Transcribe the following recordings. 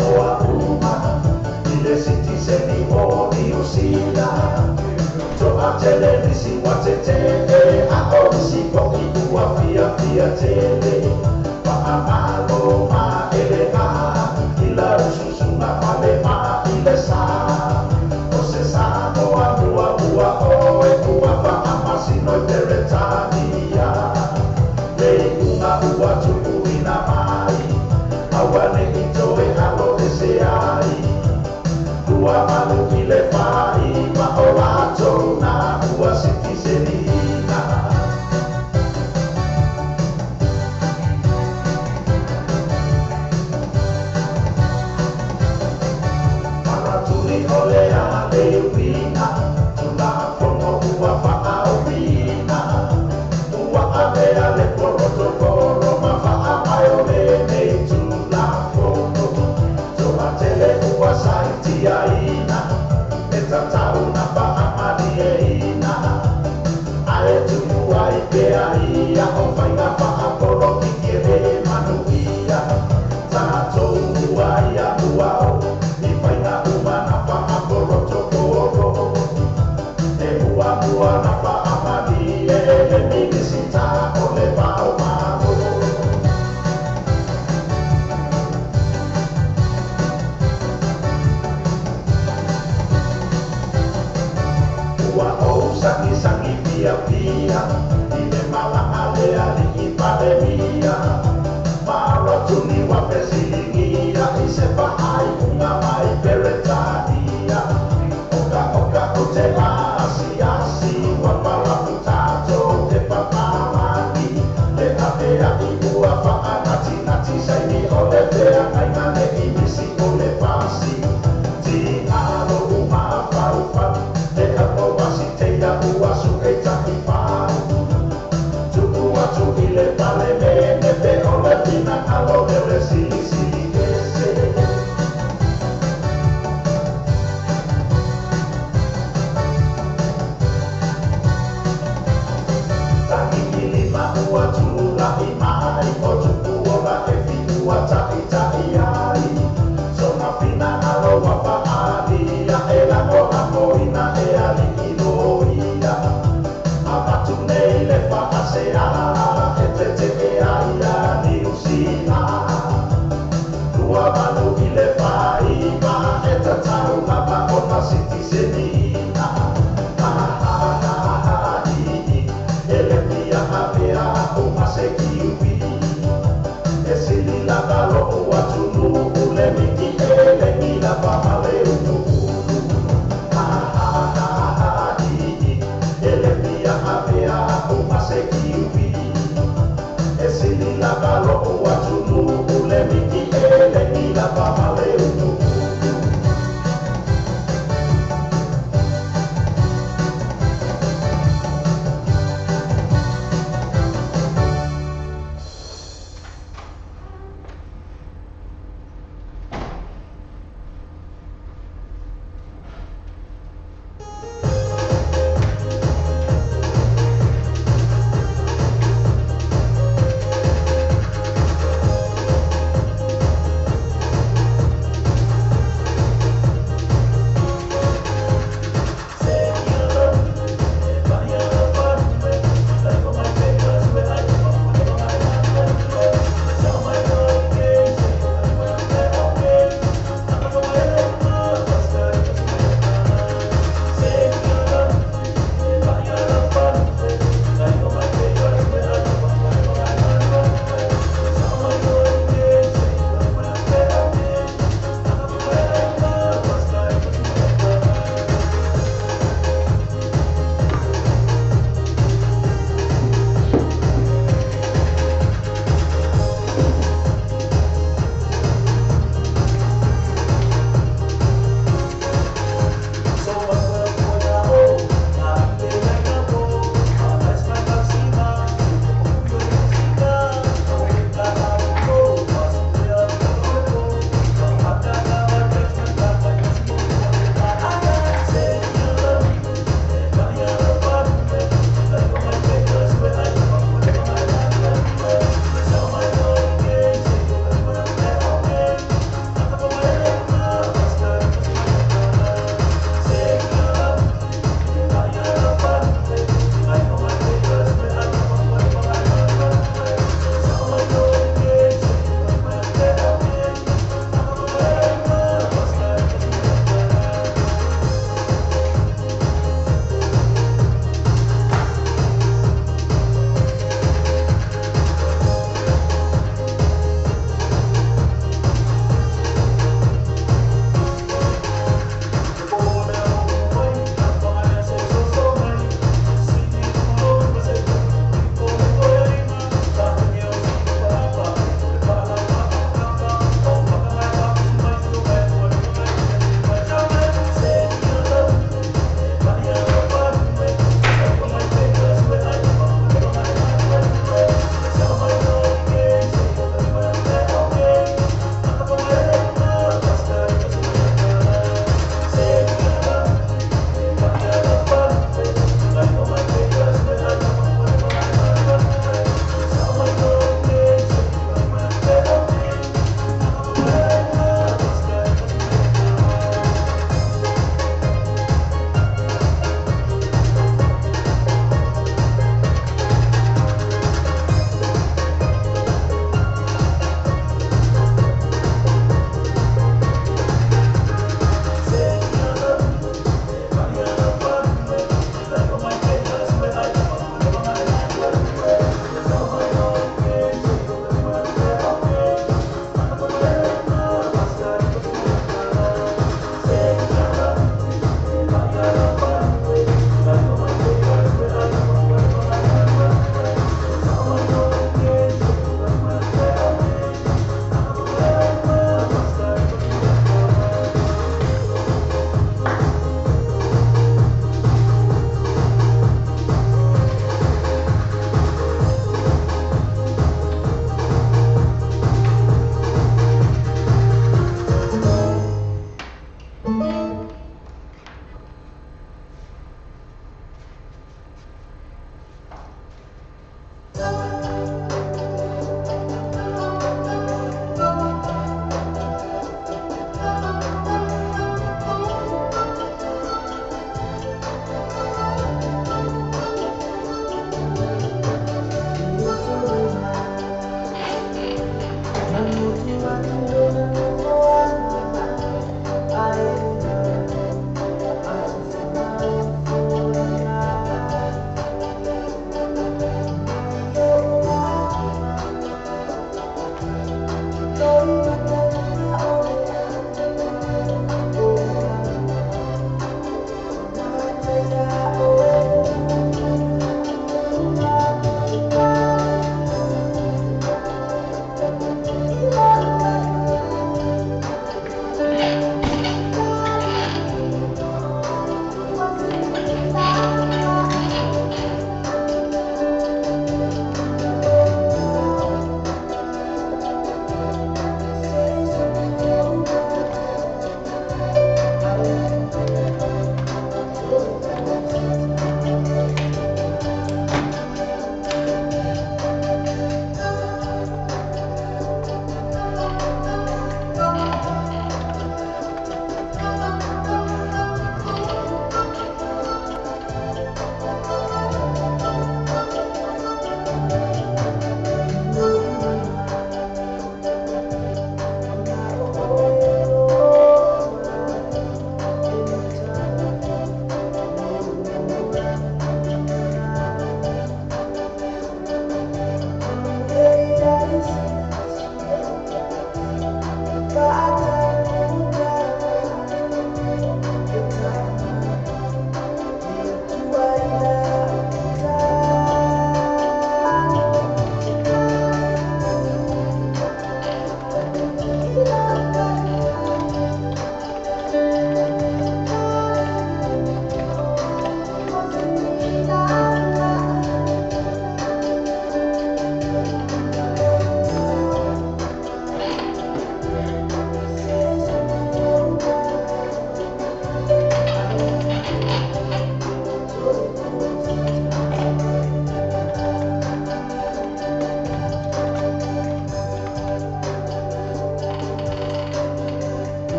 Samoa uma i le sitiseni o Niu Sila. Toatele nisi ua tete'e a o isi fo'i ua fiafia tele. Faamalo maelega i lau susuga Falema i le sa. O se Samoa muamua oe ua faamasino i Peretania. Le iuga ua tuuina mai, aua ne'i toe alo ese ai. 28 i le 49 o latou na ua sitiseniina. Maratuli o le a le uiga, Tulafono ua faaofiina. Ua avea le polotokolo ma faavae o lenei Tulafono. Toatele ua saitiaina, e tatau na faamalieina. Ae tumu ai pea ia o faiga faapolokiki e lē manuia. Tatou ua ia ua o i faiga uma na faapolotokolo. E muamua na faamalie e le Minisita o le Vaomalo. Ua ou sagisagi fiafia i le malaga le alii Palemia. Maratuni ua fesiligia i se faaiuga mai Peretania. Okaoka o te asiasi ua palapu tatou e papalagi. Le avea'i ua faanatinati saini o le feagaiga ne'i misi o le pasi. Tigalo umafaufau le apoasiteia ua su'e ta'ifau. Tu'u atu i le Palemene pe o le finagalo leo le silisili ese. 15 ua tula'i mai o Tupuola e fiua ta'ita'i ai. Sona finagalo ua fa'aalia e lagolagoina e ali'i loia. Avatu nei le fa'aseā e tete'e ai ia Niu Sila. 28 i le 49 e tatau lava ona sitiseniina. Ha ha ha ha i i e le fia avea uma se kiuwi. E sili lava lo'u atunuu le miki e legi lava ma le uluulu. Ha ha ha ha i i e le fia avea uma se kiuwi.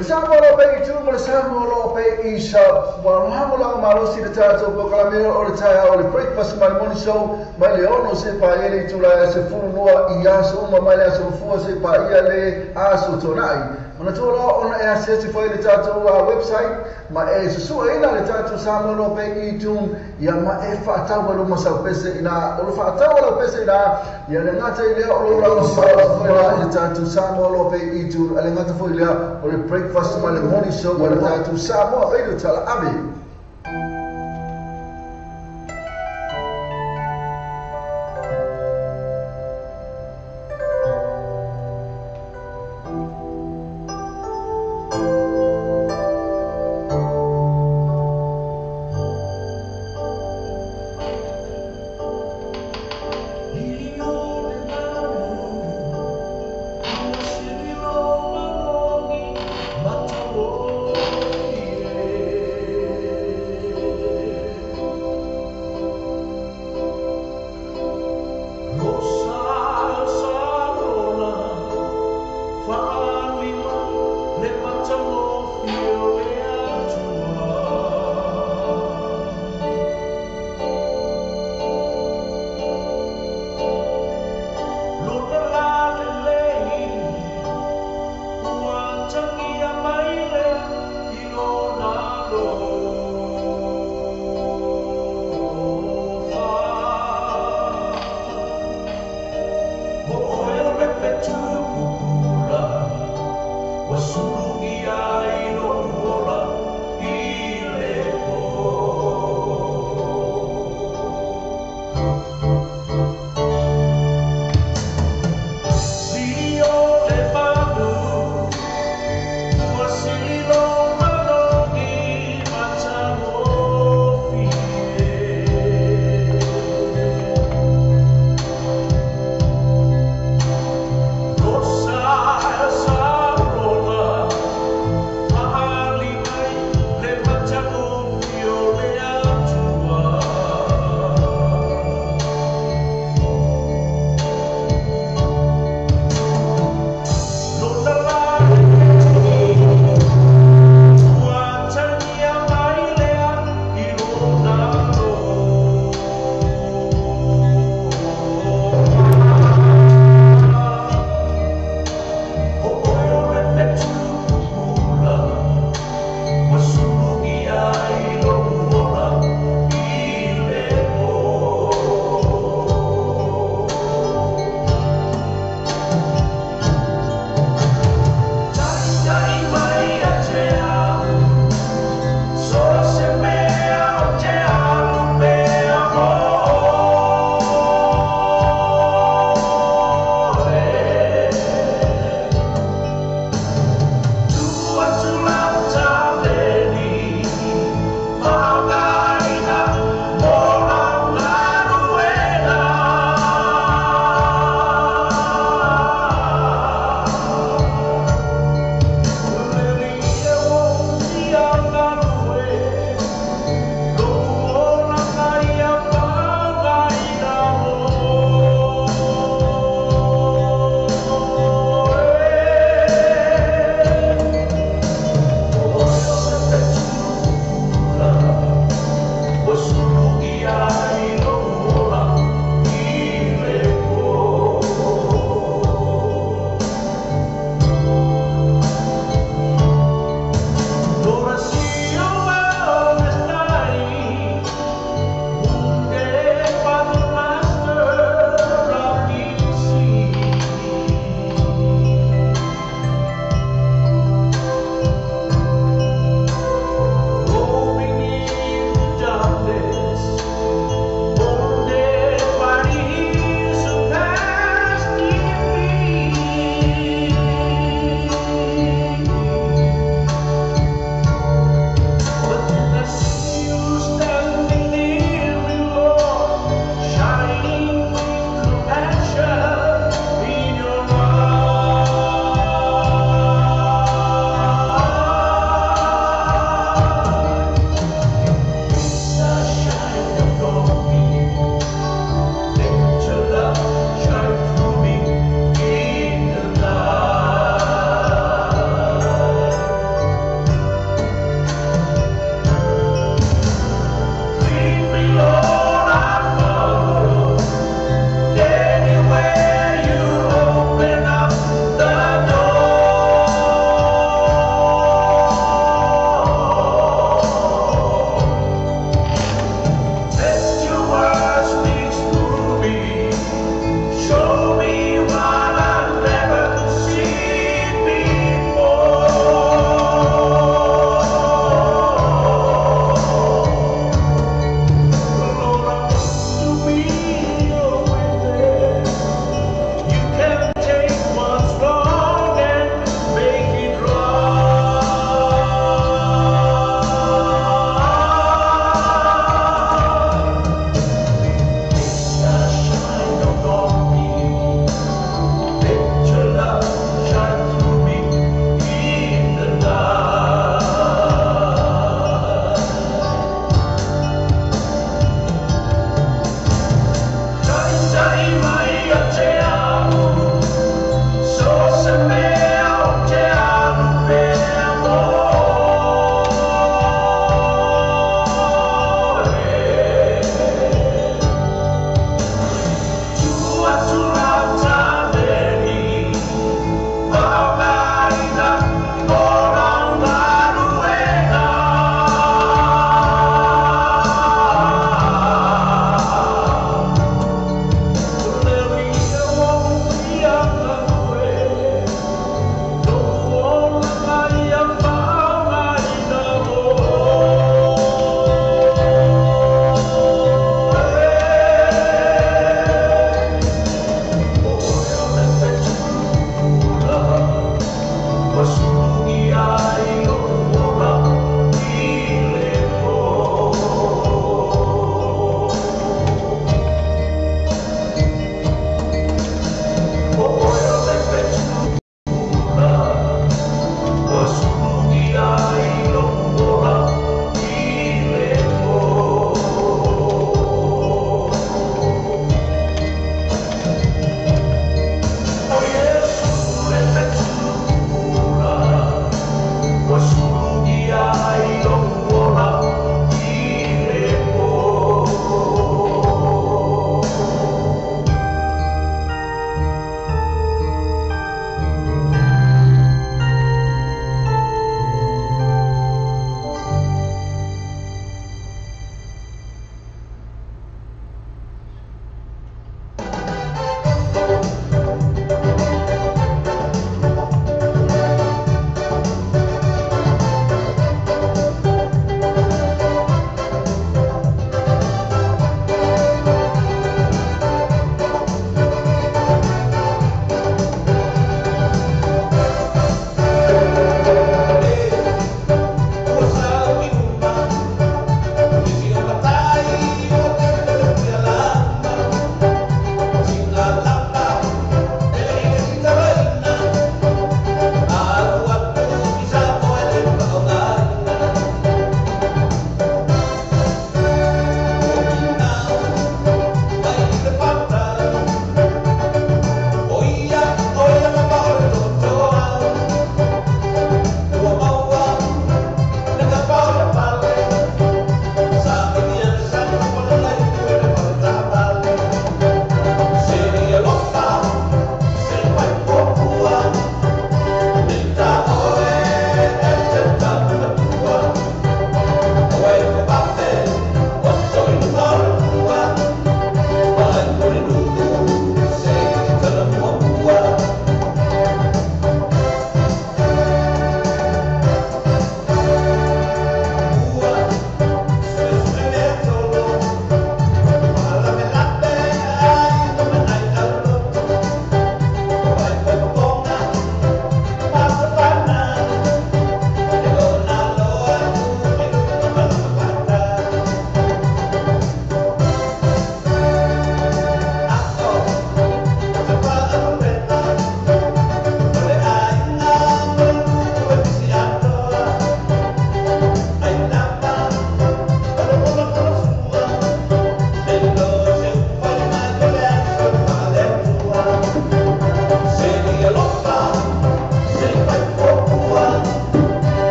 O le Samoa o lo o pea i tu ma le Samoa o lo o pea i sa ua lago malosi le tatou polokalame o le taeao o le Breakfast ma le Morning Show mai le 6 seia paia le itula e 12 i aso uma mai le aso Gafua seia paia le aso Toonai. Manatua loa ona e asiasi foi i le tatou website ma e susueina le tatou Samoa o lo o pea i iTunes ia ma e faatau ai luma sau pese ina o lo faatau lau pese ina ia le gata i lea o lo lago malosi foi la i le tatou Samoa o lo o pea i iTunes a le gata foi lea o le Breakfast ma le Morning Show ma le tatou Samoa Radio Talaave.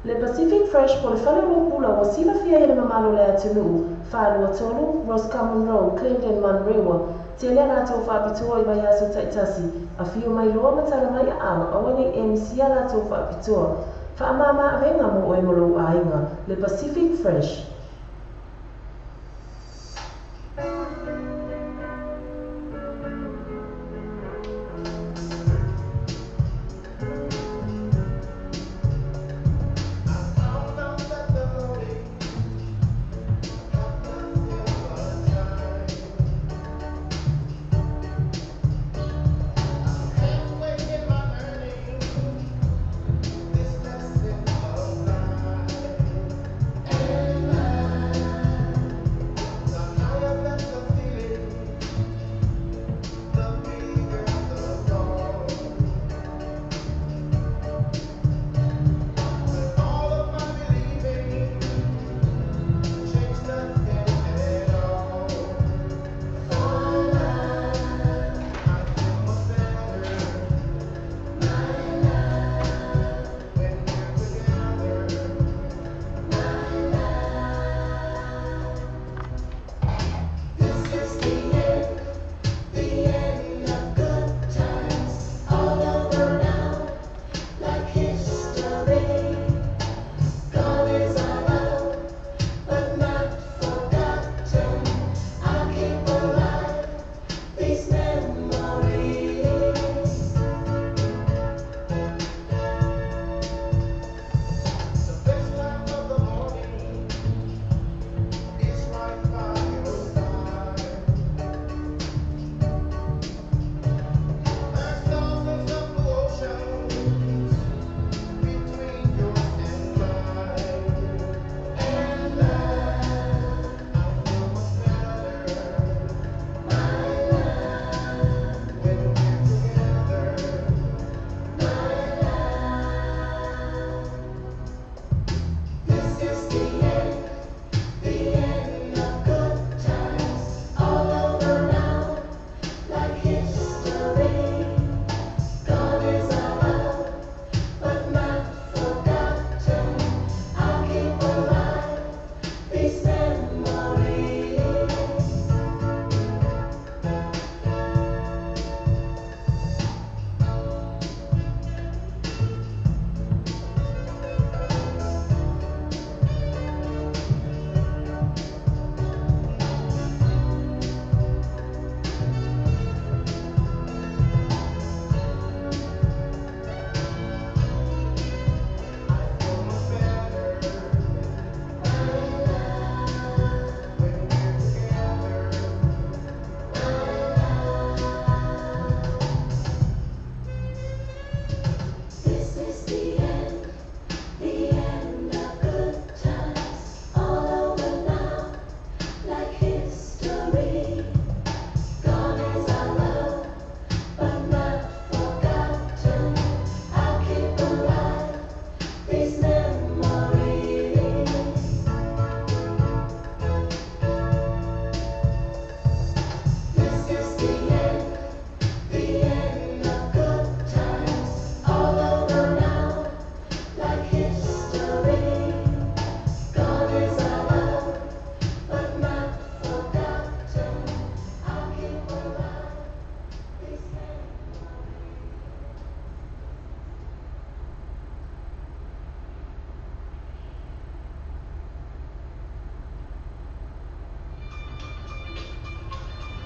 Le Pacific Fresh po o le fale oloa pula ua silafia e le mamalu o le atunuu, 423 Roscommon Road, Clendon, Manurewa, tele a latou faapitoa i vaiaso taitasi, afio mai loa ma tala mai aao, aua ne i e misia a latou faapitoa. Faamama avega mo oe ma lou aiga. Le Pacific Fresh.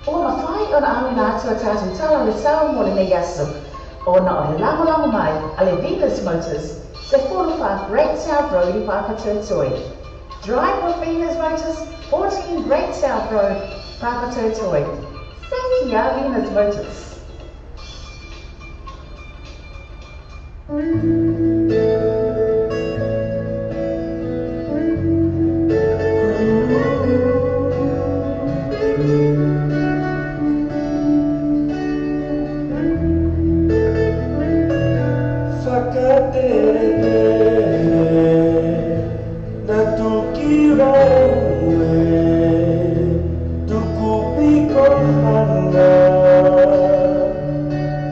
Ua mafai ona auina atu a tatou tala o le sao mo lenei aso, ona o le lagolago mai a le Venus Motors, 14 Great South Road i Papatoetoe. Drive with Venus Motors, 14 Great South Road, Papatoetoe. Thank you, Venus Motors.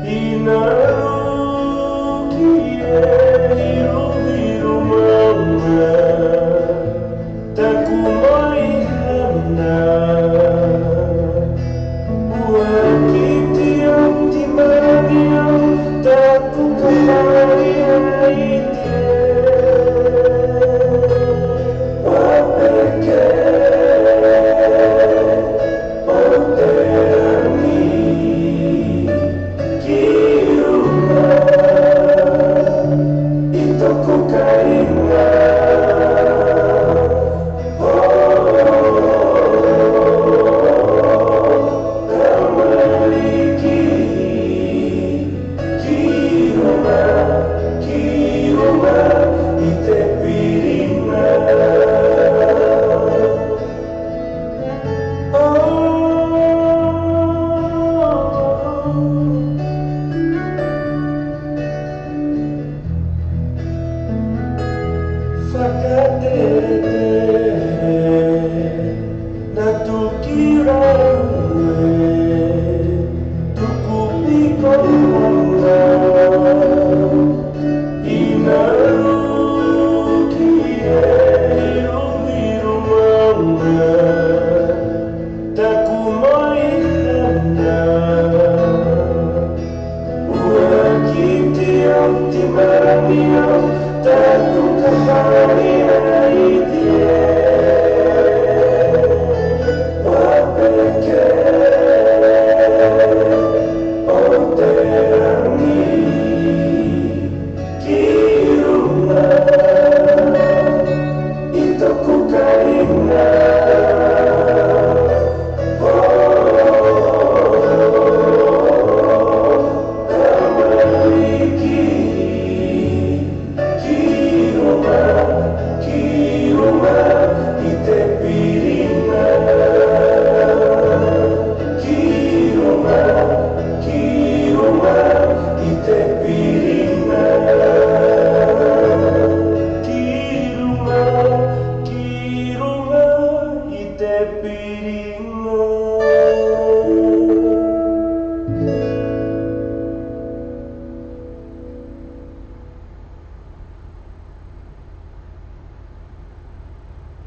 Ina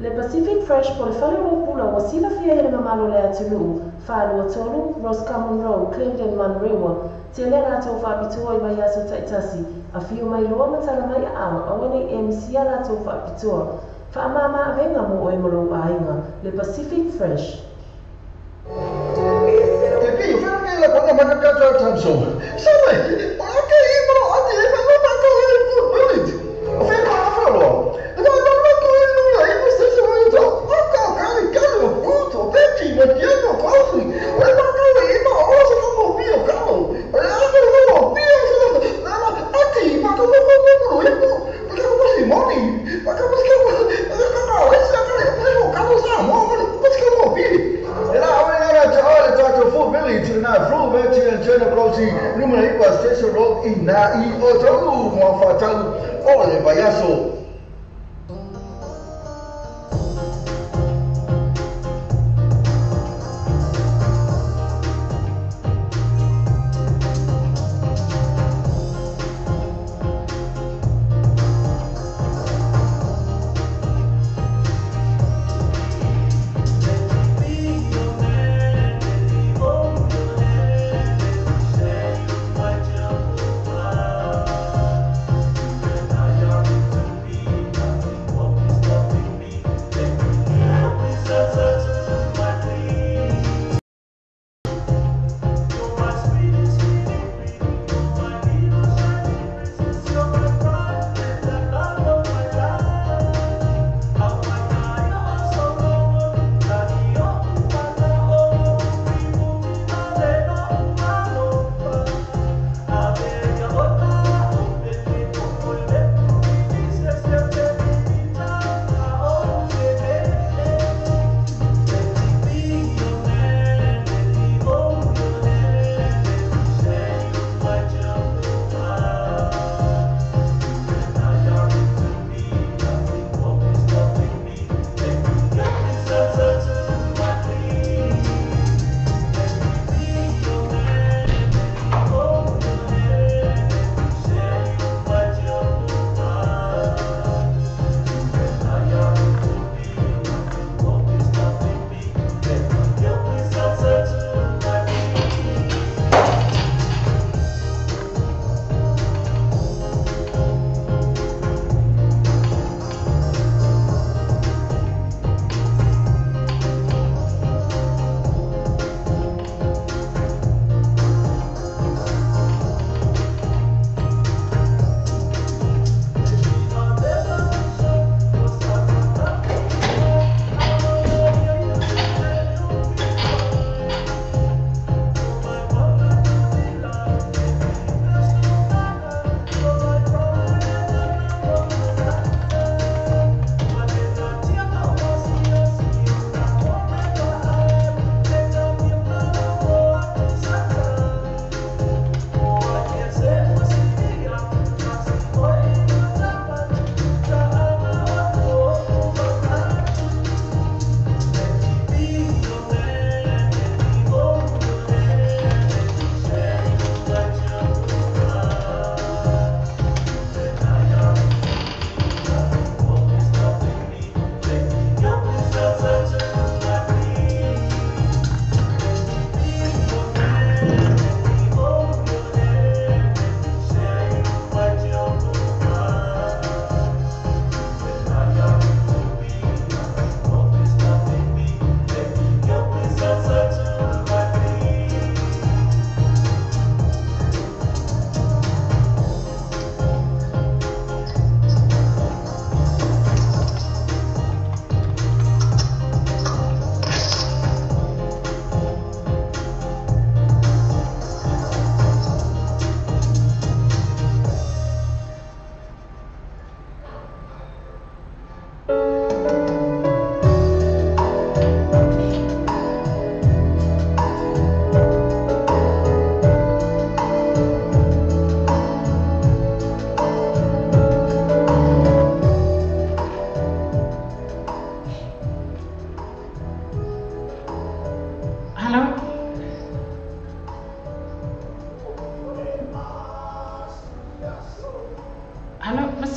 Le Pacific Fresh po le fale o pula ua silafia i le mamalu o le atunuu, 423 Roscommon Road, Clemden Manurewa, tele latou faapitoa i vaiaso taitasi, afio mai loa ma tala mai aao, aua nei e misia latou faapitoa. Faamama avega mo oe ma lou aiga, le Pacific Fresh.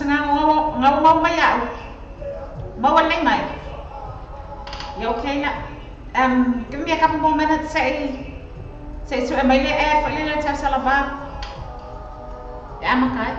Nga ngau mai au. Maua lei mai. Yeah, okay la. Give me a couple more minutes say to mai le e fa le tau sala va. Ya makai.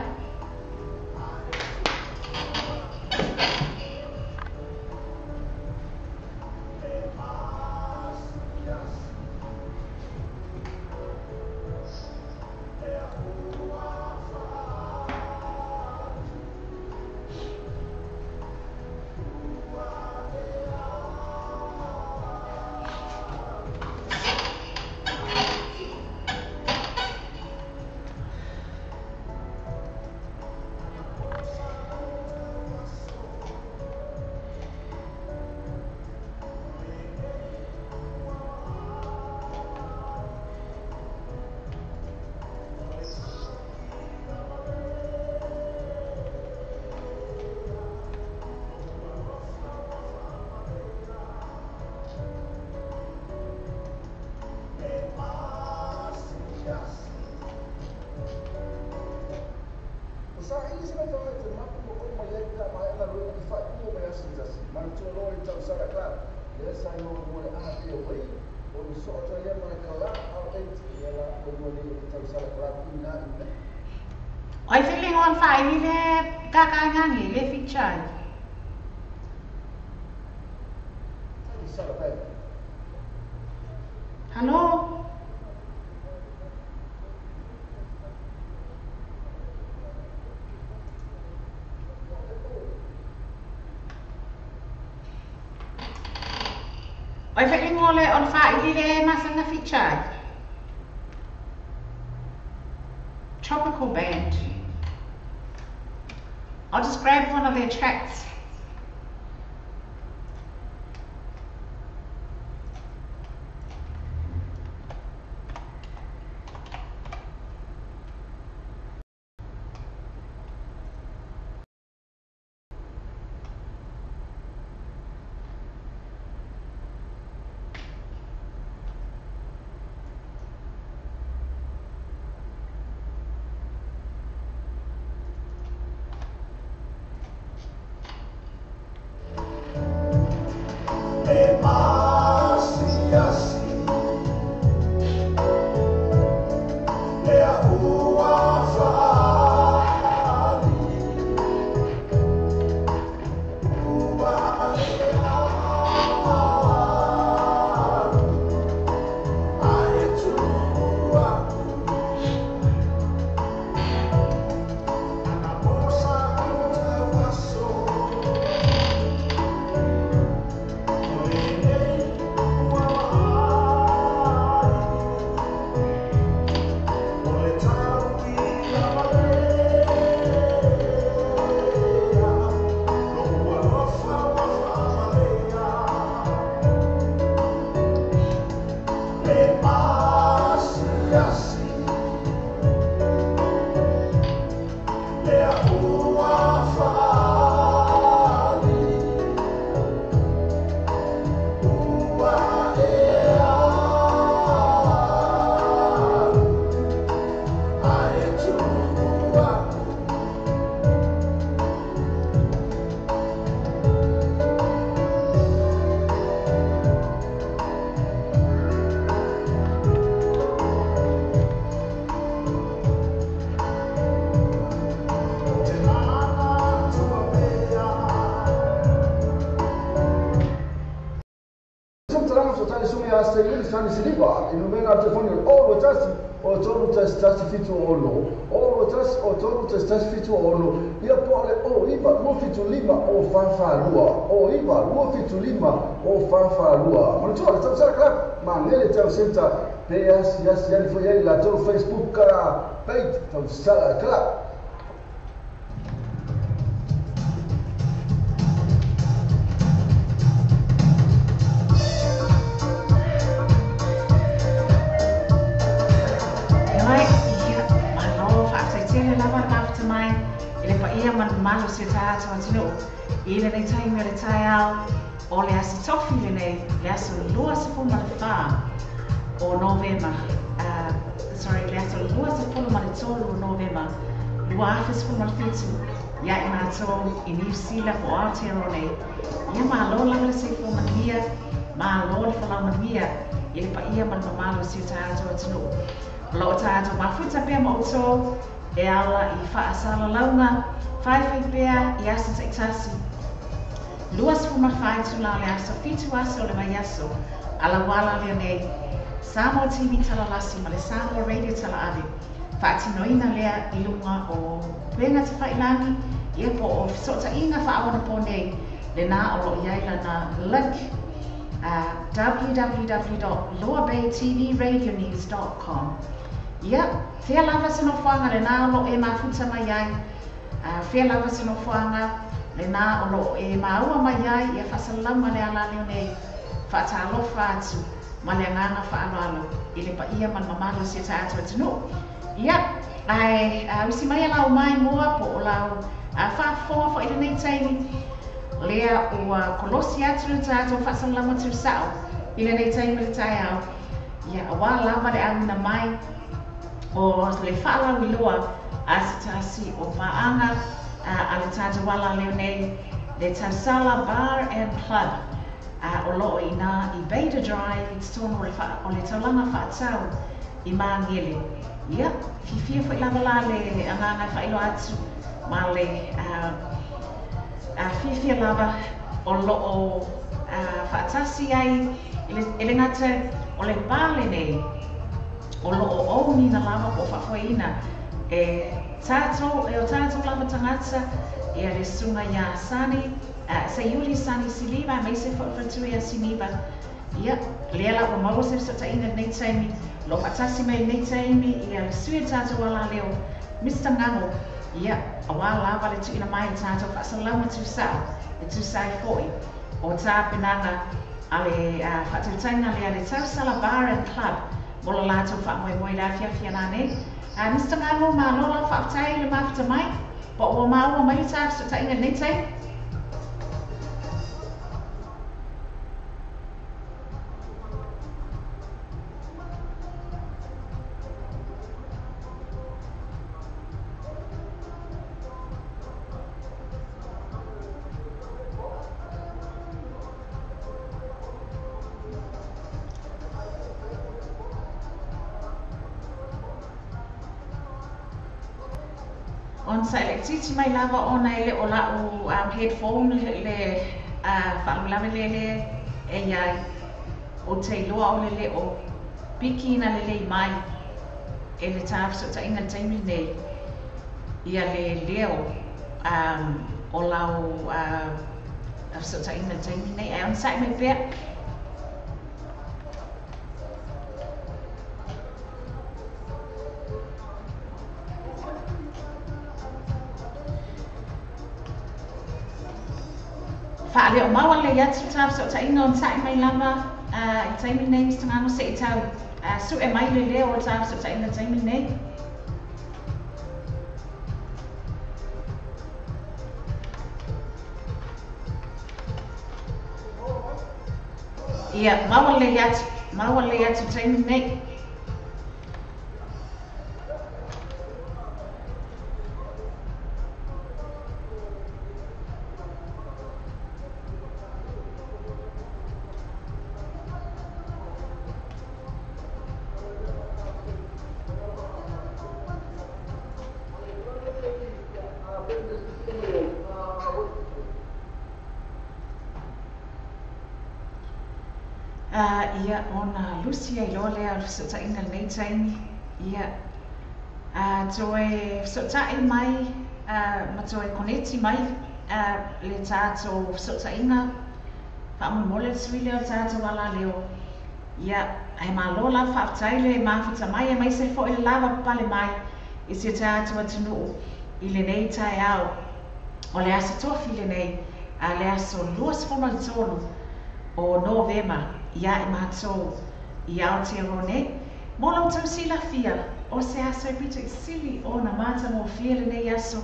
Ai feeling on fire le kakaingangi le feature. Hello. Ai feeling on on fire le masanga feature. Tropical band. I'll just grab one of their tracks. Facebook page Tausala Club. Ile nei taimi o le taeao o le aso tofi le nei, le aso 24 o Novema. Sorry, le aso 23 o Novema, 2017. Ia i matou i Niu Sila po o Aotearoa nei, ia malo lava le soifua manuia, malo le folau manuia i le paia ma le mamalu o si o tatou atunuu. O lo o tatou mafuta pea ma outou e ala i faasalalauga faifai pea i aso taitasi, 24 itula o le aso, 7 aso o le vaiaso, ala ua ala lea nei, Samoa TV Talalasi ma le Samoa Radio Talaave. Faatinoina lea i luga o upega tafailagi, ia po o fesootaiga faaonaponei lenā o loo i ai lana link, www.luabaytvradionews.com. Ia, fea lava se nofoaga lenā o loo e mafuta mai ai, fea lava se nofoaga lenā o loo e maua mai ai ia faasalalauga le alaleo nei, faatalofa atu ma le agaga faaaloalo i le paia ma le mamalu o si o tatou atunuu. Ia, ae usi mai a lau maimoa po o lau faafofoga foi i lenei taimi, lea ua kolosi atu le tatou faasalalauga tusao i lenei taimi o le taeao, ia auā lava le auina mai o le faalauiloa a se tasi o paaga a le tatou alaleo nei, le Tausala Bar and Club, o loo iinā i Bader Drive i totonu o le taulaga faatau i Magele. Ia, fiafia foi lava la le agaga e faailoa atu ma le fiafia lava o loo faatasi ai e le gata o le pa lenei o loo ouniina lava po o faafoeina e tatou e o tatou lava tagata, ia le susuga iā Sani Seiuli Sani Siliva aemaise foi o le faletua ia Siniva. Ia, lea la ua maua se fesootaiga i lenei taimi, o loo faatasi mai i lenei taimi ia le sui o le tatou alaleo, Mr Gago, ia, auā lava le tuuina mai o le tatou faasalalauga tusao e tusa ai foi o tapenaga a le faatautaiga lea le Tausala Bar and Club mo le latou faamoemoe i le afiafi ananei. Mr Gago, malo lau faafetai i le mafuta mai, po ua maua mai le ta fesootaiga i lenei taimi? Onosai laitiiti mai lava ona e le o lau headphone le faalavelave lele e iai, ou te iloa o le le o piki ina lelei mai e le ta fesootaiga i le taimi lenei ia le leo o lau fesootaiga i le taimi lenei, ae onosai mai pea. Faaleomaua lelei atu le ta fesootaiga, onosai mai lava i le taimi lenei, Mr Gago, se'i tau su'e mai le leo o le ta fesootaiga i le taimi lenei. Ia, maua lelei atu, maua lelei atu i le taimi lenei. Ia, ona lusi ai loa lea o le fesootaiga i lenei taimi. Ia, toe fesootai mai ma toe koneti mai le tatou fesootaiga faamolemole le sui lea o le tatou alaleo. Ia, ae malo lava faafetai le mafuta mai aemaise foi le lava papale mai i si o tatou atunuu i lenei taeao o le aso Tofi lenei, le aso 23 o Novema iā i matou i Aotearoa nei. Mo la outou silafia, o se aso e pito i sili ona matagofie lenei aso,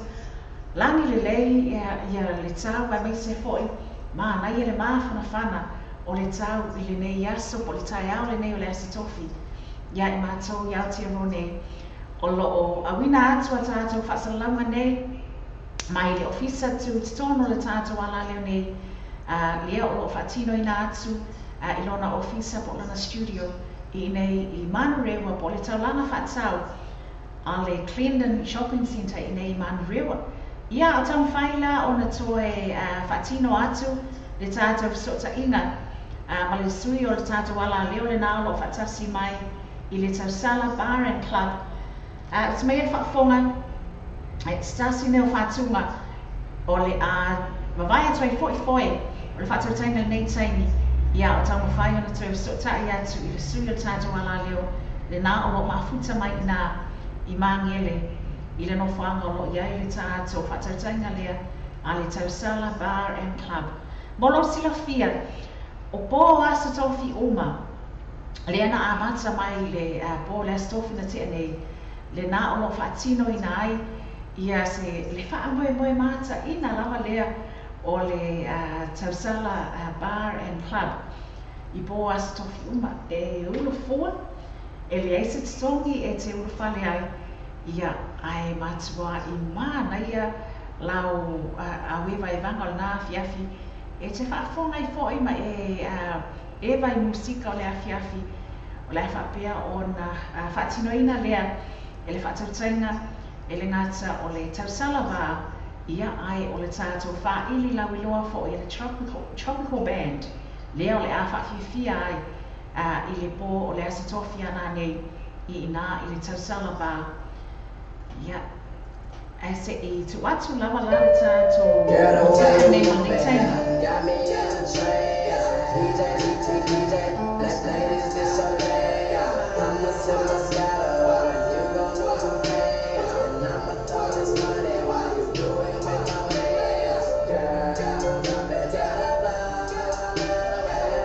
lagi lelei ia le tau aemaise foi manaia le mafanafana o le tau i lenei aso po o le taeao lenei o le aso Tofi iā i matou i Aotearoa nei. O loo auina atu a tatou faasalalauga nei Mai le ofisa tutotonu o le tatou alaleo nei, lea o loo faatinoina atu i lona ofisa po o lona studio i inei i Manurewa po o le taulaga faatau a le Clendon Shopping Centre i inei i Manurewa. Ia, o taumafai la ona toe faatino atu le tatou fesootaiga ma le sui o le tatou alaleo lena o loo faatasi mai i le Tausala Bar and Club. Uta mai e le faafofoga, e se tasi lenei o fatuga o le a vavae atu ai foi foe o le faatautaiga i lenei taimi, ia o taumafai ona toe fesootai atu i le sui o le tatou alaleo lena o loo mafuta mai inā i Magele i le nofoaga o loo i ai le tatou faatautaiga lea a le Tausala Bar and Club. Mo lou silafia, o po aso tofi uma lea na amata mai le po le aso tofi na tea nei, lena o loo faatinoina ai ia se le faamoemoe mataina lava lea o le Tausala Bar and Club i po aso tofi uma e ulufua e leai se totogi e te ulufale ai, ia ae matuai manaia lau auevaevaga o lena afiafi e te faafofoga ai foi ma e eva i musika o le afiafi o le a faapea ona faatinoina lea e le faatautaiga e le gata o le Tausala Bar, ia ae o le tatou faaili lauiloa foi e le Tropical Band lea o le a faafiafia ai i le po o le aso tofi ana nei i inā i le Tausala Bar. Ia, ae seʻi tuu atu lava la le tatou tino nei ma lenei taimi. Got me in a trance. DJ, DJ, DJ, let's play this disarray. I'ma sip my Moscato, you gon' lose some pants. And I'ma throw this money while you do it with your hands. Girl, drop it to the floor.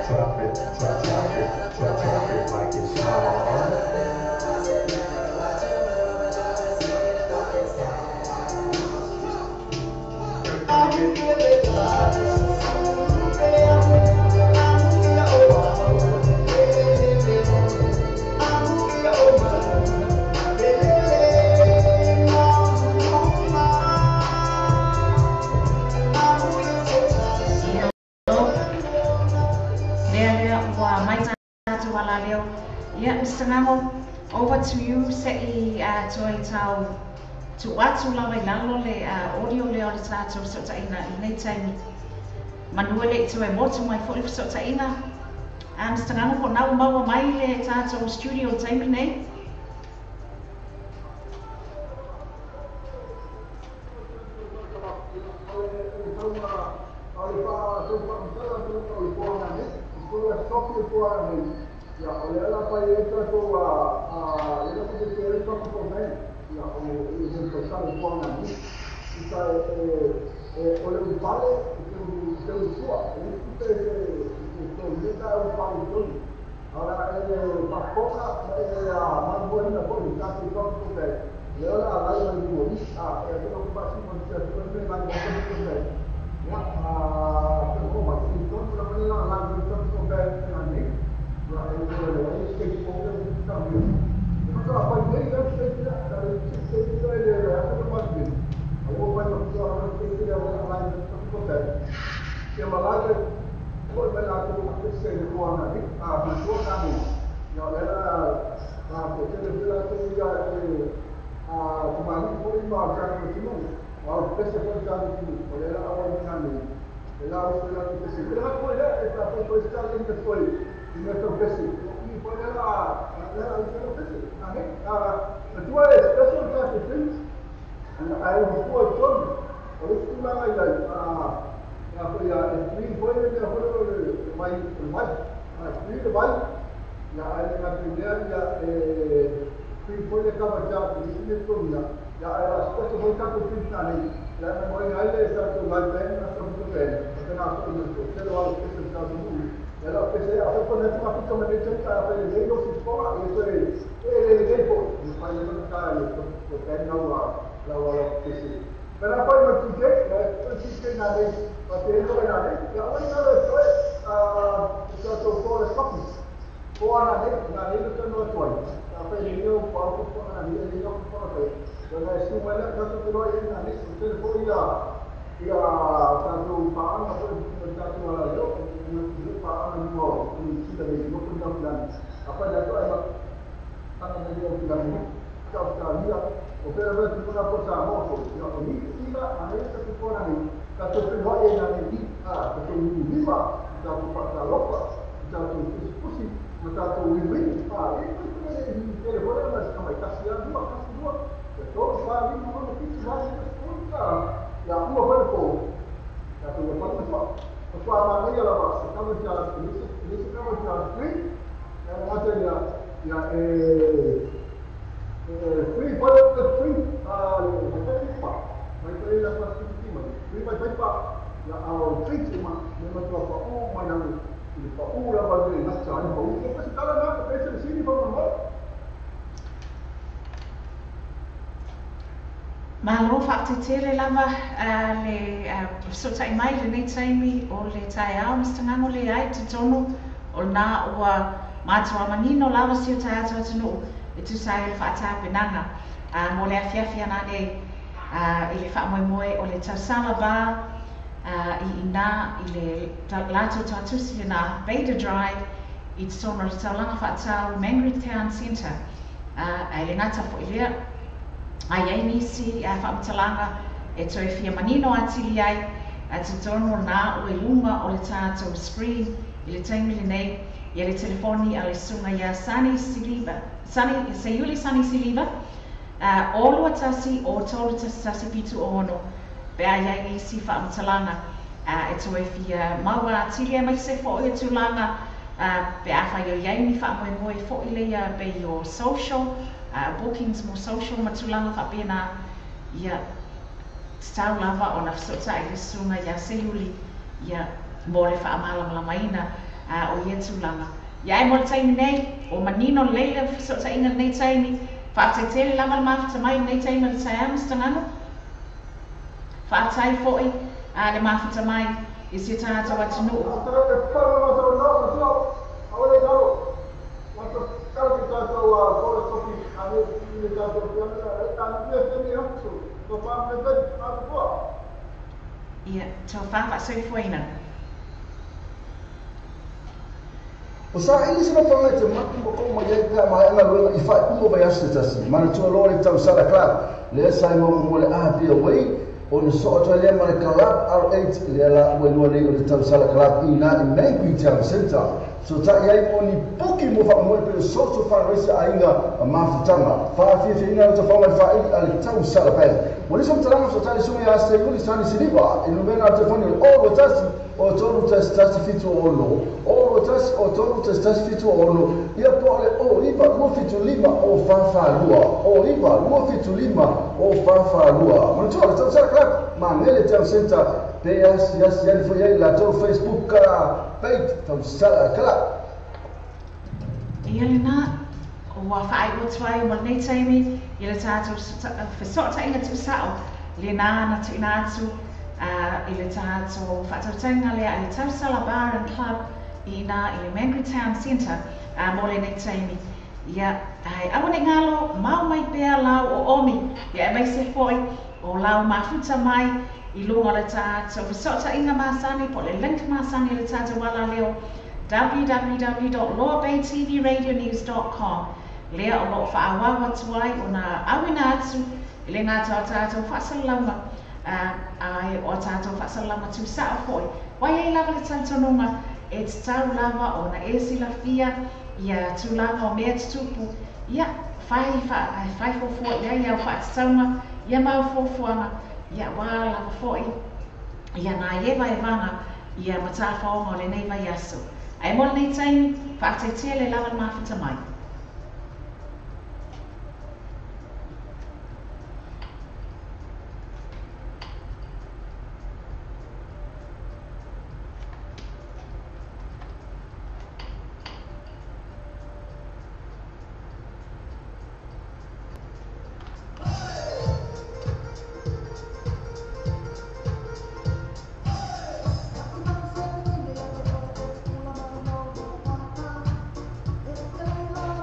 Drop it, drop, drop it, drop, drop it like it's hot. Ia lea lea ua mai tatou alaleo. Ia, Mr. Ngamo, over to you seʻi toe tau tuu atu lava i lalo le audio lea o le tatou fesootaiga i lenei taimi manua leʻi toe motu mai foi le fesootaiga. Mr. Ngamo, po o na ua maua mai le tatou studio i le taimi nei? Na e su mai le tatou feiloai ai na nisi tele foi ia ia tatou paaga foi ma tatou alaleo le paaga lua o Niu Sila nei no foi Aupilani afai latou ae tana nei Aupilani ka Australia o pera vea tupuna po Samoa foi ia o Niu Sila a nei sa tupuna nei tatou feiloai ai na nei a tatou lima tatou faatalofa tatou pusipusi ma tatou wiwini a e foi foi le tele foi ma se mai kasi a lua kasi lua e tolu fa lima ono fitu valu sefulu a ia uma foi po tatou ua fale matua matua manaia lava se cover charge e le se cover charge free e gata ia ia e free foi free a le mai pa mai pa la plastic mai free mai pa ia au treat ma me matua pa u mai na le pa u lava le nasa le pa u e pa se tala na pe se sini pa mo. Malo whaatetele lava le fesotai mai lenei taimi o le taeao ma se tagago le ai totonu o lena ua matua manino lava si o taeato atunuu e tusa ai le faatapenaga mo le afiafi ana nei i le faamoemoe o le tausala bar i ina i le latou tautusi lena Bader Drive i totonu o le taulaga faatau Mangere Town Centre ae le gata fo'i lea ai ai nisi faamatalaga e toe fia manino atili ai a totonu na o i luga o le tatou screen i le taimi lenei ia le telefoni a le susuga ia Sani Siliva Sani Seiuli Sani Siliva o 21 o 3 1 7 6 pe a iai nisi faamatalaga e toe fia maua atili aemaise fo'i e tulaga pe a fai o iai ni faamoemoe fo'i leia pei o social bookings mo social ma tulaga faapena ia tatau lava ona feso'ota'i le susuga ia Seiuli ia mo le faamalamalamaina o ia tulaga. Ia ae mo le taimi nei o manino lelei le feso'otaiga lenei taimi faatetele lava le mafuta mai lenei taimi o le taeao ma se tagago faatai fo'i le mafuta mai i si o tatou atunuu. Ia tofa faasoifuaina. O sa ili se mawhanga i te matu mo kou mai ai pea mai anga luenga i whai umo vai aso tasi. Manatua loa le tausala club. Lea sai mo mo le a wei o na so atoa lea ma le club R8 lea la ua lua nei o le tausala club i nā i Mangere Town Centre. So ta i ai mo ni puki mo wha moe pe o social fundraiser a inga a mafutanga. Whaafia o ta whaunga whaili a le tausala band. Mo nisa mtalanga so tani sunga ia Seiuli Sani Siliva i lumena a telefoni o o tasi o tolu tasi tasi fitu ono o tasi o tolu tasi tasi fitu ono ia po le o iva lua fitu lima o fa lua o iva lua fitu lima o fa lua. Manatua le tausala club Mangere Town Centre pe asi asi ani foi ai la tou Facebook page tausala club. Ia lena ua faai'u ai mo lenei taimi ia le tatou feso'otaiga tu'usa'o lena na tu'uina atu i le tatou faatautaiga lea i le Tausala Bar and Club i ina i le Mangere Town Centre mo lenei taimi. Ia ae aua nei galo mau mai pea lau o omi ia aemaise fo'i o lau mafuta mai i luga o le tatou feso'otaiga masani po o le link masani le tatou alaleo www.loabaytvradionews.com lea o loo faaauau atu ai ona auina atu i le gata o tatou faasalalauga ae o tatou faasalalauga tuusa'o fo'i uai ai lava le talitonuga e tatau lava ona e silafia ia tulaga o mea tutupu ia fai fai fuafua i ai au faatatauga ia mau fuafuaga ia uā lava fo'i ia nai e vaevaga ia matafaoga o lenei vaiaso. Ae mo lenei taimi faatetele lava le mafuta mai. Thank you.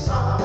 Sa.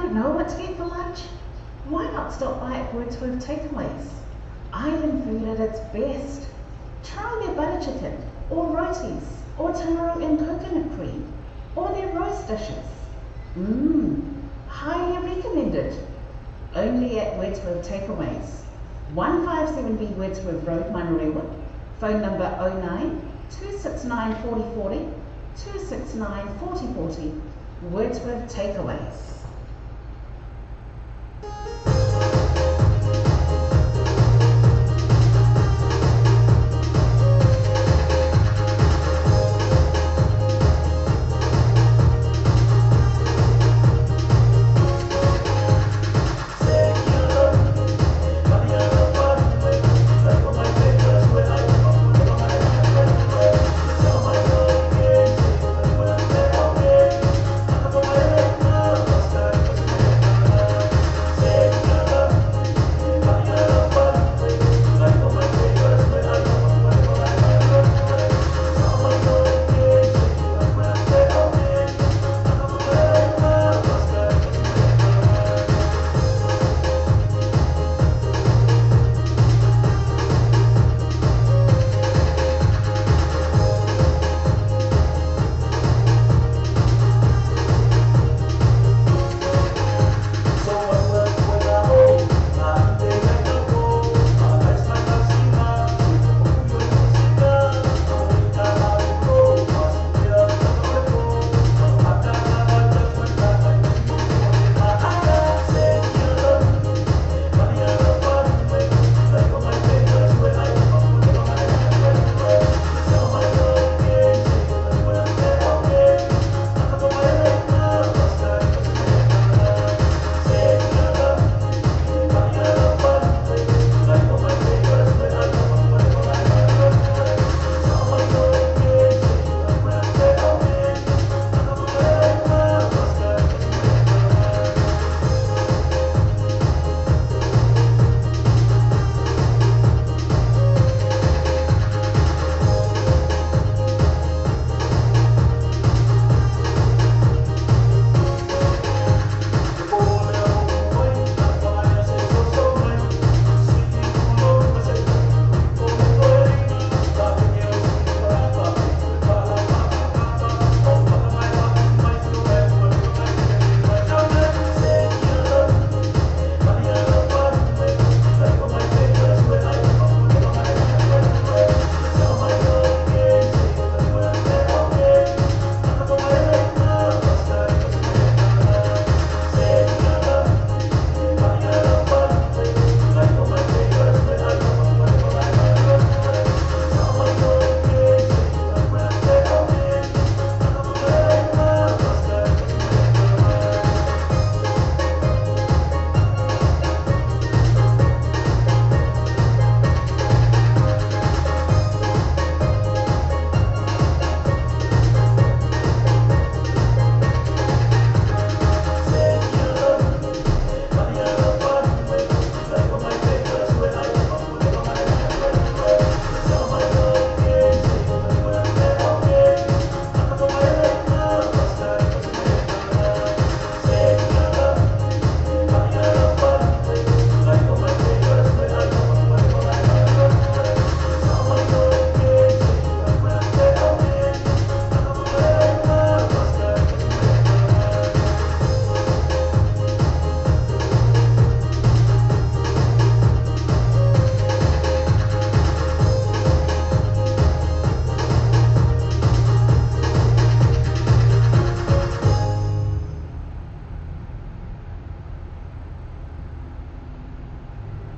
don't know what to get for lunch? Why not stop by at Wordsworth Takeaways? Island food at its best. Try their butter chicken, or rotis, or taro and coconut cream, or their roast dishes. Highly recommended. Only at Wordsworth Takeaways. 157B Wordsworth Road, Manurewa. Phone number 09 269 4040, 269 4040. Wordsworth Takeaways.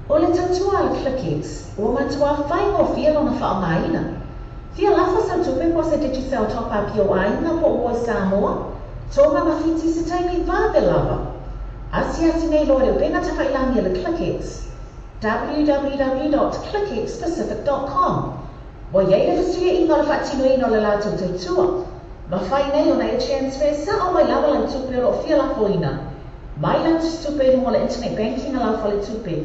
O le tautua a le ClickX, ua matuā faigofie lona faaaogaina. Fia lafo sau tupe po o se Digicel Top Up i ou aiga po o i Samoa, Tonga ma Fiti i se taimi vave lava. Asiasi nei loa i le upega tafailagi a le ClickX, www.clickxpacific.com. Ua i ai le fesuiaiga o le faatinoina o le latou tautua. Mafai nei ona e transfer sa'o mai lava lau tupe o lo o fia lafoina mai lau tusitupe i luga o le internet banking a lau faletupe,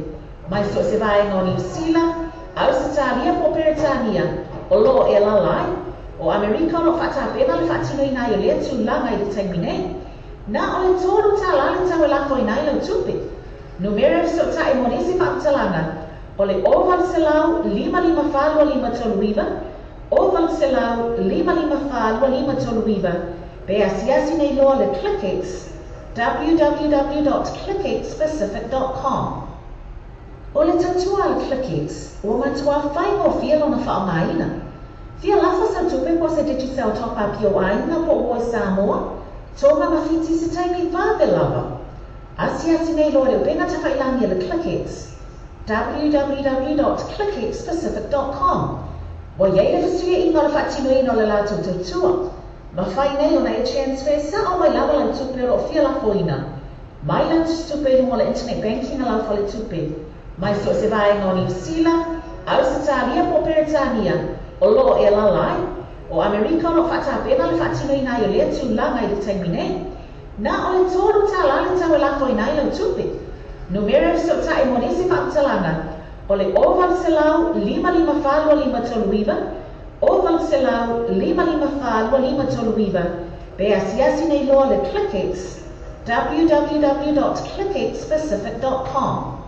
mai so o se vaega o Niu Sila, Ausetalia po o Peretania o lo o e alaala ai. O Amerika o lo o faatapena le faatinoina ai o lea tulaga i le taimi nei. Na o le $3 le tau e lafoina ai lau tupe. Numera e fesootai mo nisi faamatalaga o le 0800 554 2539, 0800 554 2539, pe asiasi nei loa le ClickX www.clickxpacific.com. O le tautua a le ClickX ua matuā faigofie lona faaaogaina. Fia lafo sau tupe po o se Digicel top up i ou aiga po o uo i Samoa, Tonga ma Fiti i se taimi vave lava. Asiasi nei loa i le upega tafailagi a le ClickX www.clickxpacific.com. Ua i ai le fesuiaiga o le faatinoina o le latou tautua. Mafai nei ona e transfer sa'o mai lava lau tupe o lo o fia lafoina mai lau tusitupe i luga o le internet banking a lau faletupe mai so o se vaega o Niu Sila, Ausetalia po o Peretania o lo o e alaala ai. O Amerika o lo o faatapena le faatinoina ai o lea tulaga i le taimi nei. Na o le $3 le tau e lafoina ai lau tupe. Numera e fesootai mo nisi faamatalaga o le 0800 554 2539, 0800 554 2539, pe asiasi nei loa le ClickX www.clickxpacific.com.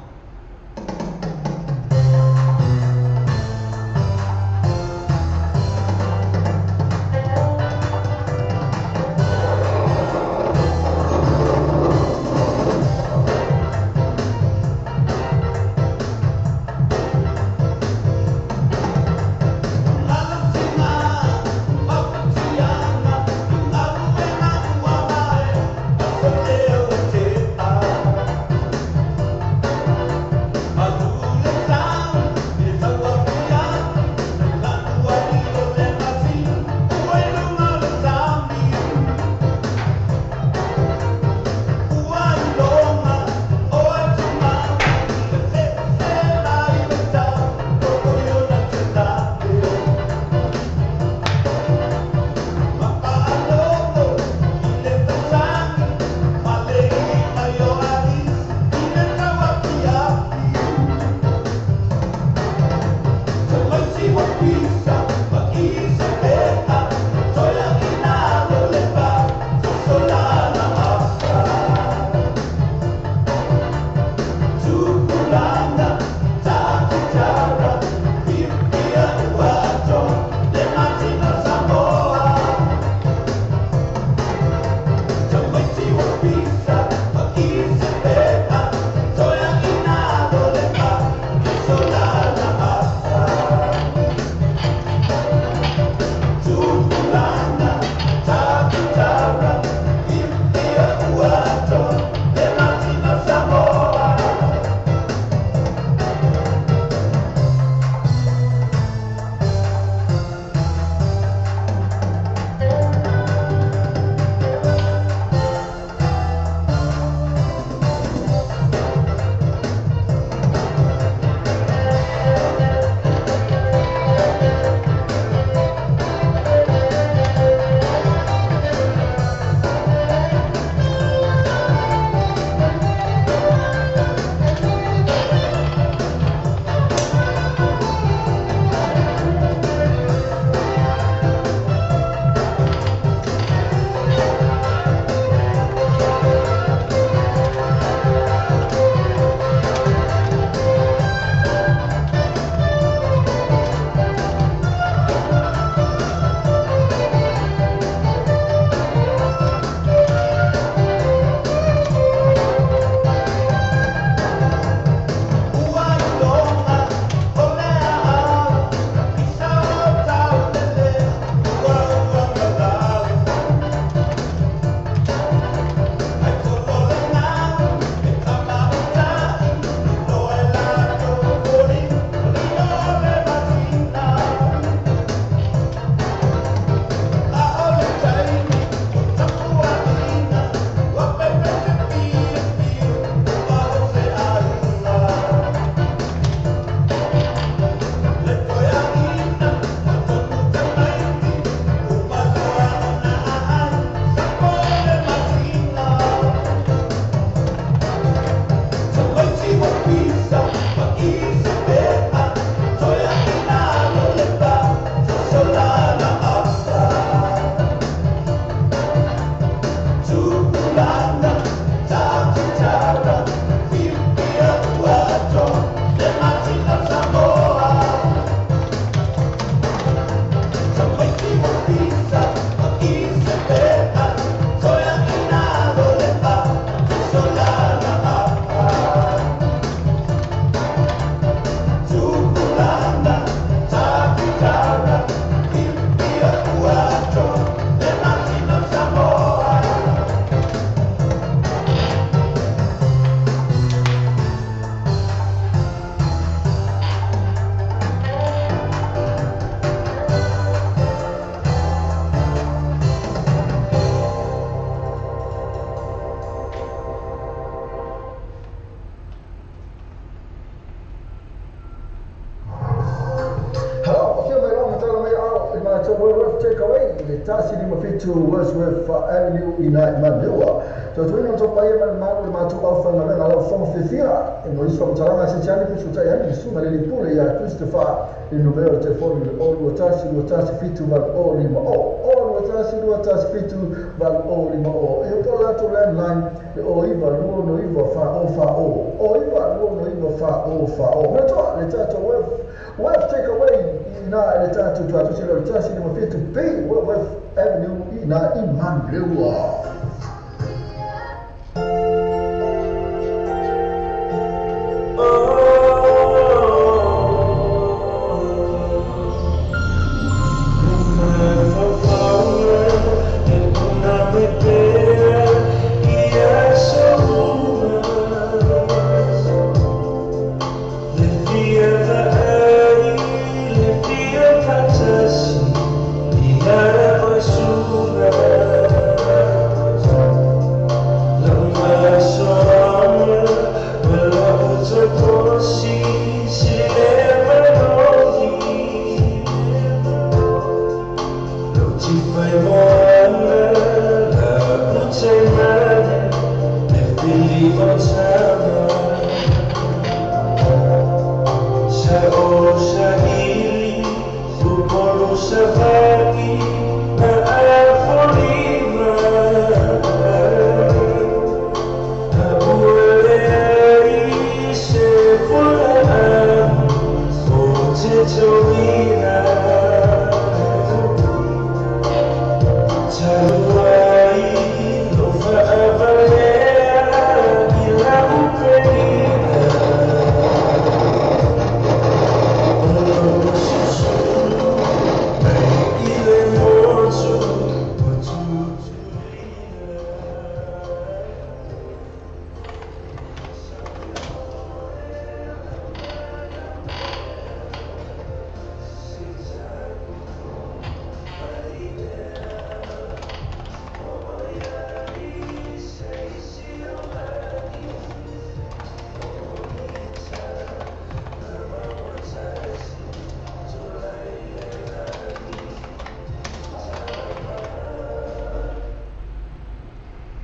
i matou Woolworth Takeaway i le 157 Wordsworth Avenue i nai Manurewa. Tautuaina le topaia ma le malu le matou aufaigaluega lau fofoga fiafia e mo nisi faamatalaga se ane fesootai ane le susuga le alii pule ia Christopher i le numera o le telefoni i le 0 21 21 7 8 0 5 0 0 21 21 7 8 0 5 0 e po o le latou landline le 09 29 4 0 4 0 09 29 4 0 4 0. Manatua le tatou Wealth Takeaway i ina i le tatou tuatusi le 157 B Woolworth Avenue i ina i Manurewa.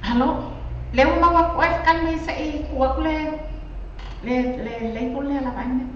Hello, le ua maua aku ai fekai mai seʻi tuu aku le le le label lea lava ai mea.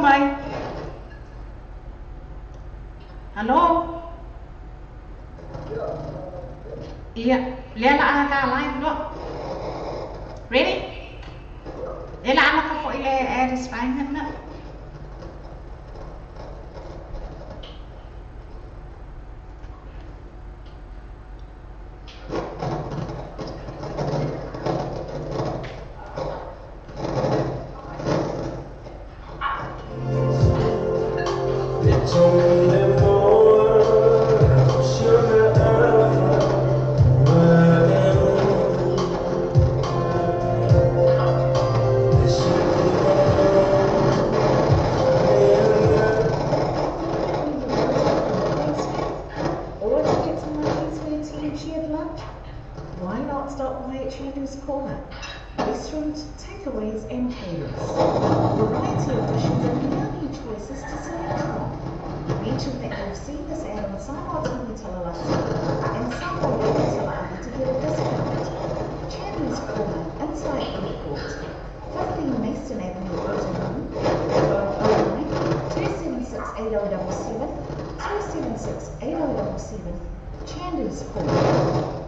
Mai. Hello. Ia, lea la a ka live no. Ready? Le la ama ka fo ile ad is fine na. Why not stop by at Chandu's Corner? Restaurant, takeaways and caterers. Variety of dishes and yummy choices to select from. Mention that you've seen this ad on Samoa TV Talalasi and Samoa Radio Talaavi to get a discount. Chandu's Corner, inside Airport, 15 Mason Avenue, Otahuhu. Phone 09 276 8077 2 576 8077, Chandler's Corner. Chandler's Corner.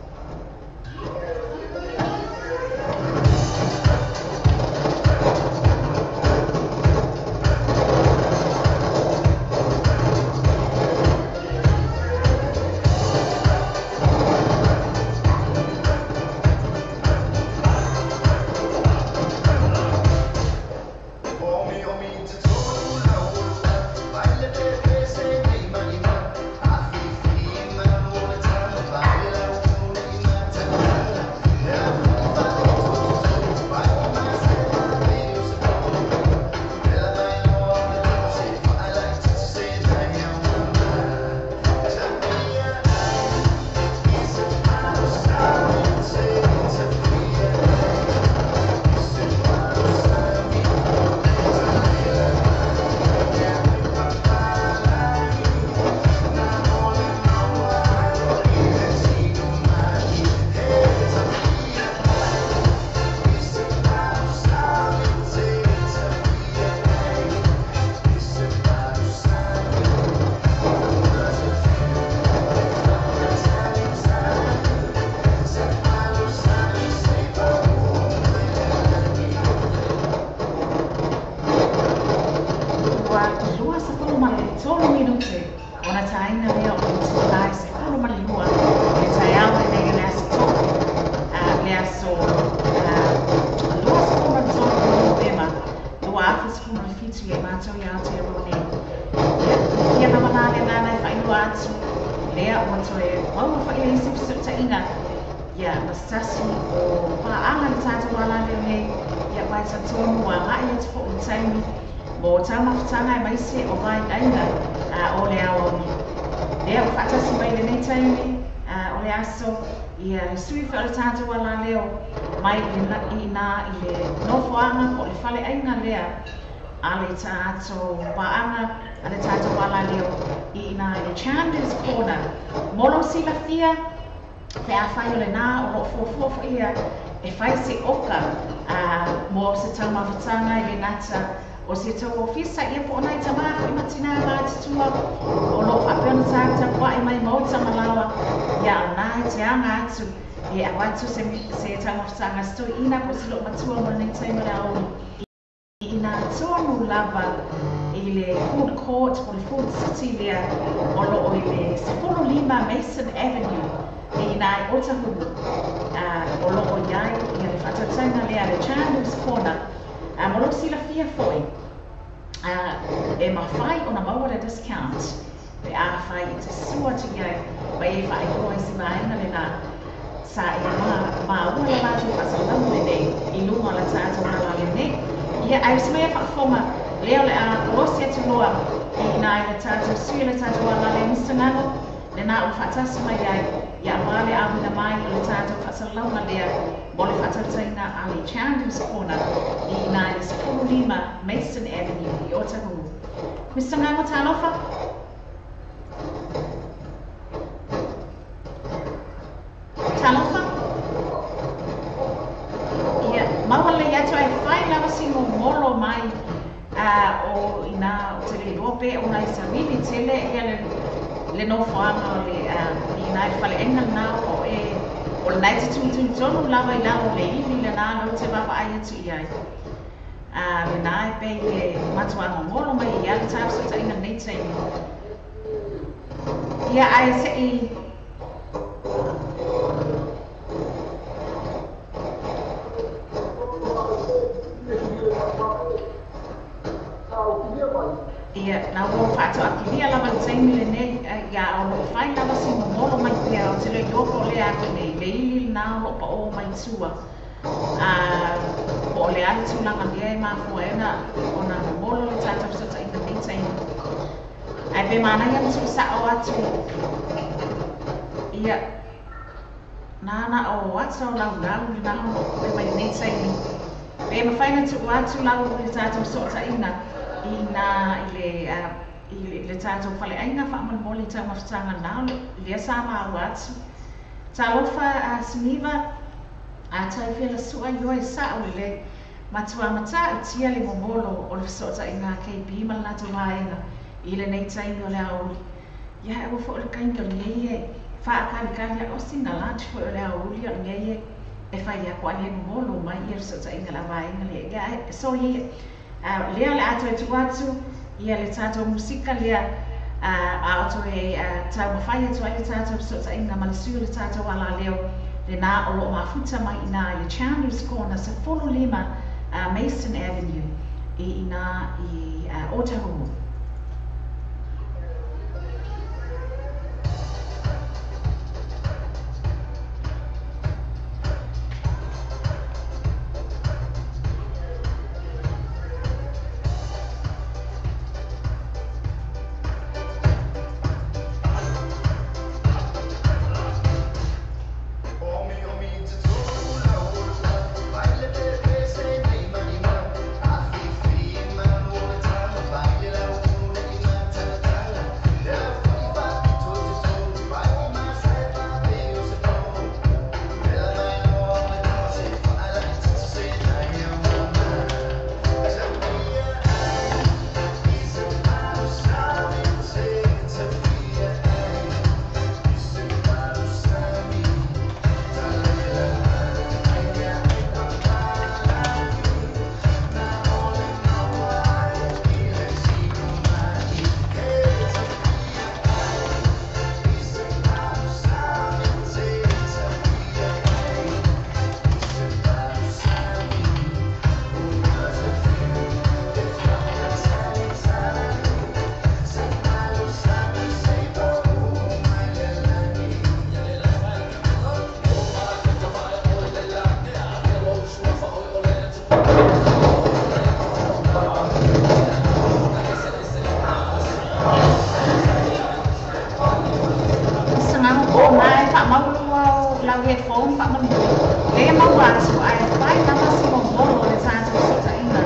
Molo silafia pe afai o le nā o loo fuafua ia e fai se oka mo se taumafataga i le gata o se tau ofisa ia po o nai tamā fo'i ma tinā matutua o loo faapea ona tatapua'i mai maota ma laoa ia o nā e te aga atu e avatu se taumafataga se toe'ina po o se loo matua mo lenei taimi o le aogi ina tonu lava i le food court po le food city lea o loo i le 15 Mason Avenue i ina i Otahuhu o loo iai ia le faatautaiga lea le Chandler's Corner. Mo lou silafia fo'i e mafai ona maua le discount pe afai i te sua atu iai ma e faailoa i se vaega lenā sa e maua le latou faasalalauga lenei i luga o la tatou ala lenei. Ia ai se mea faafofoga lea o le a kolosi atu loa i ina i le tatou sui le tatou ala le Mr. Ngano lenā ua faatasi mai ai ia aua le auina mai o le tatou faasalalauga lea mo le faatautaiga a le Chandler's Corner i ina i le 15 Mason Avenue i Otahuhu. Mr. Ngano, talofa. Talofa. Ia, maua le atu ai fai lava si momolo mai o ina o te le iloa pe ona i savili tele ia le nofoaga o le ina i le faleaiga lenā o e o lenā e te tututonu lava i lalo o le ili lenā lau te vaavaai atu i ai. Lenā e pei le matuaga momolo mai ia le tafesootaiga lenei taimi. Ia ae se'i ia na ua faatoakilia lava le taimi lenei ia o loo fai lava si momolo mai pea o te le iloa po o lea atu nei le ili lenā o loo paʻō mai tua po o le a le tulaga lea e mafua ai ona momolo le tatou fesootaiga lenei taimi. Ae pe manaia ma tuusaʻo atu ia nana o ata o laulau lenā o loo po'e mai lenei taimi. Pe mafai na tuu atu lau le tatou fesootaiga ina i le tatou faleaiga faamolemole i taumafataga lenā lea sa maua atu. Talofa Siniva a taufia lasua ioe sa'o lelei matua mata'utia le momolo o le fesootaiga a KB ma le latou vaega i lenei taimi o le aoauli. Ia e ua foʻi le kaimi o lenei e faakalikali a o sina lunch foʻi o le aoauli o lenei e fai aku a le momolo mai ia le fesootaiga le auvaega lea. Ia so ia lea o le a toe tuu atu ia le tatou musika lea a o toe taumafai atu ai le tatou fesootaiga ma le sui o le tatou alaleo lenā o loo mafuta mai inā i le Chandler's Corner 15 Mason Avenue i inā i Ōtāhuhu. Headphone faamolemole lea maua atu ae fai lava si momolo o le tatou fesootaiga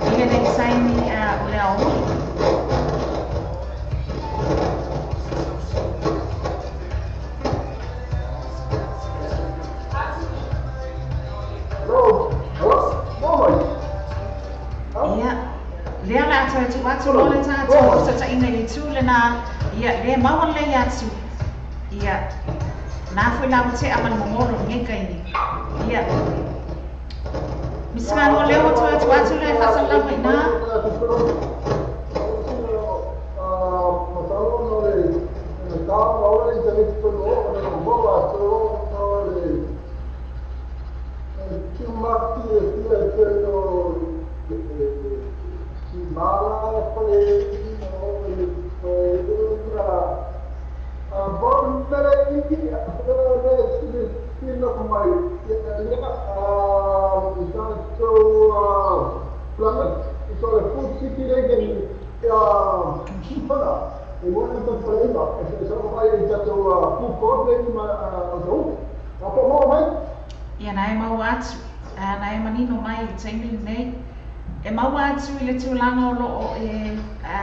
i lenei taimi o le aoauli. Ia lea o le a toe tuu atu loa le tatou fesootaiga i le itu lenā. Ia lea maua lelei atu. Ia nā foi la ua tea ma le momolo lenei kaimi. Ia Mr. Ngano lea ua toe atu atu le faasalalauga inā. Ia na e maua atu, na e manino mai i le taimi lenei. E maua atu i le tulaga o loo e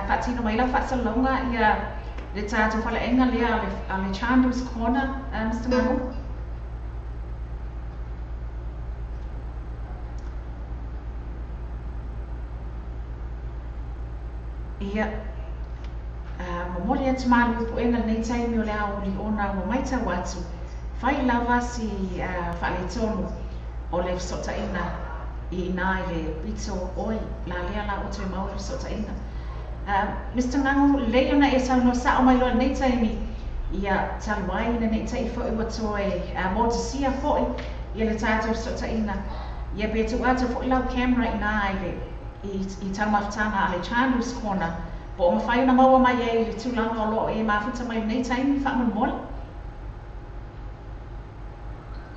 faatino mai lau faasalalauga ia le tatou faleaiga lea a le Chandler's Corner, Mr. Ngano. Ia momoli atu malu i puega lenei taimi o le aoauli ona ua maitau atu fai lava si faaletonu o le fesootaiga i inā i le pito oi la lea la o toe maua le fesootaiga. Mr. Ngano, lelei ona e saunoa sao mai loa lenei taimi ia talu ai ina nei ta'i fo'i ua toe motusia fo'i ia le tatou fesootaiga. Ia pe tuu atu fo'i lau camera inā i le i taumafataga a le Chandler's Corner po o mafai ona maua mai ai i le tulaga o loo e mafuta mai lenei taimi faamolemole.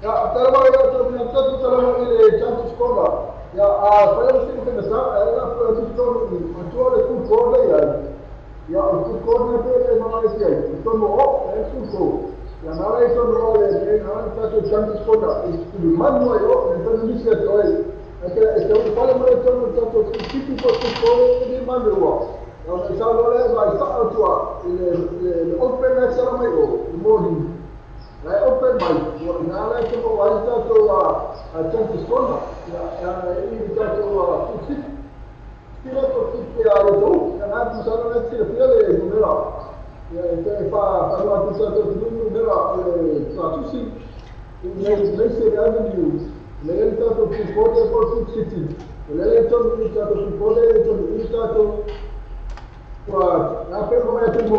Ya, tala mai ya to ni tatu tala mai le Chandler's Corner. Ya, a fai o sino que me sa, era por tu tono ni, a tu le tu corner ya. Ya, o tu corner pe le mai si ai. To no o, e tu ko. Ya na le to no le ne na tatu Chandler's Corner. E tu manu ai o, ne to ni si ai. E que e te fale mai to no tatu típico tu corner ni manu wa. Ya, sa lo le vai sa tu a le open na sa mai o, mo Lai open mai, ua ina lai te mo ai tātou a Chandler's Corner, ia i tātou a Food City. Tira to ki te a le tau, ia ngā musana nei tira pia le numera. Ia e te wha tatou numera o le Tatusi i le Mason Avenue, le le tatou food court e po Food City, o le le tonu i tatou food court e tonu i tatou ua a pe mo mai tu mo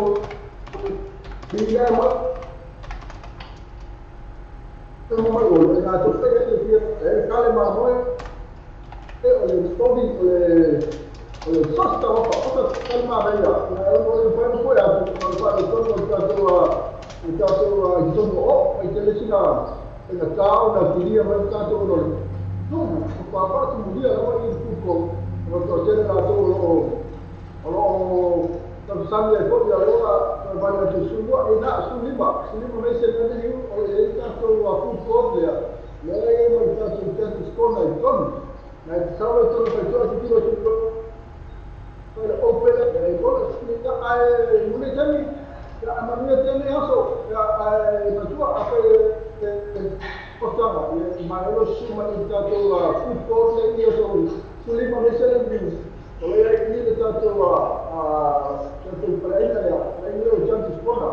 i le mo mo mai o le na tu fe e fia e kale ma mo e o le stovi o le sosta o o kale ma veia na o le fa mo ya o fa o tonu o tatou o tatou i tonu o i te le sina e na tau na tiria mai tatou o le tumu o papa tu mulia lava i fuko o to tele la to o o tau sami e foi a loa vai na tu sua e na su lima me se na ni o le tatou a food court lea le mai tatou tatou skona i tonu na te sawa tonu fai toa ki tiro tu le open e bola ni ai mune tani ya amania tene aso ya ai matua a fe postanga e mai lo su mai tatou a food court le ni so su lima me se na ni o le ai ni le tatou a tatou praina ya ai o jantu skona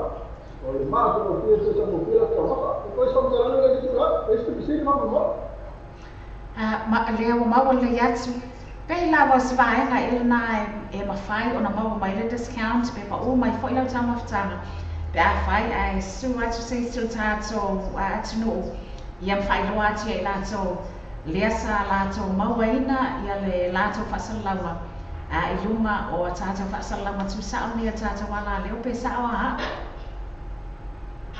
o le ma ko fie se mo fie la ka e ko sa mo la le tu la este pisini ma mo ma lea ua maua lelei atu pei lava o se vaega e lenā e mafai ona maua mai le discount pe paʻu mai foʻi lau taumafataga pe afai ae su atu se isi o tatou atunuu ia mafailoa atu ia i latou lea sa latou mauaina ia le latou faasalalauga i luga o a tatou faasalalauga tuusao nei a tatou alaleo pe saʻo aa.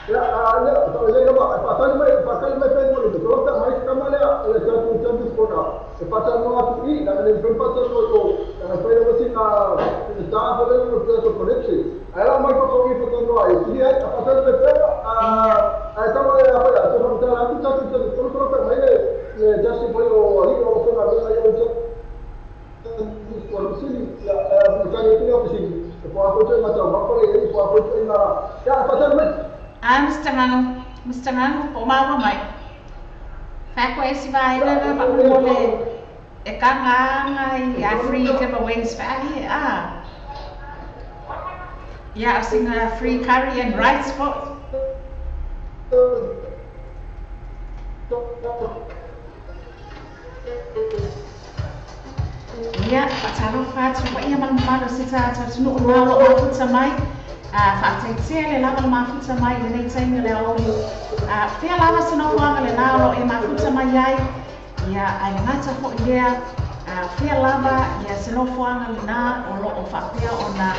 Ya, ya, le lava, fatali mai pe mo le to ta mai kama le le tatou tatou skona. E fatali no atu i, na le pe fatali no to, na pe le sina ta le no to connection. Ai la mai ko i fatali no ai, ti ai fatali pe pe a ta mo le a pa to fa ta tu ta tu to to pe mai le le just poi o ali o so na le ya o ko sili ya ta ni tu ofisi. Po a ko te ma ta ma ko le po a ko te na ya fatali mai. Mr. Ngango, Mr. Ngango, po maua mai. Whako e si vaega na whakamole e kanga i a free giveaways whaari a. Ia, o singa free curry and rice po. Ia, whataro whātu wa ia malamalo se tātou tunu o nālo o mafuta mai. Whaataitia le lava le mafuta mai le nei taimi o le aoli. Fea lava se nofoaga le nalo e mafuta mai ai. Ia, ai le ngata fo'i lea. Fea lava ia se nofoaga le nā o lo o whaapea o nā.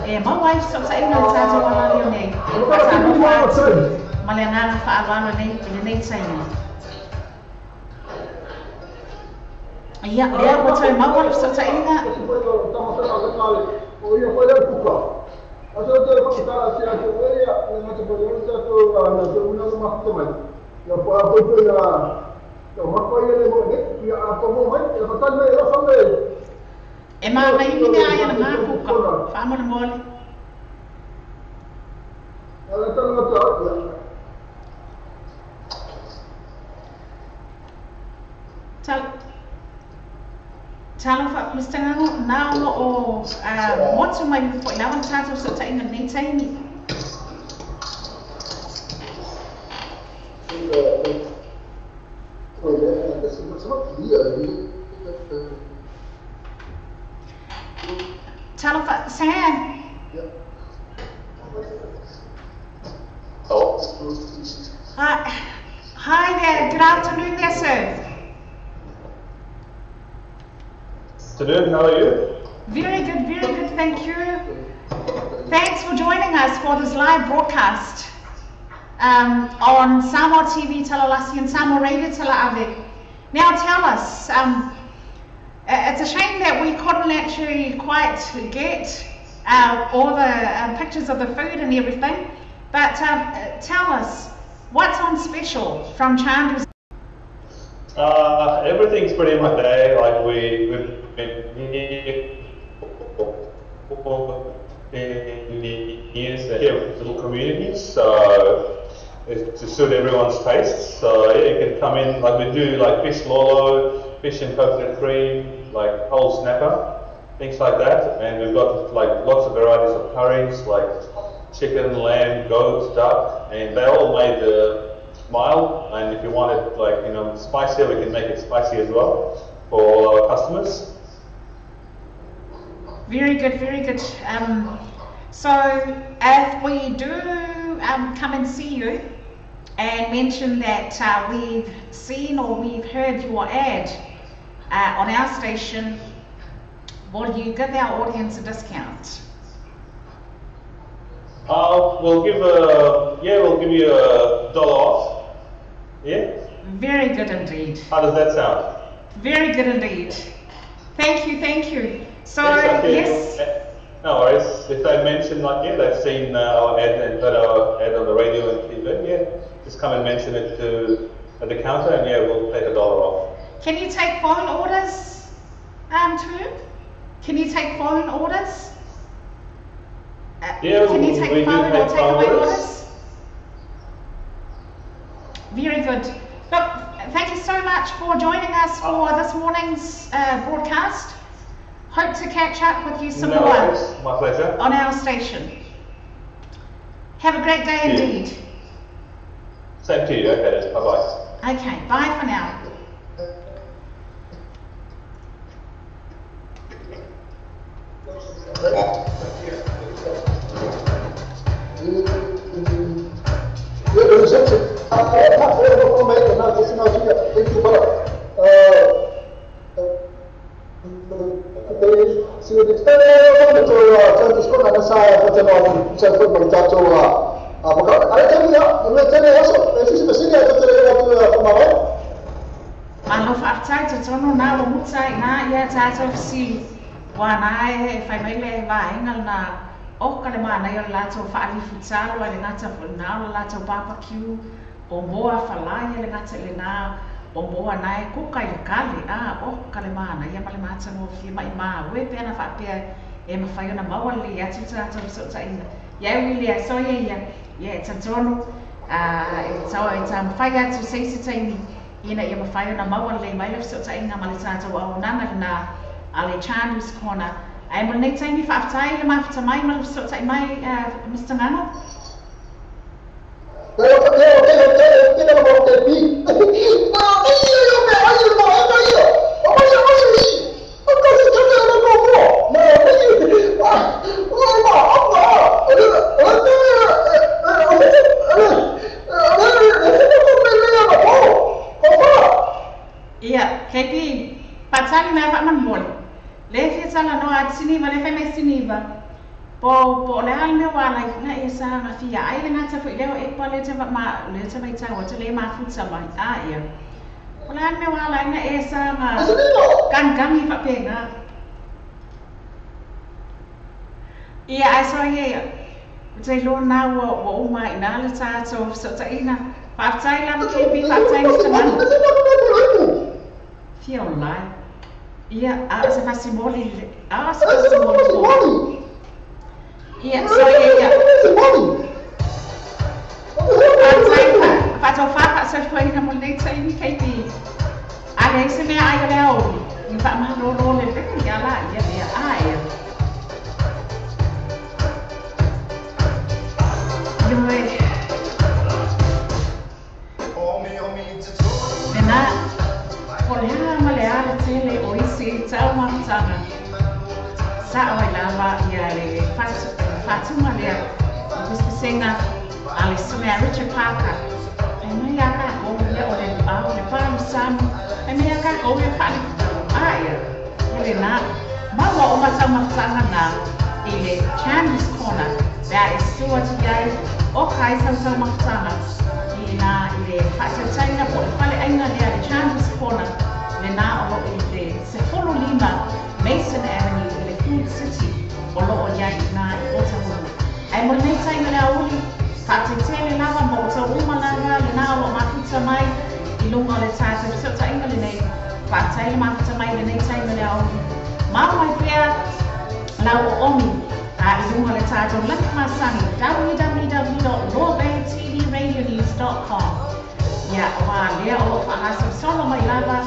E mau ai sotaina le tātou alalio nei. Whaatalofa atu ma le angāga whaaloalo nei i le nei taimi. Ia, lea ua tau maua le sotaina. O ia foi le puka. Aso te whakatara se atu e ia, le ngata po le tatou na te una le mafuta mai. Ia po a poito ia ia mako ia le mo ne, ia a po mo mai, ia whatali mai e whanga e. E maa mai mea ai ana ngā puka, whaamona mole. Ala tala ngata, ia. Talofa, Mr. Ngango, nā o o motu mai fo'i lava na tātou sotaina nei taimi. Talofa, Sam. Hello. Hi there, good afternoon there, sir. Afternoon, how are you? Very good, thank you. Thanks for joining us for this live broadcast on Samoa TV Talalasi and Samoa Radio Talaave. Now tell us, it's a shame that we couldn't actually quite get all the pictures of the food and everything, but tell us, what's on special from Chandu's? Everything's pretty much there. Like we've been here for years here with little communities, so it's to suit everyone's tastes. So yeah, you can come in, like we do like fish lolo, fish and coconut cream, like whole snapper, things like that. And we've got like lots of varieties of curries, like chicken, lamb, goat, duck, and they're all made mild. And if you want it like, you know, spicier, we can make it spicy as well for all our customers. Very good, very good. So if we do come and see you and mention that we've seen or we've heard your ad on our station, will you give our audience a discount? We'll give we'll give you $1 off. Yeah. Very good indeed. How does that sound? Very good indeed. Thank you, thank you. So yes. No worries. If they mention like they've seen our ad and heard our ad on the radio and TV, just come and mention it to at the counter, and we'll take $1 off. Can you take phone orders, too? Can you take phone orders? Yeah, can you take phone or takeaway orders? Very good. Look, thank you so much for joining us for this morning's broadcast. Hope to catch up with you some more. My pleasure. On our station. Have a great day indeed. Same to you. Okay, bye bye. Okay, bye for now. Malo whaaftai te tono nā o mutai nā ia tātou whisili. Wā nā e whai maile e wāenga nā o ka le mānai o le lātou whaalifu tālo ai le ngata nā o le lātou barbecue o moa whalai le ngata le nā o moa nā e kuka i le kale a o ka le mānai ia ma le mātanga o fia mai mā we pe ana whaapea e mawhai ona maua le atu tātou whisotaina. Ia e wili a soia ia ia e tatono e tau e tā mawhai atu seisi taimi ina ia mawhai ona maua le mai le whisotaina ma le tātou au nanga le nā a le Chandu's Corner. Ai mo nei taimi whaaftai le mawhita mai ma le whisotai mai Mr. Ngano? Ia, KP, patali mea whaamanu mole. Le fia tala noa siniva, le whai mai siniva. Po le hal mea wā lai nga e sa nga fia. Ai le ngata fo i leo e pa le te ma le te mai tau te le mafuta mai. A ia. Po le hal mea wā lai nga e sa nga gangangi whapenga. Ia, ai so ia. Te lo nā wa uma i nā le tātou so ta ina. Whaaftai lava KP, whaaftai Mr. Manu. Fia online. Ia, a se fasimoli, a se fasimoli. Ia, so ia. Whaatau whaafaa sa fuaina mo nei taimi KP. A lei se mea ai o le aoli. Ni whaamahalolo le lele ia la ia lea a ia. Ioe. Nena, po le haa ma le ala tele o isi i tau mafutanga. Sa oi lava ia le whatunga lea. Pusipusenga a le sumea Richard Parker. Ai mai a ka kou ia o le au le paramusamu. Ai mai a ka kou ia whaali. A ia. Ia le nā. Maua o matau mafutanga nā i le Chandu's Corner. Lea e sua ti ai o kai tau tau mafutanga. I nā i le whaatautaina po le whale ainga lea le Chandu's Corner. Le nā o lo i le 15 Mason Avenue i le Food City o lo o iai nā i Otahuhu. Ai mo lenei taimi le auli, whaatetele lava mo o tau uma lava le nā o lo mafuta mai i lunga o le tātou whisotaina lenei. Whaatai le mafuta mai lenei taimi le auli. Mau mai pea lau o omi i lunga o le tātou laki masani www.lawbaytvradionews.com. Ia, wā lea o lo whaangasa solo mai lava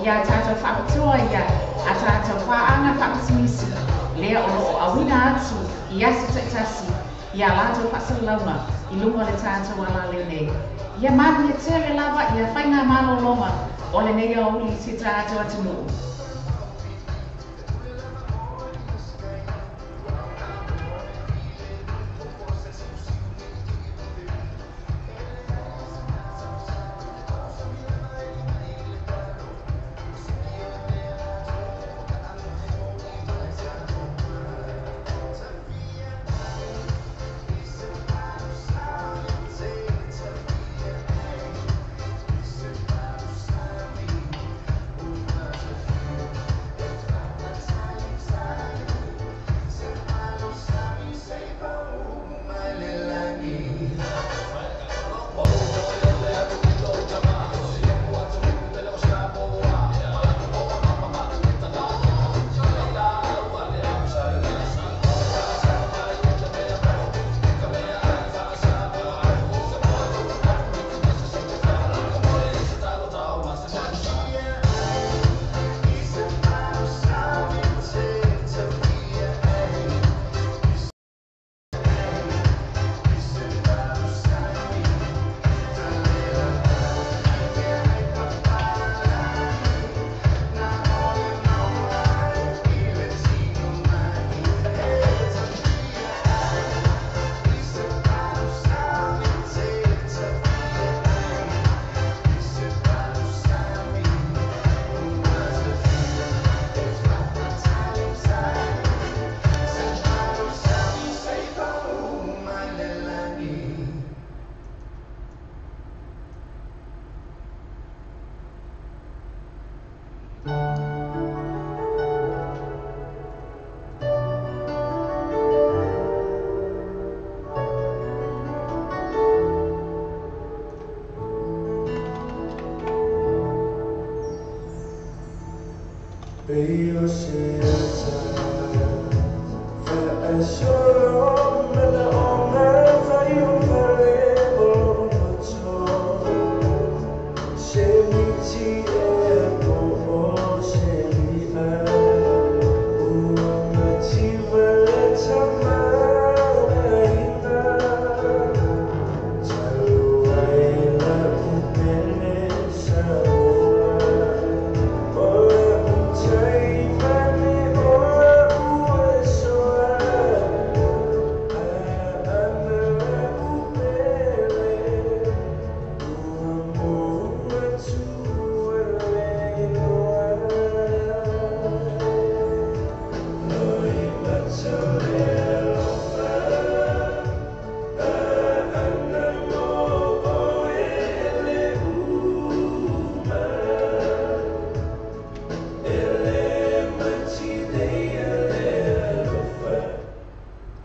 ia tātou whaapatua ia a tātou whaanga whaapatimisi lea o lo o awina atu i aso taitasi Ia latou faasalalauga i luga o le tatou alalei nei. Ia manuia tele lava ia faigamalologa o lenei aoauli i si tatou atunuu.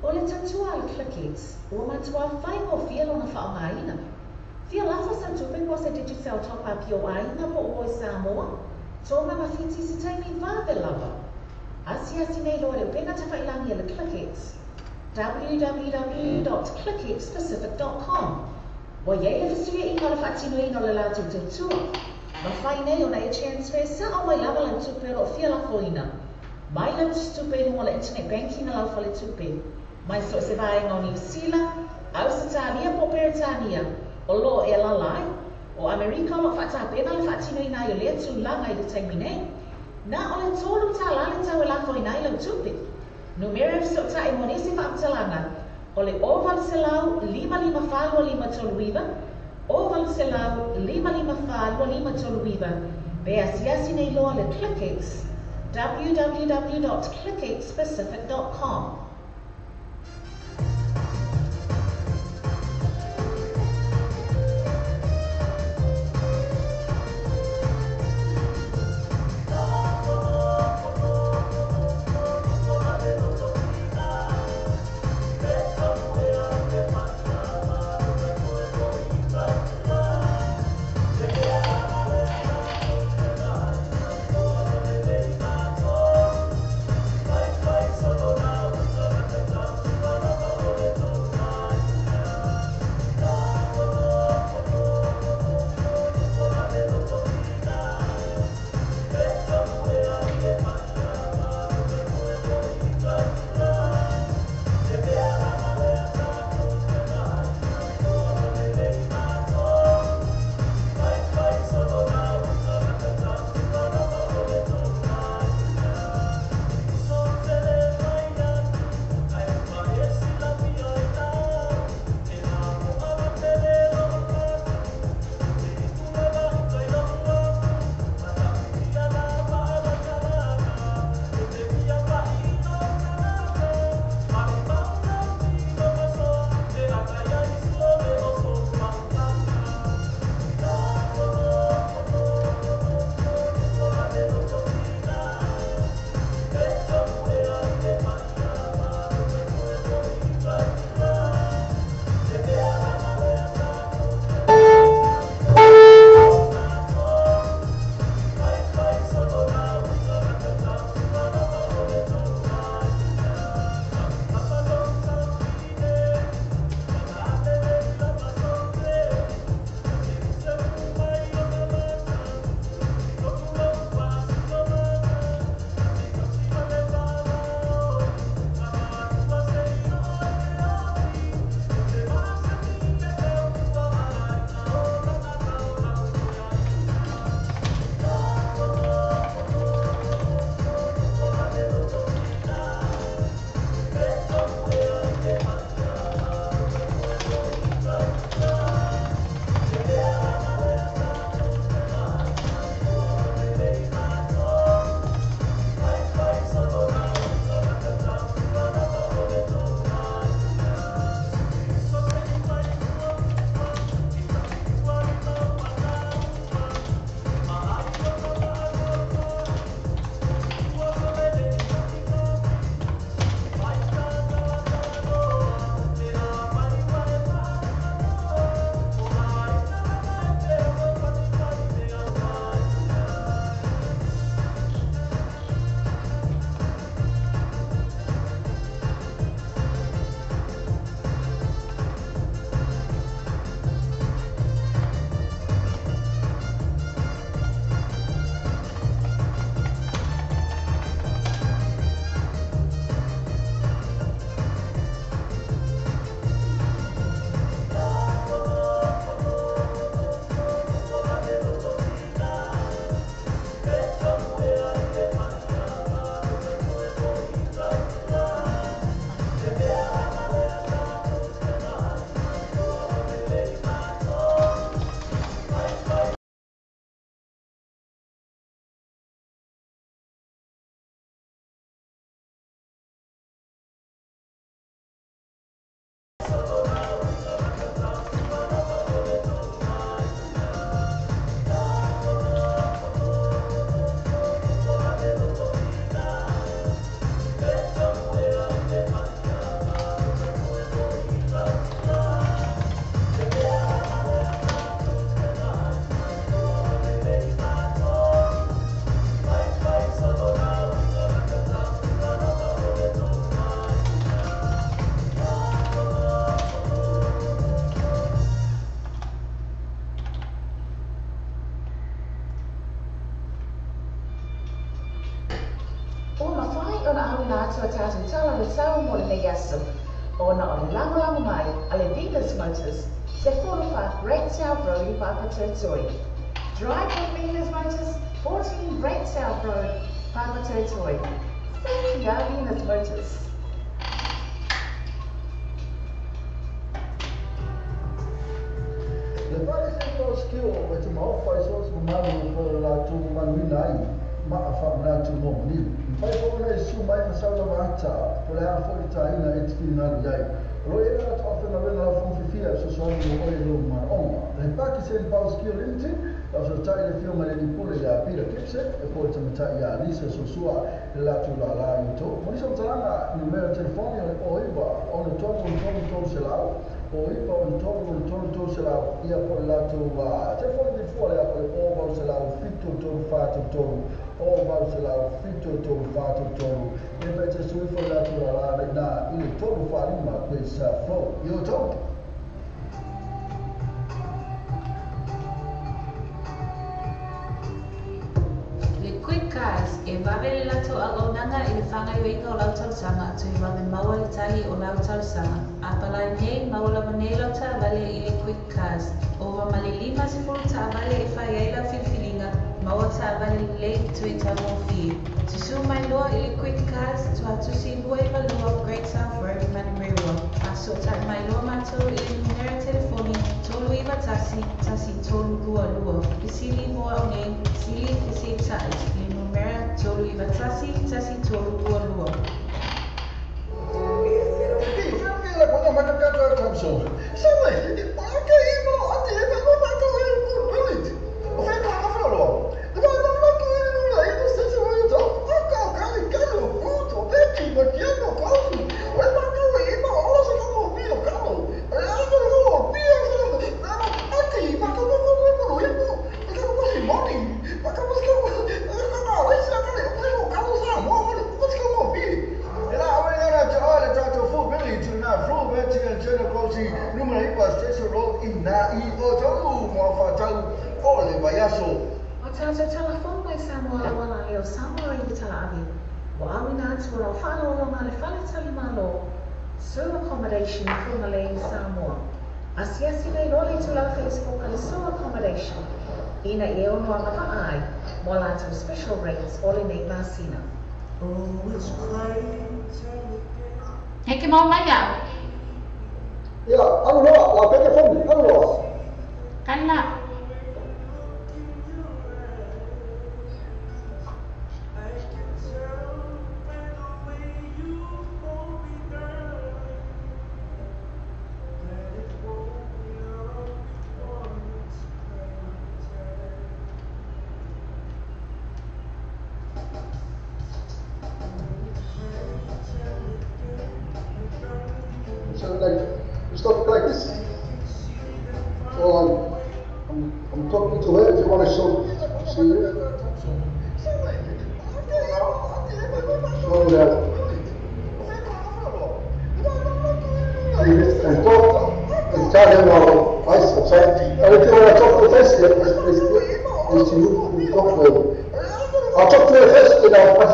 O le tautua a le Clickex, ua matuā faigofie lona faaaogaina. Fia lafo sau tupe po o se Digicel Top-Up i ou aiga po o oe Samoa, Tonga ma Fiti i se taimi vave lava. Asiasi nei loa i le upega tafailagi a le Clickex, www.clickxpacific.com. Ua i ai le fesuiaiga o le faatinoina o le latou tautua. Mafai nei ona e transfer sao mai lava lau tupe o lo o fia lafoina mai lau tusitupe i luga o le internet banking a lau faletupe, mai so o se vaega o Niu Sila, Ausetalia po o Peretania o lo o e alaala ai. O Amerika o lo o faatapena le faatinoina ai o lea tulaga i le taimi nei. Na o le $3 le tau e lafoina ai lau tupe. Numera e fesootai mo nisi faamatalaga o le 0800 554 2539, 0800 554 2539, pe asiasi nei loa le Clickex, www.clickxpacific.com. Ona o le lagolago mai a le Venus Motors, 14 Great South Road i Papatoetoe. Drive with Venus Motors, 14 Great South Road, Papatoetoe. Thank you, Venus Motors. Le Pakistan Skill o te maofa i so mamalu po le latou mamaluina ai maa faamanatu mo maliu. Mafai foi ona e susu mai ma sau lava ata po o le a foi le taina e te finagalo i ai. O lo o i ai le latou afaigaluega laufofofifia e fesoasoani mo oe i lou manaoga. Le Pakistan Power Skill Limited, la fesootai le afioga i le alii pule ia Peter Gibson e po o le tamatai ia Lisa Suasua i le latou lala i outou. Mo nisi o matalaga, numera telefoni o le 09 63 300 o 9 6 6 3 300 ia po o le latou telefoni vilifua lea o le 0800 73 43 0800 73 43 ia pe te sui fo le latou lala na i le 345 Great South Road i outou. Le Quick Cars, e vave le latou auaunaga i le faagaoioiga o lau talosaga toe vave maua le tali o lau talosaga. A palai nei, maua lava nei lau taavale i le Quick Cars. Ova ma le 50 taavale e fai ai lau filifiliga, maua taavale lelei toe taugofie. Susū mai loa i le Quick Cars, Tuatusi 292 Great South Road, Manurewa. Fesootai mai loa matou i le numera telefoni 391 1322. Fesili mo au nei, sili fesita'i le numera 391 1322. Numera 9 Station Road i nā i o tau mo whātau o le vaiaso. O tātou telefoni mai Samoa auala e o Samoa i le talaavi. Ua auina atu o lau faaaloaloga le fale talimalo, Sur Accommodation Fugalei i Samoa. Asiasi nei loa le itulā Facebook a le Sur Accommodation ina ia ono agavaa ai mo a latou special rates o lenei masina. Heke mau mai au. Ia, alu loa, la peke fomi, alu loa. Kana. So like, stop like this. So I'm talking to her. If you want to show, see it. Show that. And talk and tell him how I subside. And if you want to talk to her first, it's you who talk to her. I'll talk to her first, then I'll pass.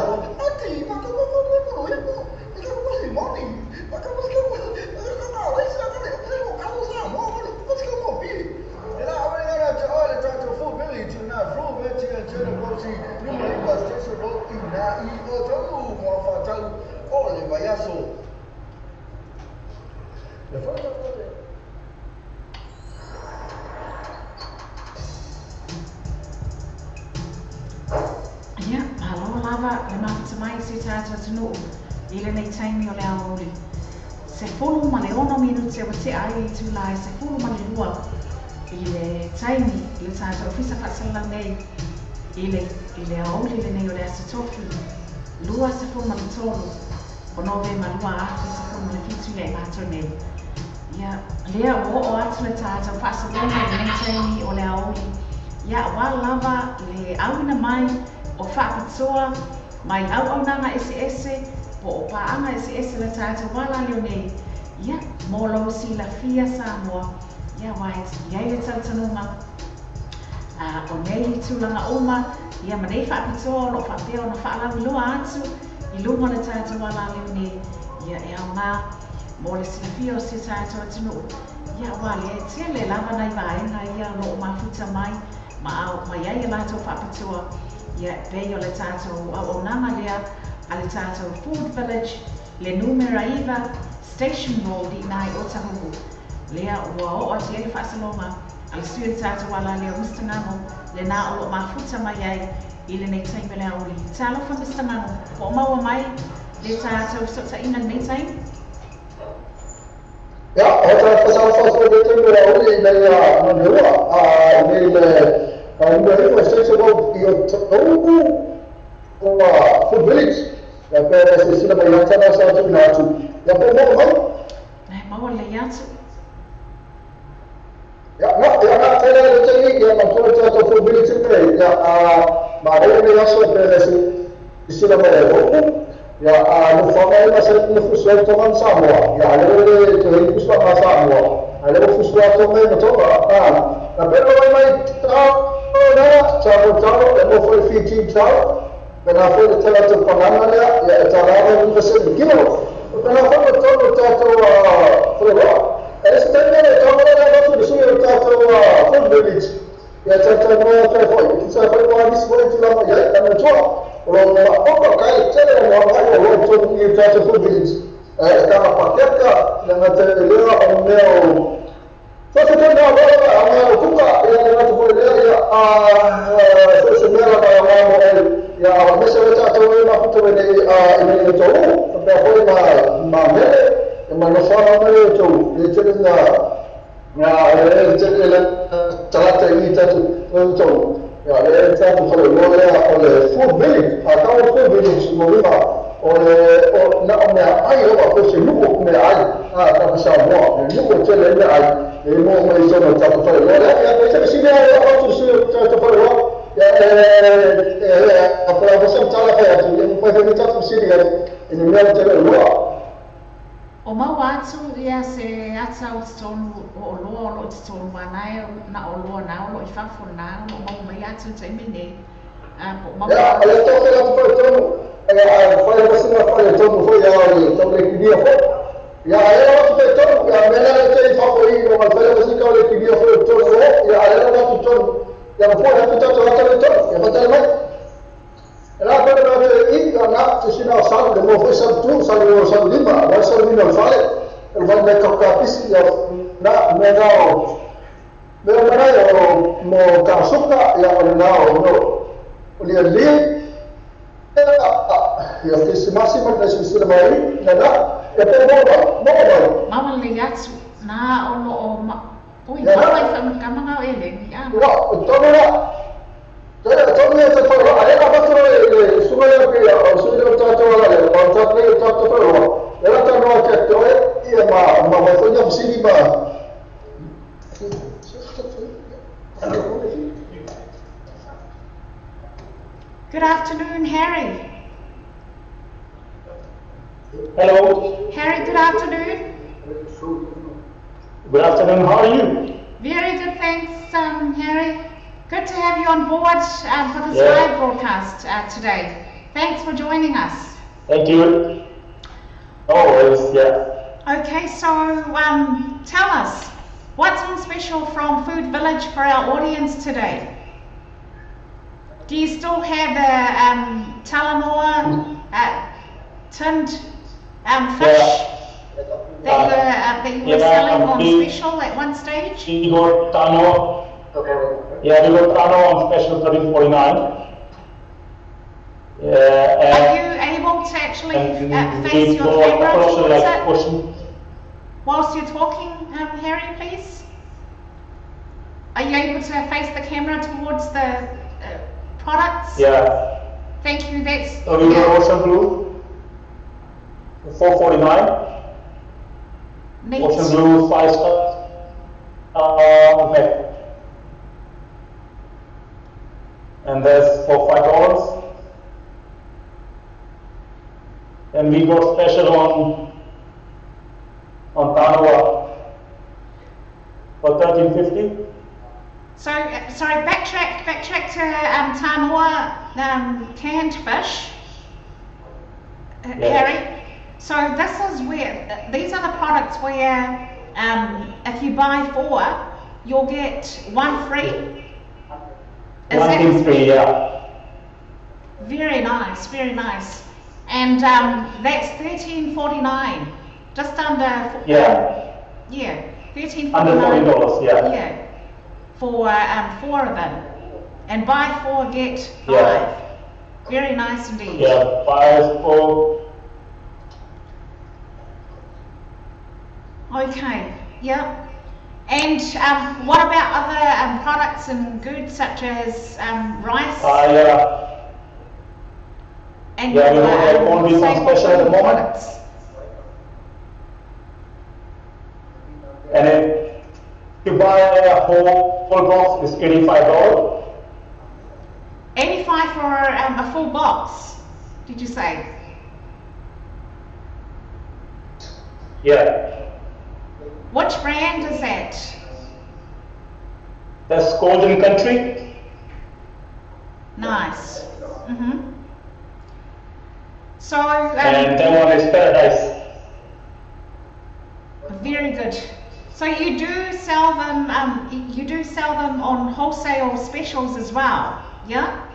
Ia, malo lava le mafuta mai i si tātou atunuu i lenei taimi o le aoauli. 16 minute ua tea ai le itulā e 12 i le taimi i le tātou ofisa faasalalau nei i le i le aoauli lenei o le Aso Tofi 23 o Novema 2017 ia i matou nei. Ia, lea ua oo atu le tātou faasalaga i lenei taimi o le aoauli. Ia, aua lava le auina mai o faapitoa mai auaunaga eseese po o paaga eseese le tātou alaleo nei. Ia, mo lou silafia Samoa. Ia, aua e i ai le talitonuga o nei tulaga uma, ia ma nei faapitoa o lo o faapea ona faalauiloa atu i luga o le tātou alaleo nei. Ia, e aoga Mo le silafia o si o tatou atunuu, ia ua le tele lava nai vaega ia o lo o mafuta mai ma ao mai ai a latou faapitoa, ia e pei o le tatou auaunaga lea a le tatou Food Village, le numera 9 Station Road i ina i Otahuhu, lea ua oo atu i ai le faasologa a le sui o le tatou alaleo Mister Ngamo, lena o lo o mafuta mai ai i lenei taimi o le aoauli. Talofa Mister Ngamo, po o maua mai le tatou fesootaiga i lenei taimi? Ia, o ta fasafasa foi le taimi o le aoauli ina ia manuia i nei le numera 9 Station Road i Otahuhu Food Village. Ia pe silasila mai ia tala sa tuuina atu. Ia po o maua mai? E maua lelei atu. Ia, na, ia, na, tele le taimi, ia, matua le tatou Food Village nei, ia, manaia lenei aso e pe silasila mai ai Hopu. Ia, nofoaga ai ma se le fusu ai Tonga ma Samoa. Ia, a lea ua le toe i fusu ma Samoa. A lea ua fusu atoa mai ma Tonga. Na pe mai mai talo na, talo talo, e mo foi Fiji talo. Pe na foi le tala te pangana lea, ia e tala ni se kilo. Pe na foi le talo tatou faleroa. E se taimi le talo lea atu le sui o tatou Food Village. Ia tata noa te foi, ki sa foi wa nisi foi tulaga i ai, ka matua. O lo ma oka kai tele o moa mai o lo tonu i tatou Food Village. E kanga pakeka, le ngata e lea o mea o Fa fe tonu a loa a mea o kuka, ia le ngata foi lea, ia a so se mea la ma mo e, ia a mese o tatou e mafuta e nei i nei o tau, ka pea foi ma mele, e ma nofoana mai o tau, e tele nga e tele le talata i tatou o tau. Ia le tatou fale loa lea o le Food Village, a tau Food Village mo lima o le o na o mea ai o ko se nuku mea ai a ta Samoa, le nuku tele mea ai e mo mai sono tatou fale loa lea, ia pe se sile o atu se tatou fale loa, ia e a pala sa tala fa atu, ia mo pa tatou sile e ni mea tele loa. O maua atu ia se ata o totonu o oloa o lo o totonu anae na oloa na o lo o i fafo na o lo o maua mai atu i taimi nei. Po o maua. Ia, o le tau fai atu foi tonu, e fai masina fai tonu foi ia o le tau le kinia foi. Ia, e atu foi tonu, ia mea lea te i fafo i o fai masina o le kinia foi tonu o, ia a le atu tonu. Ia ma foi atu tatou ata le tonu, ia fatale mai. E la pena na te i na te sina o salu, le mo foi salu tu, salu o salu lima, o salu lima o fale, e vai me kaka pisi, ia na me na o, me o manai o mo kasuka, ia o na o no, o lia li, ia krisimasi ma na sisila mai, na na, ia pe mo mai, mo mai. Maua le atu, na o lo o ma, ui, maua i whakamanga o ele, ia. Ia, o tonu na, tonu ia te wharoa, a ea watu le sunga lea pia, o sui lea tātou ala lea, o tātou lea tātou wharoa, e la tānoa kia te oe, ia ma whaiwhainya msini ma. Good afternoon, Harry. Hello. Harry, good afternoon. Good afternoon, how are you? Very good, thanks, Harry. Good to have you on board for this live broadcast today. Thanks for joining us. Thank you. Always, yeah. Okay, so tell us, what's on special from Food Village for our audience today? Do you still have the talanoa tinned fish that you were selling on special at one stage? We got tanoa. Yeah, we got tanoa on special $13.49. Yeah, are you able to actually face your camera towards it whilst you're talking, Harry, please? Are you able to face the camera towards the products? Yeah. Thank you. That's so we got Ocean Blue, $4.49. Neat. Ocean Blue 5 star. Okay. And that's for $5. And we got special on Tanoa for $13.50. So sorry, backtrack to Tanoa canned fish, Harry. So this is where, these are the products where if you buy 4, you'll get 1 free. Is 1 thing free, yeah. Very nice, very nice. And that's $13.49, just under. Yeah. Yeah, $13.49. Under $40, yeah. Yeah, for 4 of them, and buy 4 get 5. Yeah. Very nice indeed. Yeah, 5, 4. Okay. Yeah. And what about other products and goods such as rice? Yeah. And yeah, we have corned beef on special at the moment. And if you buy a whole box, it's $85. $85 for a full box, did you say? Yeah. Which brand is that? That's Golden Country. Nice. Mm-hmm. So, and that one is Paradise. Very good. So you do sell them. You do sell them on wholesale specials as well. Yeah.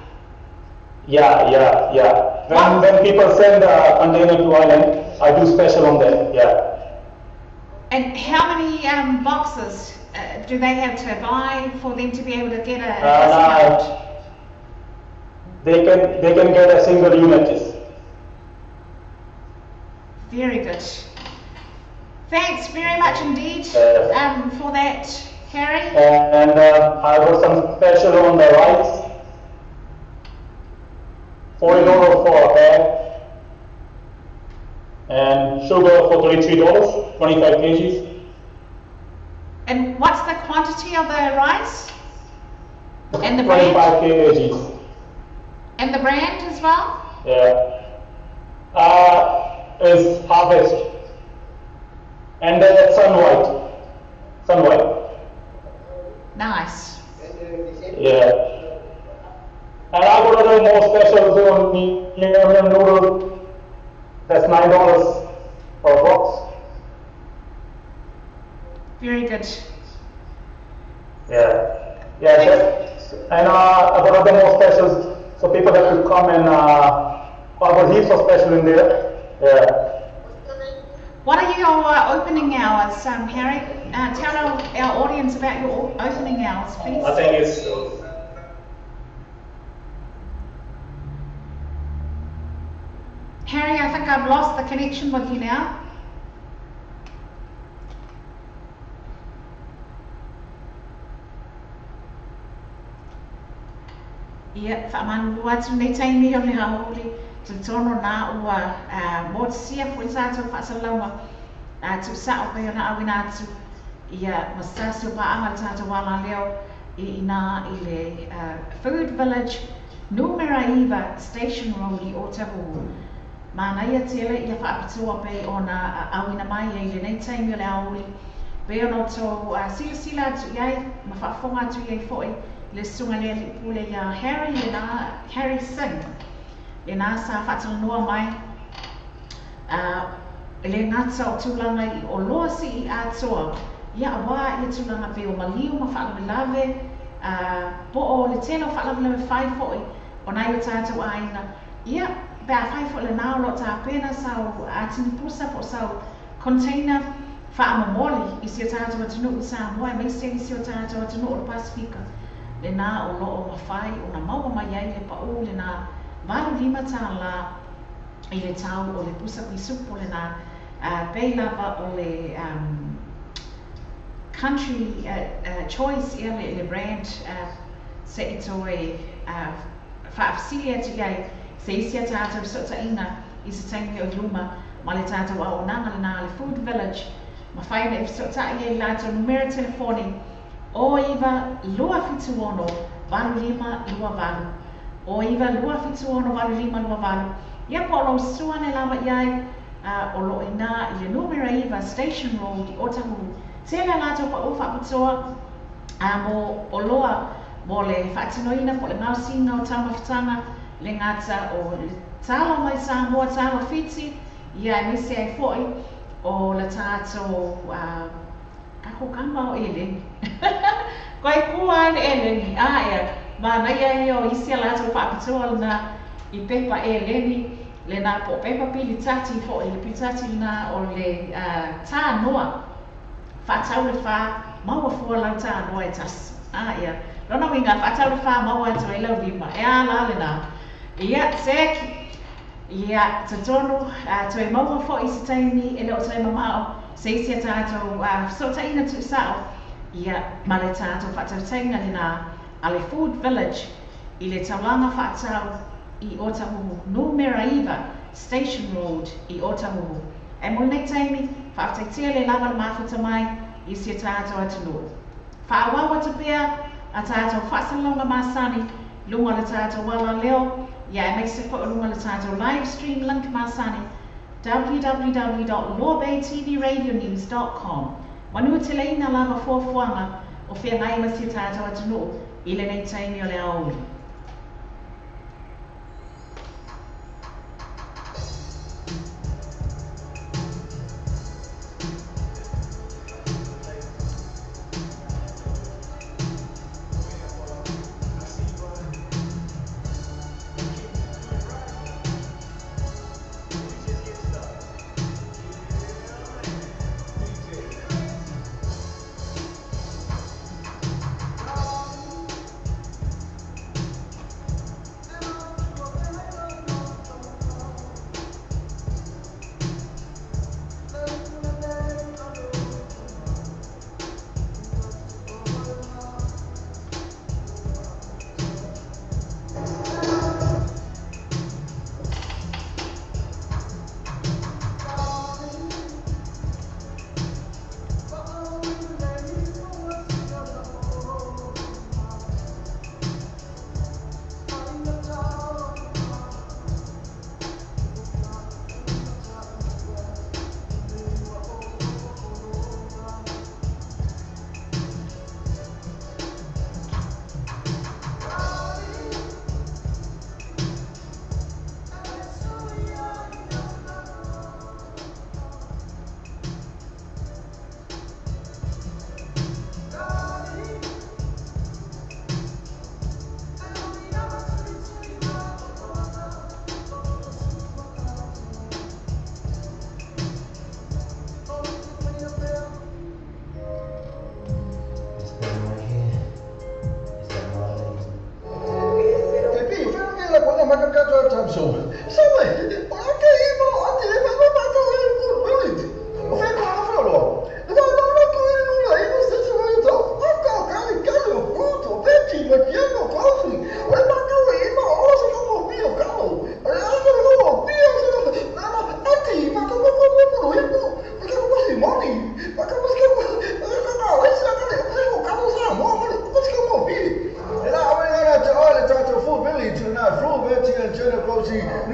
Yeah, yeah, yeah. When people send a container to Ireland, I do special on them. Yeah. And how many boxes do they have to buy for them to be able to get a discount? They can get a single unit. Very good. Thanks very much indeed for that, Harry. And I got some special on the rice. $40 for a bag. And sugar for $33, 25 kgs. And what's the quantity of the rice? And the brand? 25 kgs. And the brand as well? Yeah. Is Harvest. And that's Sunwhite. Sunwhite. Nice. Yeah. And I got other more specials on yum noodle. That's $9 per box. Very good. Yeah. Yeah. And I got other more specials, so people have to come and I got heaps of special in there. Yeah. What are your opening hours, Harry? Tell our audience about your opening hours, please. I think it's... Harry, I think I've lost the connection with you now. Ia, whaamanu atu nei taimi o le haoli, te tono nā ua mō te sia fo i tātou whaasalaunga, tu sao pe ona awina atu, ia masasi o paanga le tātou wala leo i nā i le Food Village, numera 9 Station Road i Otahuhu. Mana ia tele ia whaapitua pe ona awina mai e i le nei taimi o le aoli, pe ona tō sila sila atu iai, ma whaafonga atu iai foi, le sunga le pule ia Harry le nā, Harry Singh le nā sa whaatalanoa mai le ngata o tūlanga i o loa si i atoa ia wā ia tūlanga pe o maliu ma whaalawelawe po o le tele o whaalawelawe whai foi o nai o tātou aina ia pe a whai foi le nā o lo tā pena sau atini pusa po sau container whaamamoli i si o tātou atunu i Samoa me se i si o tātou atunu o le Pasifika le nā o loo mawhai o na maua mai ai le pa'u le nā $85 la i le tau o le pusa pisupo le nā pei lava o le country choice ia le brand se i toe whaafsili atu iai se isi a tātou sotaina i se taimi o luma ma le tātou au nanga le nā le Food Village mawhai na i sotai ai lātou numera telefoni o iwa lua whituono valu lima lua valu. O iwa lua whituono valu lima lua valu. Ia po lo suane lava iai o lo ina i le numera 9 Station Road i Otahuhu. Tēnā lātou pa o whaapatoa mō o loa mō le whaatinoina po le ngausinga o taumawhitanga le ngata o le tālo mai Samoa, tālo Fiti. Ia aemaise ai fo'i o le tatou tatou kama o eleni. Koe kua ai le eleni, a ea, manaia ia o isi a latou faapitoa lena i pepa eleni, lena po o pepa pilitati fo'i, le pilitati lena o le tānoa, faatau le fa, maua fua lau tānoa e tasi. A ia, lona uiga, faatau le fa maua atu ai lau lima, e a la lena. Ia, seki, ia, totonu, toe maua fo'i se taimi e le o toe mamao, se isi a tatou fesootaiga tuusao, ia, ma le tatou faatautaiga lena a le Food Village i le taulaga faatau i Otahuhu, numera 9, Station Road i Otahuhu. Ae mo lenei taimi, faafetai tele lava le mafuta mai i si a tatou atunuu. Faaauau atu pea a tatou faasalalauga masani i luga o le tatou alaleo, ia aemaise foi o luga o le tatou live stream link masani, www.lawbaytvradionews.com. Manuteleina lava fuafuaga o feagai ma si a tatou atunuu i lenei taimi o le aoauli. This thing right here is that Marley.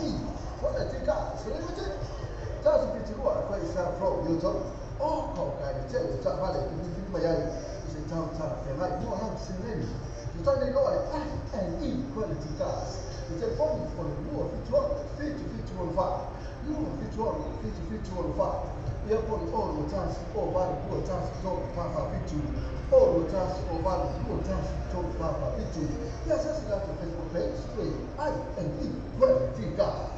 I-N-E Quality Cars Limited. Tasi whitirua koe i South Road i o o kau kai te o ta vale te whiwhiri mai ai i se tau tara whengai mo lau sineni. Te tau nei loa le I-N-E Quality Cars. Le telefoni o le 276 7715 276 7715. Ia po le 6 1 o 8 2 1 3 4 4 7 6 1 o 8 2 1 3 4 4 7. Ia sasi latou Facebook page e I-N-E Quality Cars.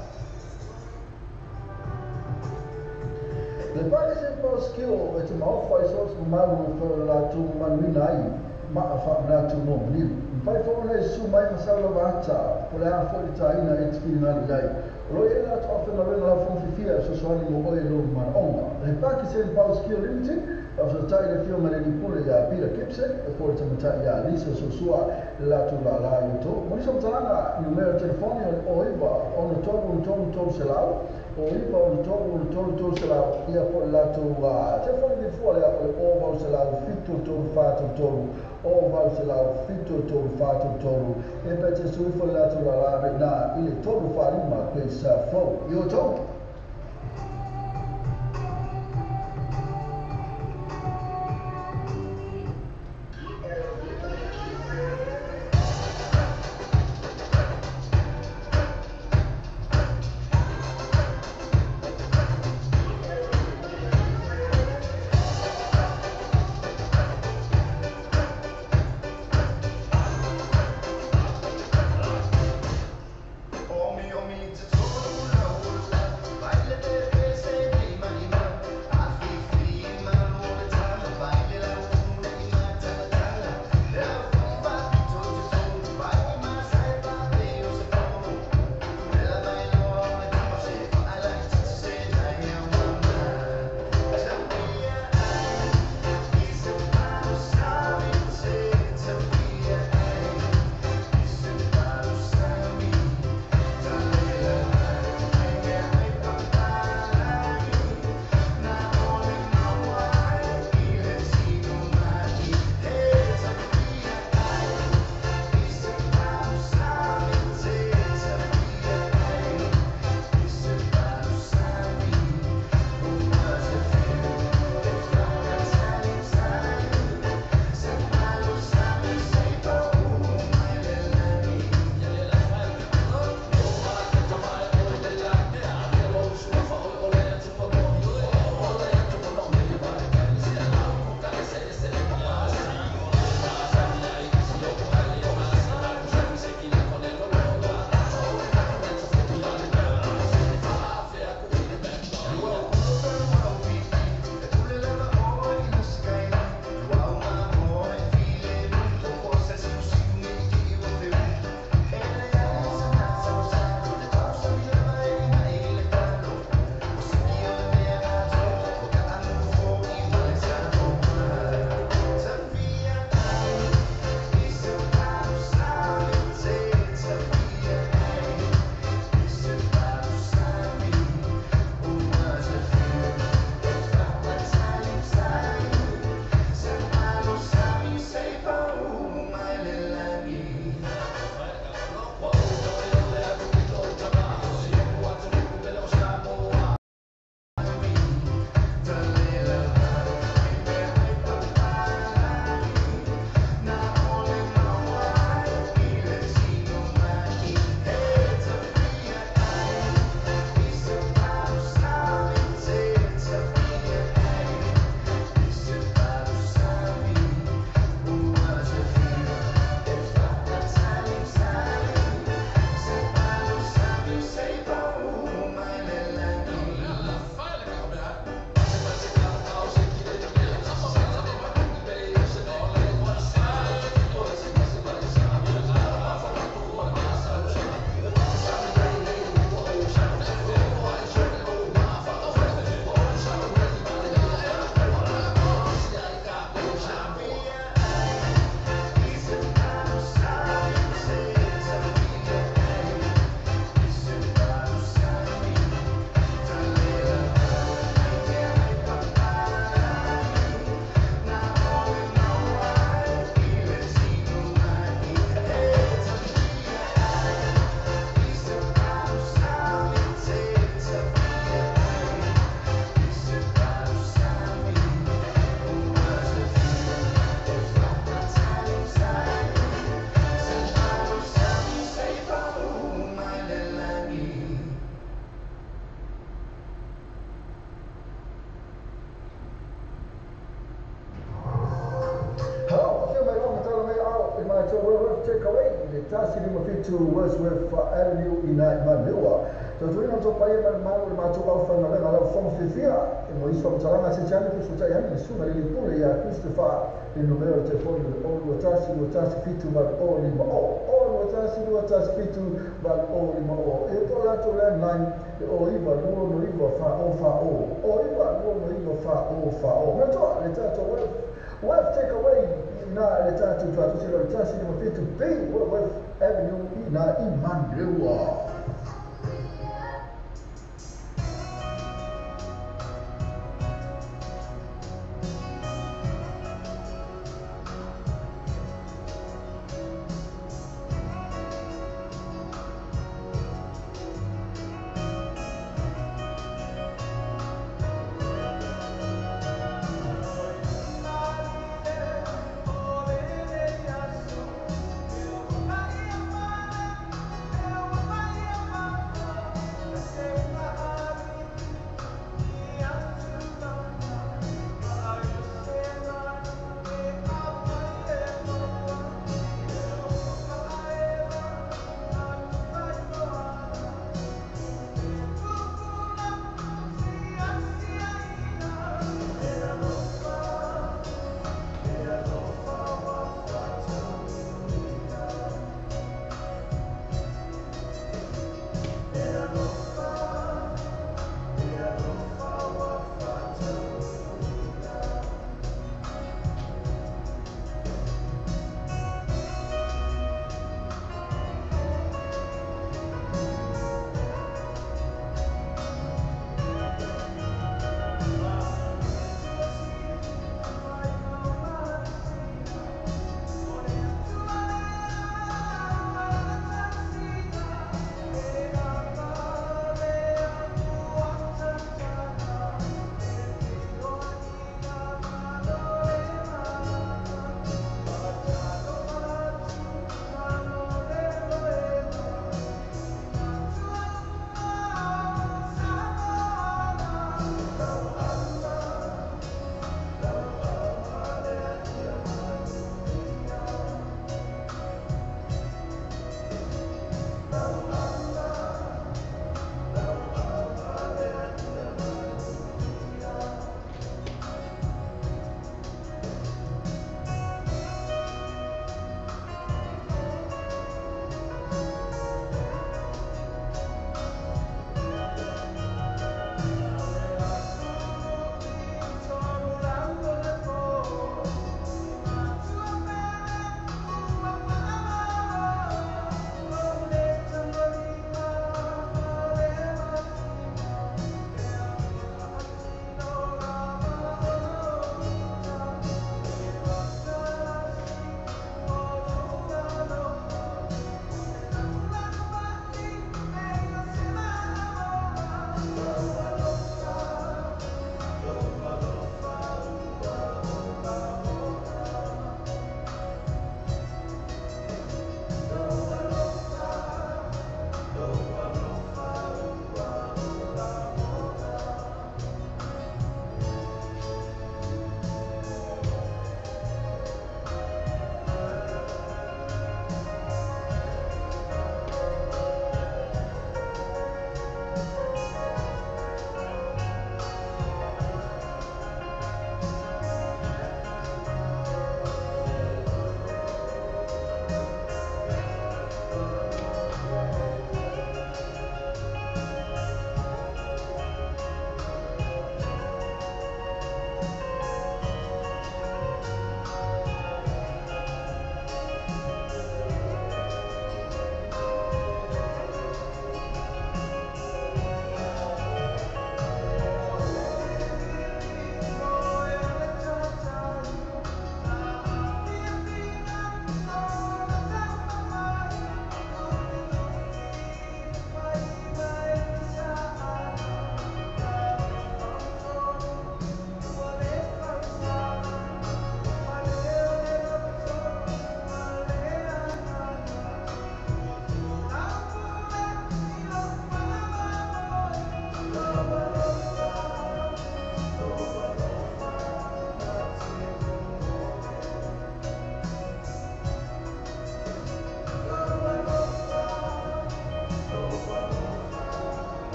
Le Pakistan Skill e te maofa i source mamalu o latou manuina ai maa whaanatu mo maniu. Mpai whaona e su mai masau lava ata, po le a fo i tāina e te whiringalu iai. O loi e la to awhenga renga lau whongwhiwhia sosoani mo oe lo manaonga. Le Pakistan Power Skill Limited, au sa tai le whio mareni pule ia Peter Gibson, e po le tamatai ia Lisa Sosua le latu la la i o. Monisa matalanga, numero telefoni o iwa, ono tolu tolu tolu selau, o iwa ono tolu tolu tolu selau, ia po le latu telefoni vifua lea o le o vau selau fitu tolu fatu tolu, o vau selau fitu tolu fatu tolu, e pete suifo le latu la la reina i le tolu wharima Grace Flow. I o tau. Omi, omi, te tolu la ula. i le 157 Wordsworth Avenue i nai Manurewa. Tautuaina outou paia ma le mamalu o le matou aufaigaluega lau fofoga fiafia e mo isi faamatalaga se ati ane fesootai ane le susuga i le Alii Pule ia Christopher i le numera o le telefoni o le 021 217 8050 021 217 8050 e po o latou landline le 09 269 4040 09 269 4040. Manatua le tatou web web take away ina le tatou tuatusi le 157 B Wordsworth Avenue ina i Manurewa.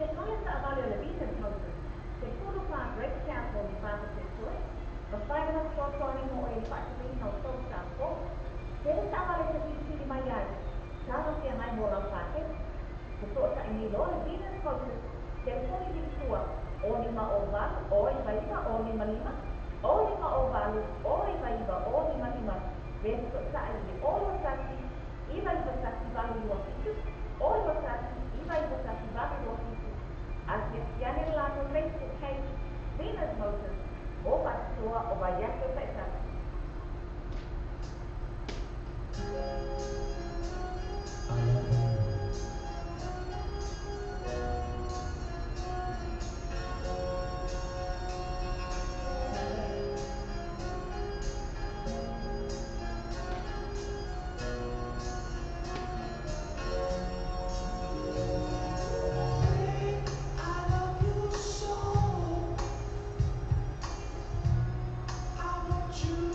Telepā le taavale o le Venus Motors, 14 Great South Road i Papatoetoe, mafai ona fesoasoani mo oe i le faatinoina o tou tala fou. Tele taavale e te filifili mai ai, talafeagai mo lau paketi. Fesootai nei loa le Venus Motors, telefoni lilitua o 5 o 8 o 99 o 55, o 5 o 8 o 99 o 55, pe fesootai i le o 21 991 827, o 21 991 827. Asiasi ane le latou Facebook page, Venus Motors, mo faapitoa o vaiaso taitasi. I love you. I love you so. I want you.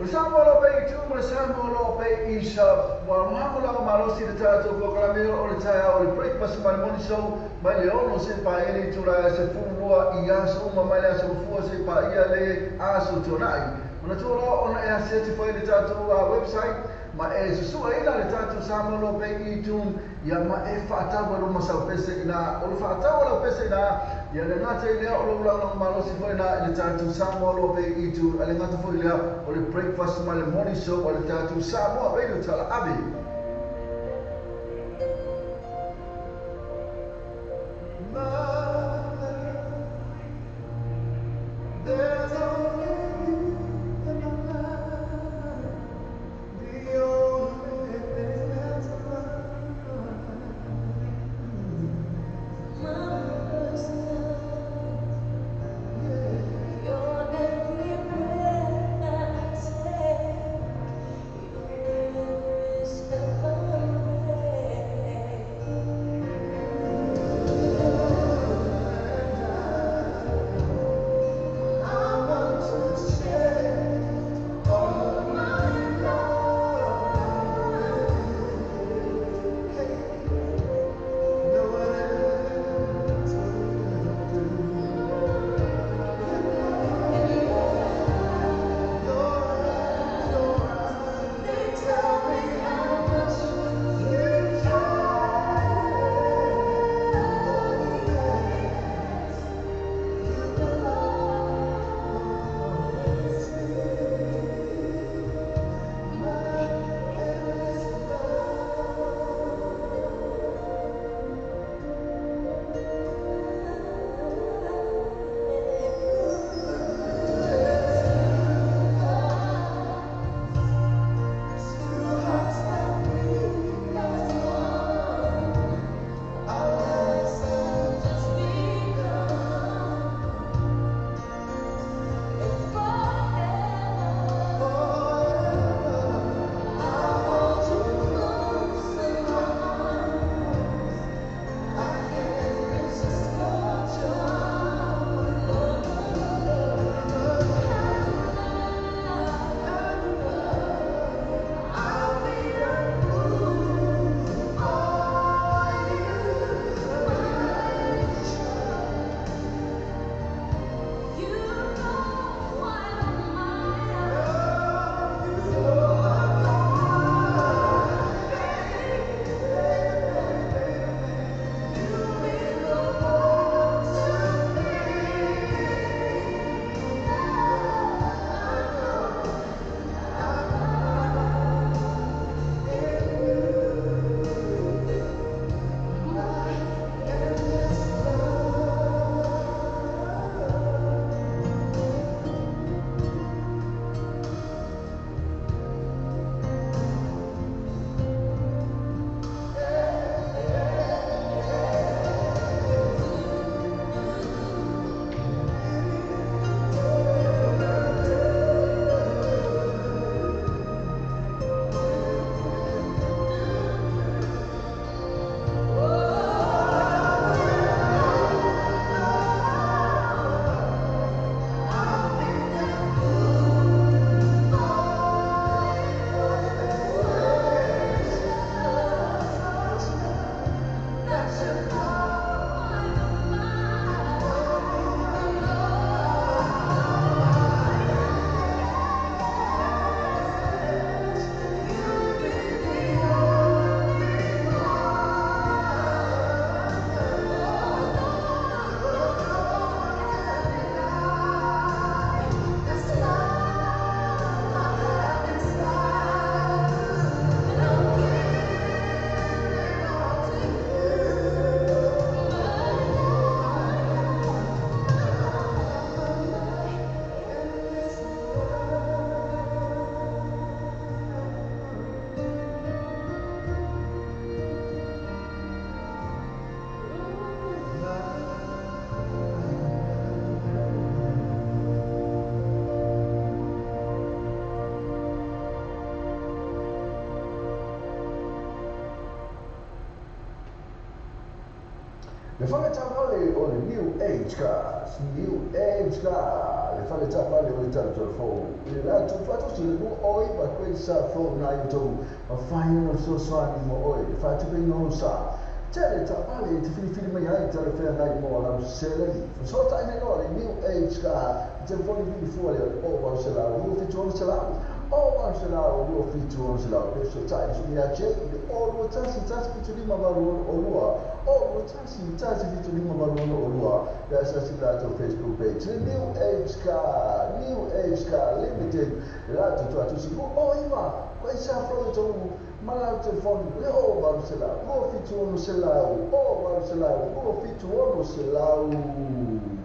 O Samoa Lope i tu ma le Samoa Lope i sa walago malosi le tatou polokalame o le taeao o le breakfast ma le morning show mai le 6 seia paia le itula e 12 i aso uma mai le aso Gafua seia paia le aso Tuanai. Manatua loa ona e asiasi foi i le tatou website ma e susueina le tatou Samoa Lope i tu ia ma e faatau ai luma sau pese ina o le faatau lau pese ina ia le gata i lea o lou lagolago malosi foi ina i le tatou Samoa Lope i tu a le gata foi lea o le breakfast ma le morning show a le tatou Samoa Radio Tala Ave. There's only you in my life, the only thing that's mine. My first love, your every breath I take, your every step I make. Le fale taavale o le New Age Cars, New Age Car, le fale taavale o le talatala fou. I le latou faatosi le 29 Great South Road i outou, mafai ona fesoasoani mo oe i le faatupeina o lou sa. Tele taavale e te filifili mai ai talafeagai mo lau seleni. Fesootai nei loa le New Age Car i telefoni vili fua lea o 800 276 o 800 276 pe fesootai le susuga ia Jay i le o 21 175 862 o 21 175 862 pe asiasi i le latou Facebook page le New Age Car, New Age Car Limited le latou tuatusi 29 Koe sa flo tou ma lau telefoni le o 800 276 o 800 276.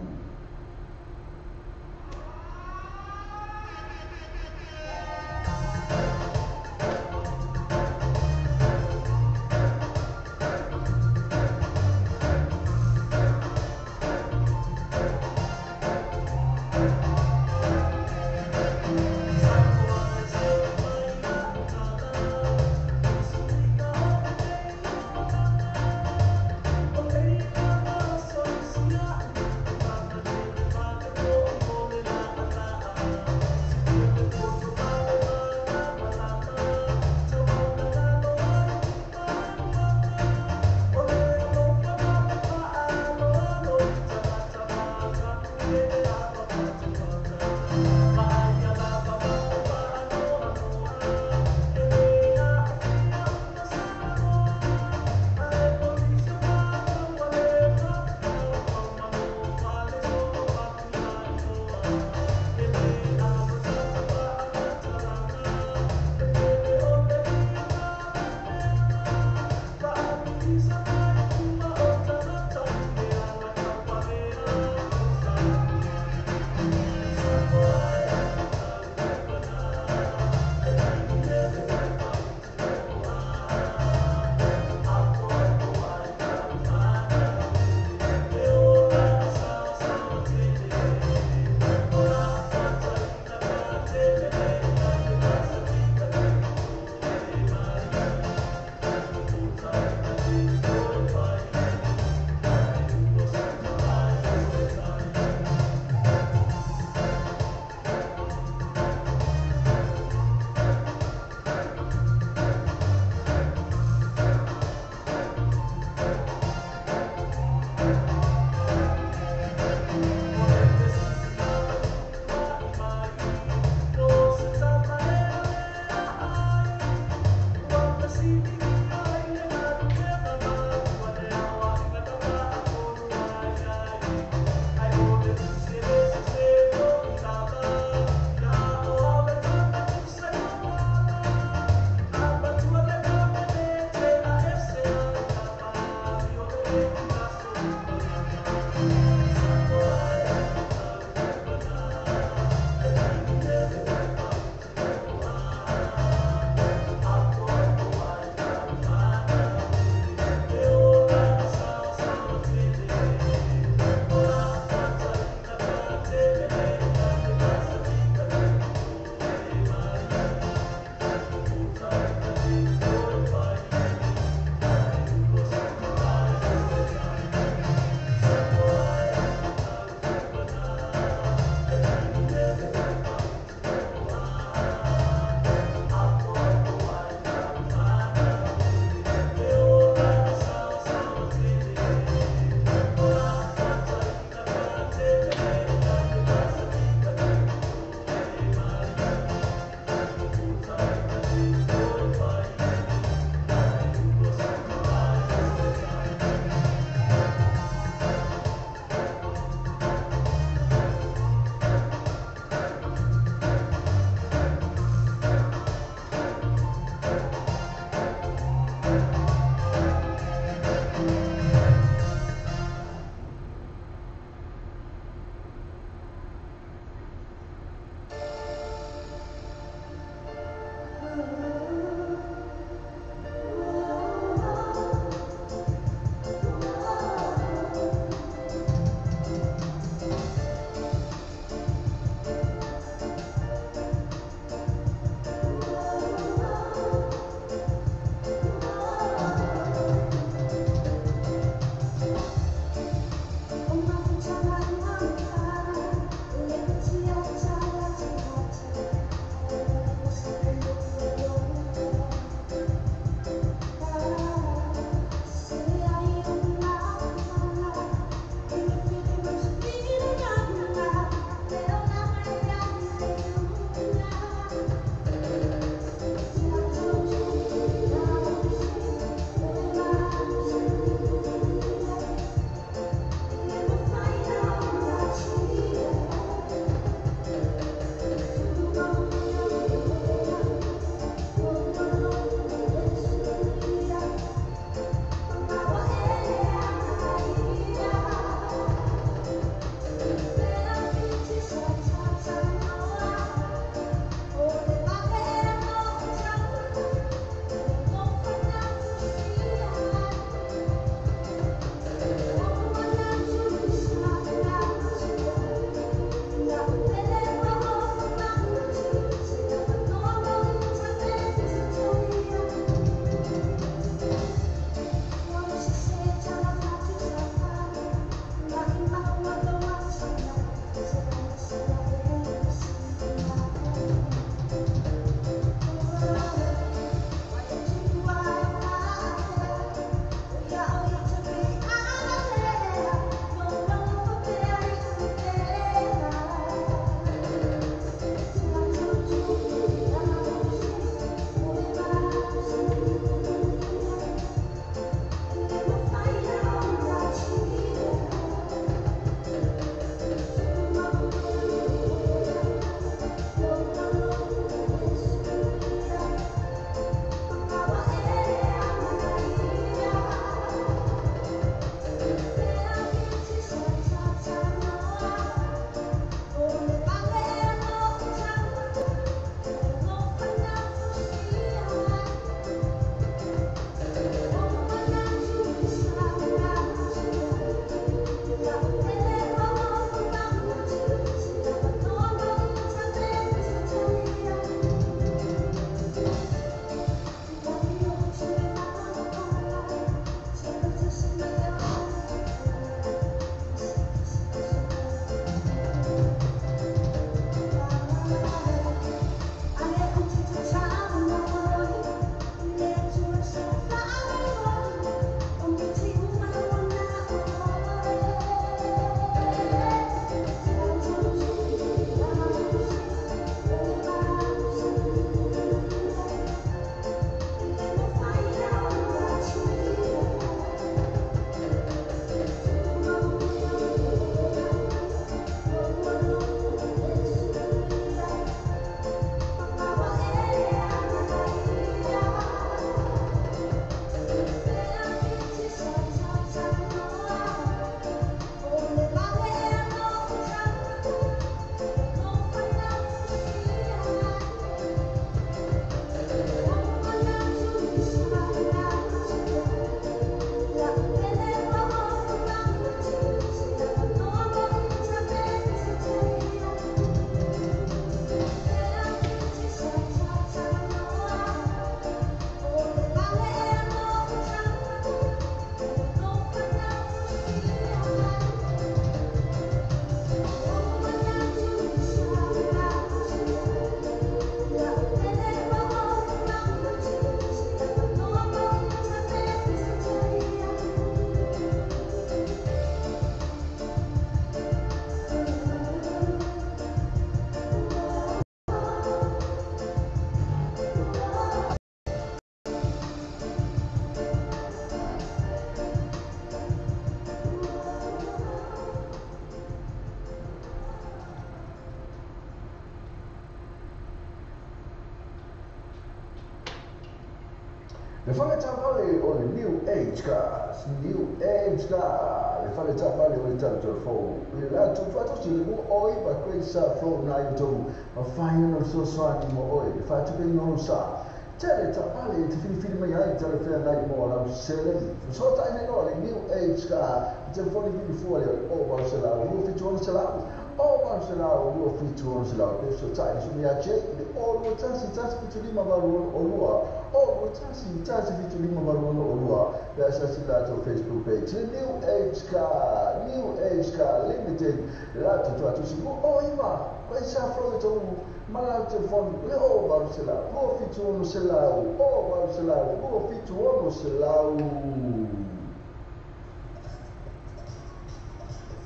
Le fale taavale o le New Age Cars, New Age Car, le fale taavale o le tatou fou. I le latou faatasi le 29 Great South Road na i tolu, mafai ona fesoasoani mo oe, le faatupeina o lou sa. Tele taavale e te filifili mai ai talafeagai mo lau seleni. Fesootai nei loa le New Age Car, i telefoni vili fua lea o 800 276 800 276. Pe fesootai le susuga ia Jay i le 021 175 862 021 175 862. Pe asiasi i le latou Facebook page, le New Age Car, New Age Car Limited, le latou tuatusi 29 Great South Road i tolu ma le latou telefoni le 0800 276 0800 276.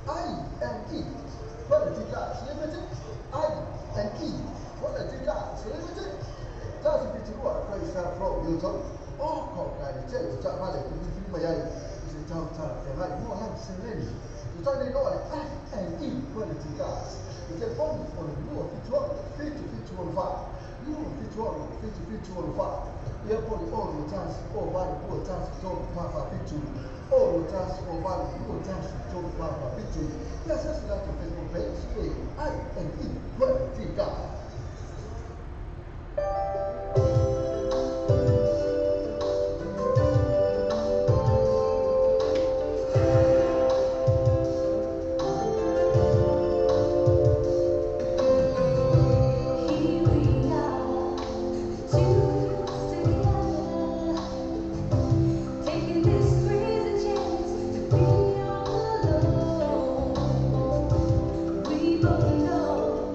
I&E Quality Cars Limited, I&E Quality Cars Limited, 172 Great South Road, Newton. O ko ka le tele o taavale e filifili mai ai i se tau talafeagai mo lau seleni. Tutai nei loa le I&E Quality Cars. Le telefoni o le 276 7764, 276 7764. Ia po le 0 1 0 8 2 1 3 4 4 7, 0 1 0 8 2 1 3 4 4 7. Ia asiasi latou Facebook page e I&E Quality Cars. Here we are, two together, taking this crazy chance to be all alone. We both know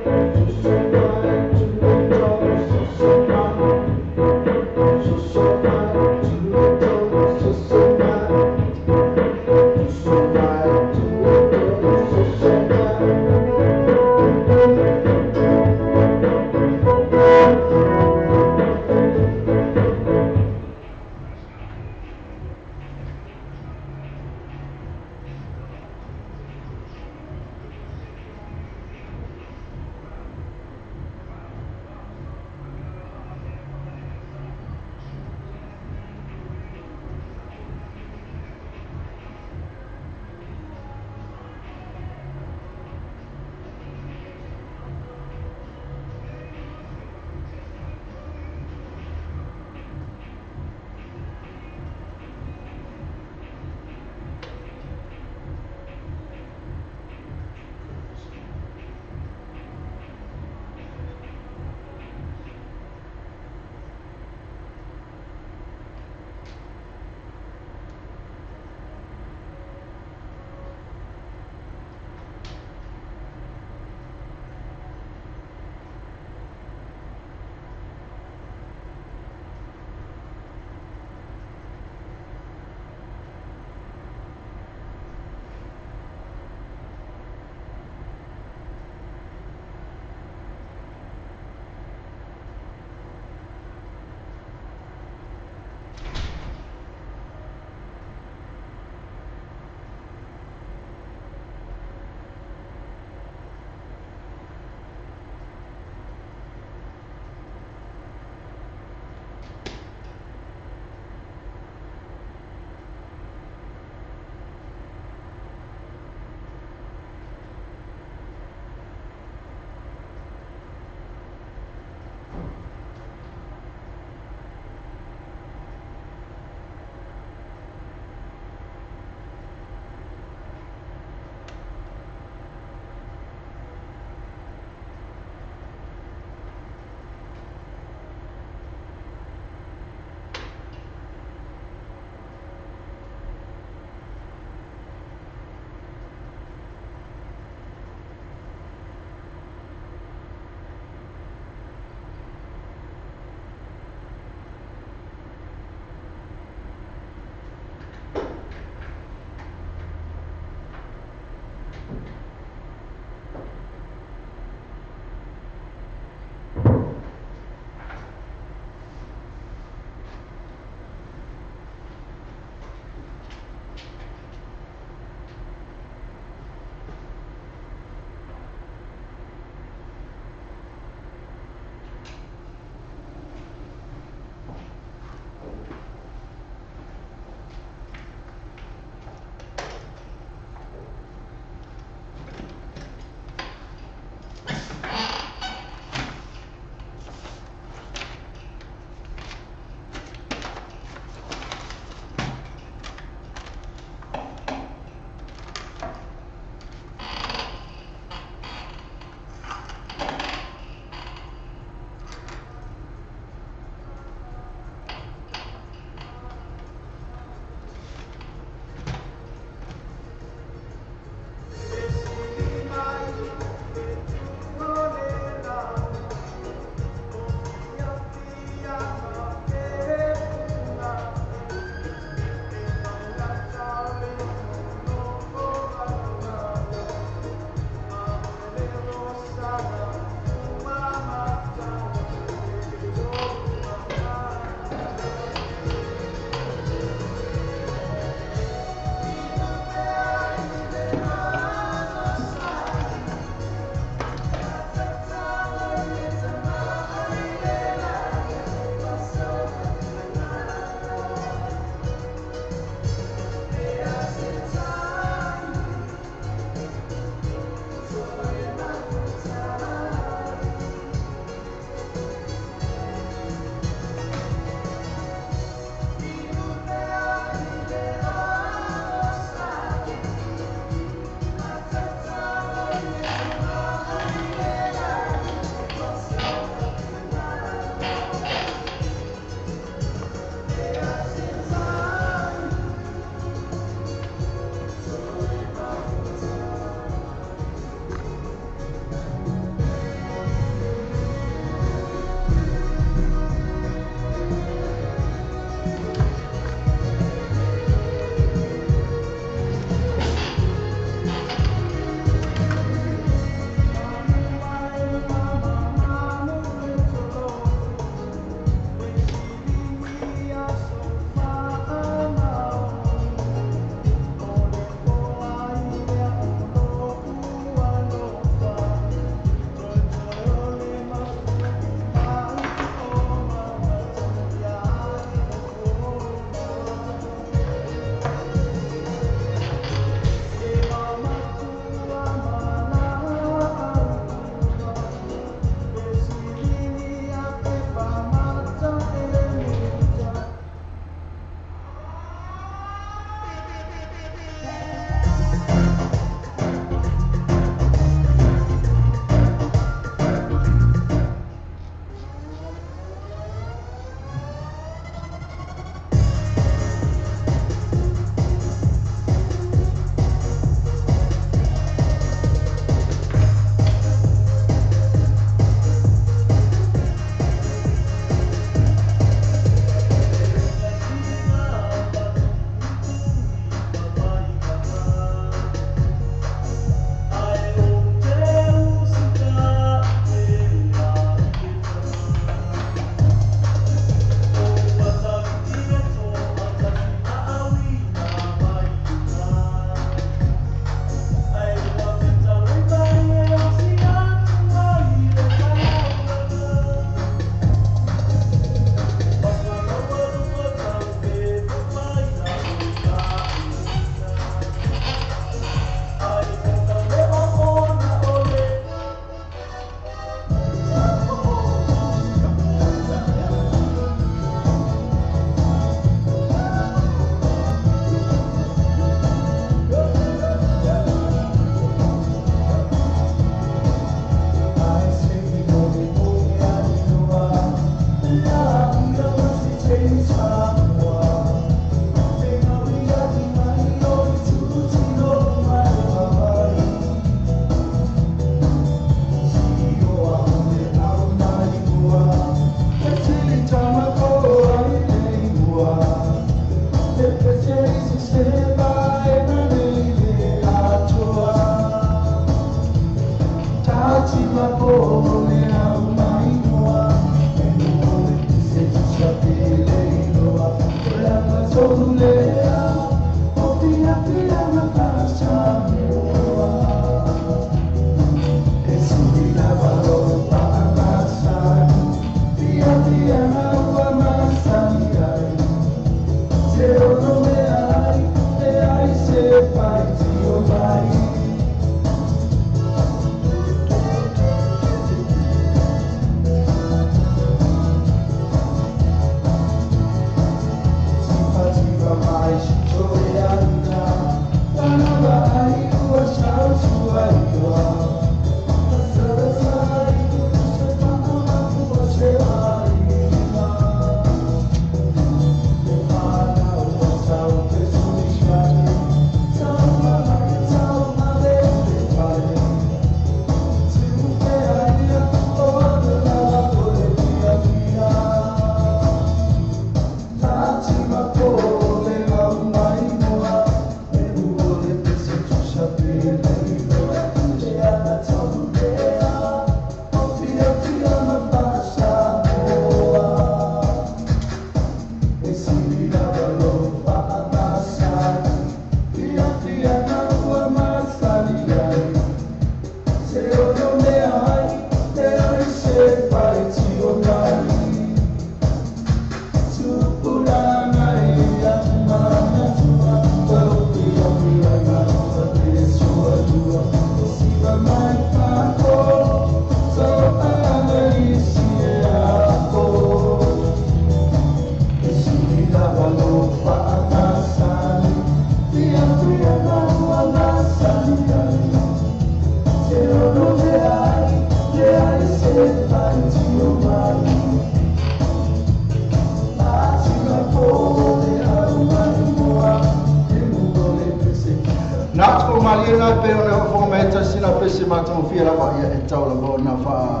Malia pe o le fo mai ta sina pe se ma to fia lava ia e tau lava na fa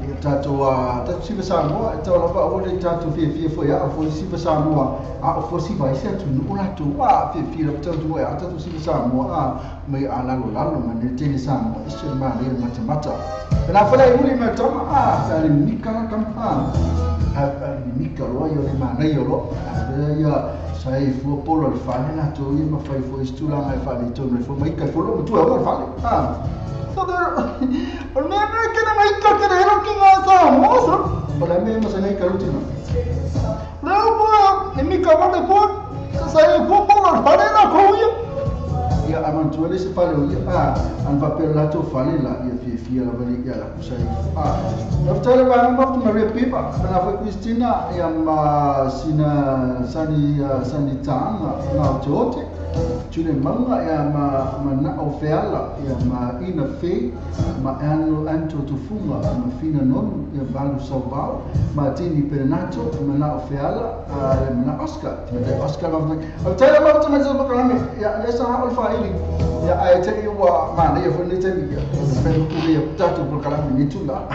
ia tatou tatou siva Samoa e tau lava o le tatou fia fia foi a fo siva Samoa a o fo siva ise atu no la tu a fia fia lava tau a tatou siva Samoa a mai a lalo lalo ma ne tele Samoa ise ma le mata mata na fa le uli ma tama a sa le mika kam a mika lo ia le mana ia lo ia sai fu polo le fale na to ia ma fai fu istula mai fale to no fu mai ka fu lo tu e fale ah so there o me me ke na mai ka ke ro ki nga sa mo so para me ma sa nei ka rutina le mo e mi ka va de po sa sai fu polo le fale na ko ia ia aman tu le se fale ia a an va per la to fale la ia fia fia la vale ia la kusa ia a la tele va ma Maria Pipa na foi Cristina ia ma sina sani sani tanga na tote tune manga ia ma ma na ofeala ia ma ina fe ma ano anto tufunga ma fina non ia valu sauvau ma tini penato ma na ofeala ma na Oscar ma Oscar va ma tele ma ma ma ia lesa ha olfa ia ai te iwa ma ia foi ni te ia fe ku ia tatu por kala ni tula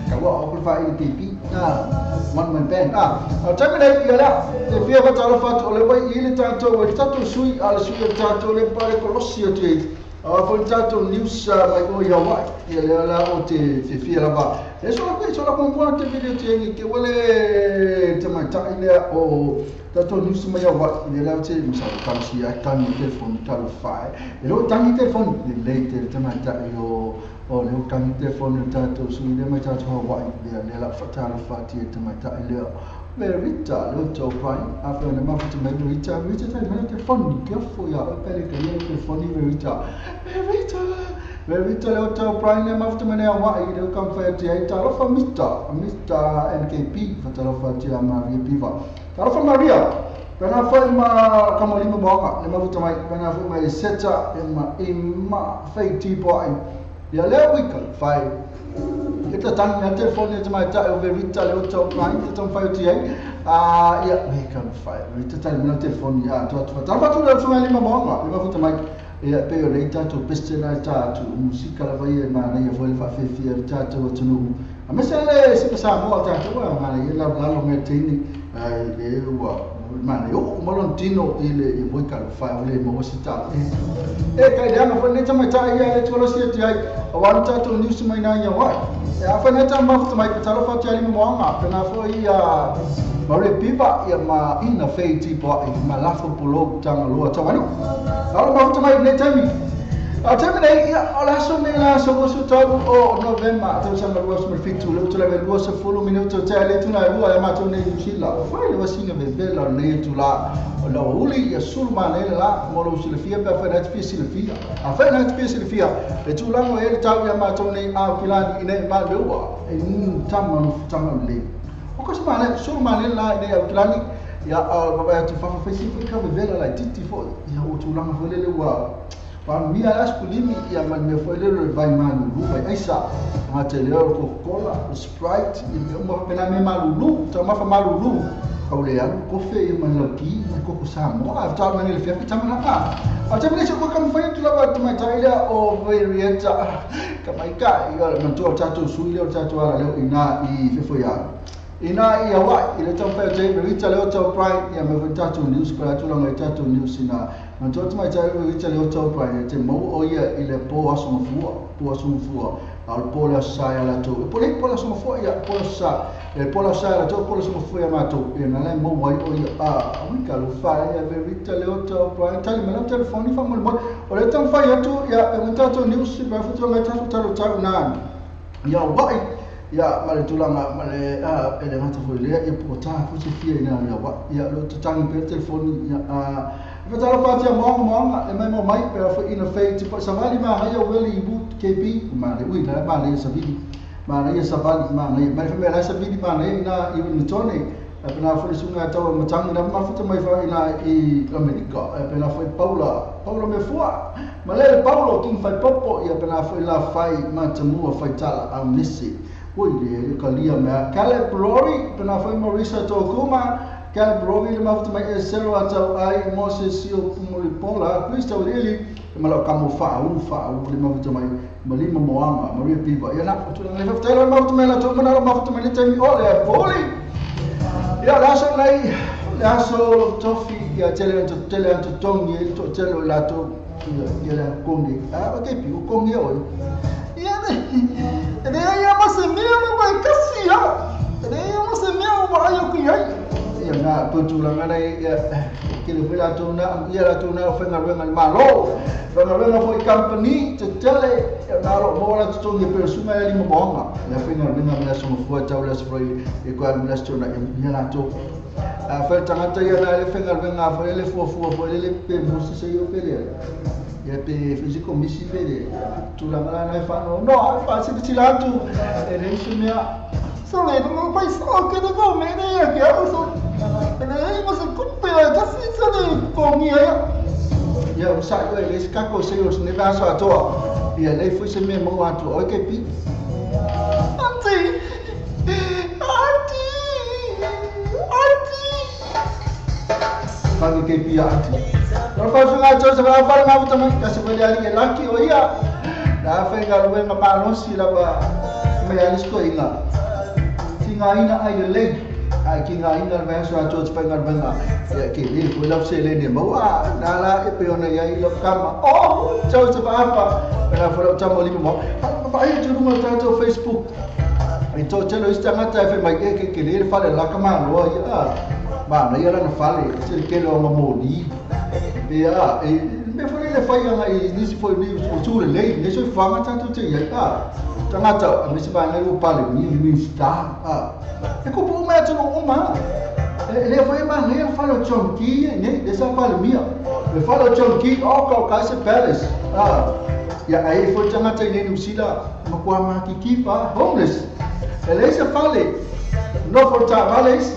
ka wa o fa i pipi na one man band ah o te mene ia la te fia fa talo fa o le wai i le tatou o tatou sui ala sui tatou le pare kolosi o te a foi tatou news mai o ia wai ia le la o te fia lava e so la so la kompo te video te ngi ke wale te mai ta ile o tatou news mai ia wai le la te msa ka si a tangi telefoni talo fai le o tangi telefoni le le te mai ta o o le o tangi telefoni tatou sui le mai tatou wai le le la fa talo fa te mai ta ile Verita le to pai a fa na ma te mai Verita Verita tai mai telefoni ke fo ia o pele ke le telefoni Verita Verita Verita le to pai le ma te mai wai le kam fa te ai talo fa Mr Mr MKP fa talo fa te Maria Piva talo fa Maria pena fa ma kamolima boka le ma te mai pena fa mai seta e ma e ma fa ti po ai ia le wika fa Ita tangi na telefoni te mai ta o Verita le o pai te tom fai ti ai a ia we kan fai Verita tai na telefoni a to to ta fa tu le fai le ma le ma fu mai ia pe o le ta to peste na ta tu musika la vai ma na ia foi fa fe fi ta to to no a me se le se pasa mo ta to ma ia la la lo me tini ai le ua ma le o malontino ile i voi ka fa o le mo se ta e kai le ma fa ne ta mai ta ia le to lo se ti ai o wan ta to news mai na ia wai e a fa ne ta ma fa mai ta lo fa ti ali mo nga pe na fo ia Maria Piva ia ma ina fe ti po i ma la fo polo tanga lo ta wanu la ma fa mai ne ta mi a te me ia o la so me la so so ta o November ta sa ma lo so me fitu le to la lo so folo minuto te le tu na rua ma to ne sila fa le wasina be bella ne tu la la uli ia sul ma ne la mo lo silfia pe fa na fi silfia a fa na fi silfia e tu la mo e ta ia ma to ne a kilani ne ma le wa e tama no tama le o ko ma le sul ma ne la ne a kilani ia a ba tu fa fa si ka be bella la titi fo ia o tu la mo le wa pa mi ala skulimi ia man me foi le vai malu vai aisa ma te le Coca-Cola Sprite e uma pena me malulu ta ma fa malulu ka le alu kofe e man la ki ma ko sa mo a ta man le fia ta man a ta me se ko kam fai tu la va ta mai ta ile o verieta ka mai ka ia man tu ta tu su ile ta tu ala le ina i fe foi ya ina ia wa ile ta fa te Verita le o prime ia me ta tu news pa tu la mai ta tu news ina man tu mai ta Verita le o prime te mo o ia ile po aso fua al po la sa ia la tu po le po la so fua ia po sa e po la sa la tu po la so fua ma tu e na le mo wai o ia a o ka lo fa ia Verita le o prime ta me la telefoni fa mo o le ta fa ia tu ia e ta tu news pa fu tu mai ta tu ta na ia wai ia ma le tulaga ma le a e le gata foi lea ia po ta fu se fia ina ia wa ia lo tangi pe telefoni ia a fa ta fa tia mo mo e mai mo mai pe fa ina fe ti pa savali ma ha ia weli boot KB ma le ui na ma le savili ma le savali ma le ma fa me la savili ma le na i ni tone e na foi sunga ta ma tangi na ma fu mai fa ina i Amerika e na foi Paula Paula me fua ma le Paulo king fai popo ia pe na foi la fai ma tamua fai tala a nisi oi le kalia me Caleb Rory pe na foi Marisa Tokuma Caleb Rory le mafuta mai e sero atau ai Moses Sio Pumulipola Kristo Lili Ma lau kamo whaau, whaau, le mafuta mai, ma lima moanga, Maria Piva. Ia na, tulaga le faafetai le mafuta mai latou mana lo mafuta mai le taimi o le poli. Ia le aso nei, le aso tofi ia tele atu tongi e to tele o latou ia le kongi. Ah, o te pi o kongi oi. Ia ne, e ia ma se mea ma mai kasi ia. E ia ma se mea o mai o ki ai. Ia na tulaga nei ia ke le wela tona ia la tona o whenga renga malo. Whenga renga foi company te tele ia na lo mo la tongi pe suma ia lima moanga. Ia whenga renga mea songo fua tau le sproi e kwa mea tona ia la to. A whae tangata ia na le whenga renga whae le fua fua fua le pe musi se ia pele. Ia pe fiziko misi pele. Tulaga la na whano. No, wha se te atu. E le se mea. So le no pai so ke te ko me ne ia ke au so. E mo se kupe a kasi se le kongi ia. Ia o sa ia le kako se o ne va so atoa. Ia le foi se me mo atu o ke pi. Auntie. Auntie. Auntie. Ka ke pi auntie. No fa so ga tso se va fa ma buta mai ka se le ali ke laki o ia. La fa ga luenga malosi la ba me ali sko inga. Tinga ina ai le lei. Ai ki ngā ina le so atu te whainga benga. Ia ke le ko lau se le ne maua na la e pe ona ia i lau kama. Oh, tau te whaafa. Pena whara o tamo lima mau. Pa ai te runga tātou Facebook. I tō telo isi tangata e whai mai e ke le whale laka māloa ia. Ma na ia lana whale, se le kele o mamoni. Pe a, e me whare le whai anga i nisi fo ni o tūre lei, ne so i whanga tātou te ia. Tangata, me se whangai o pale, ni ni star. E ko po mai atu no uma. E le foi ma le falo chonki ne de sa pale mia. Le falo chonki o ka ka se palace. Ah. Ya ai foi tangata ni New Zealand ma kwa ma ki kifa homeless. E le se fale no for ta vales.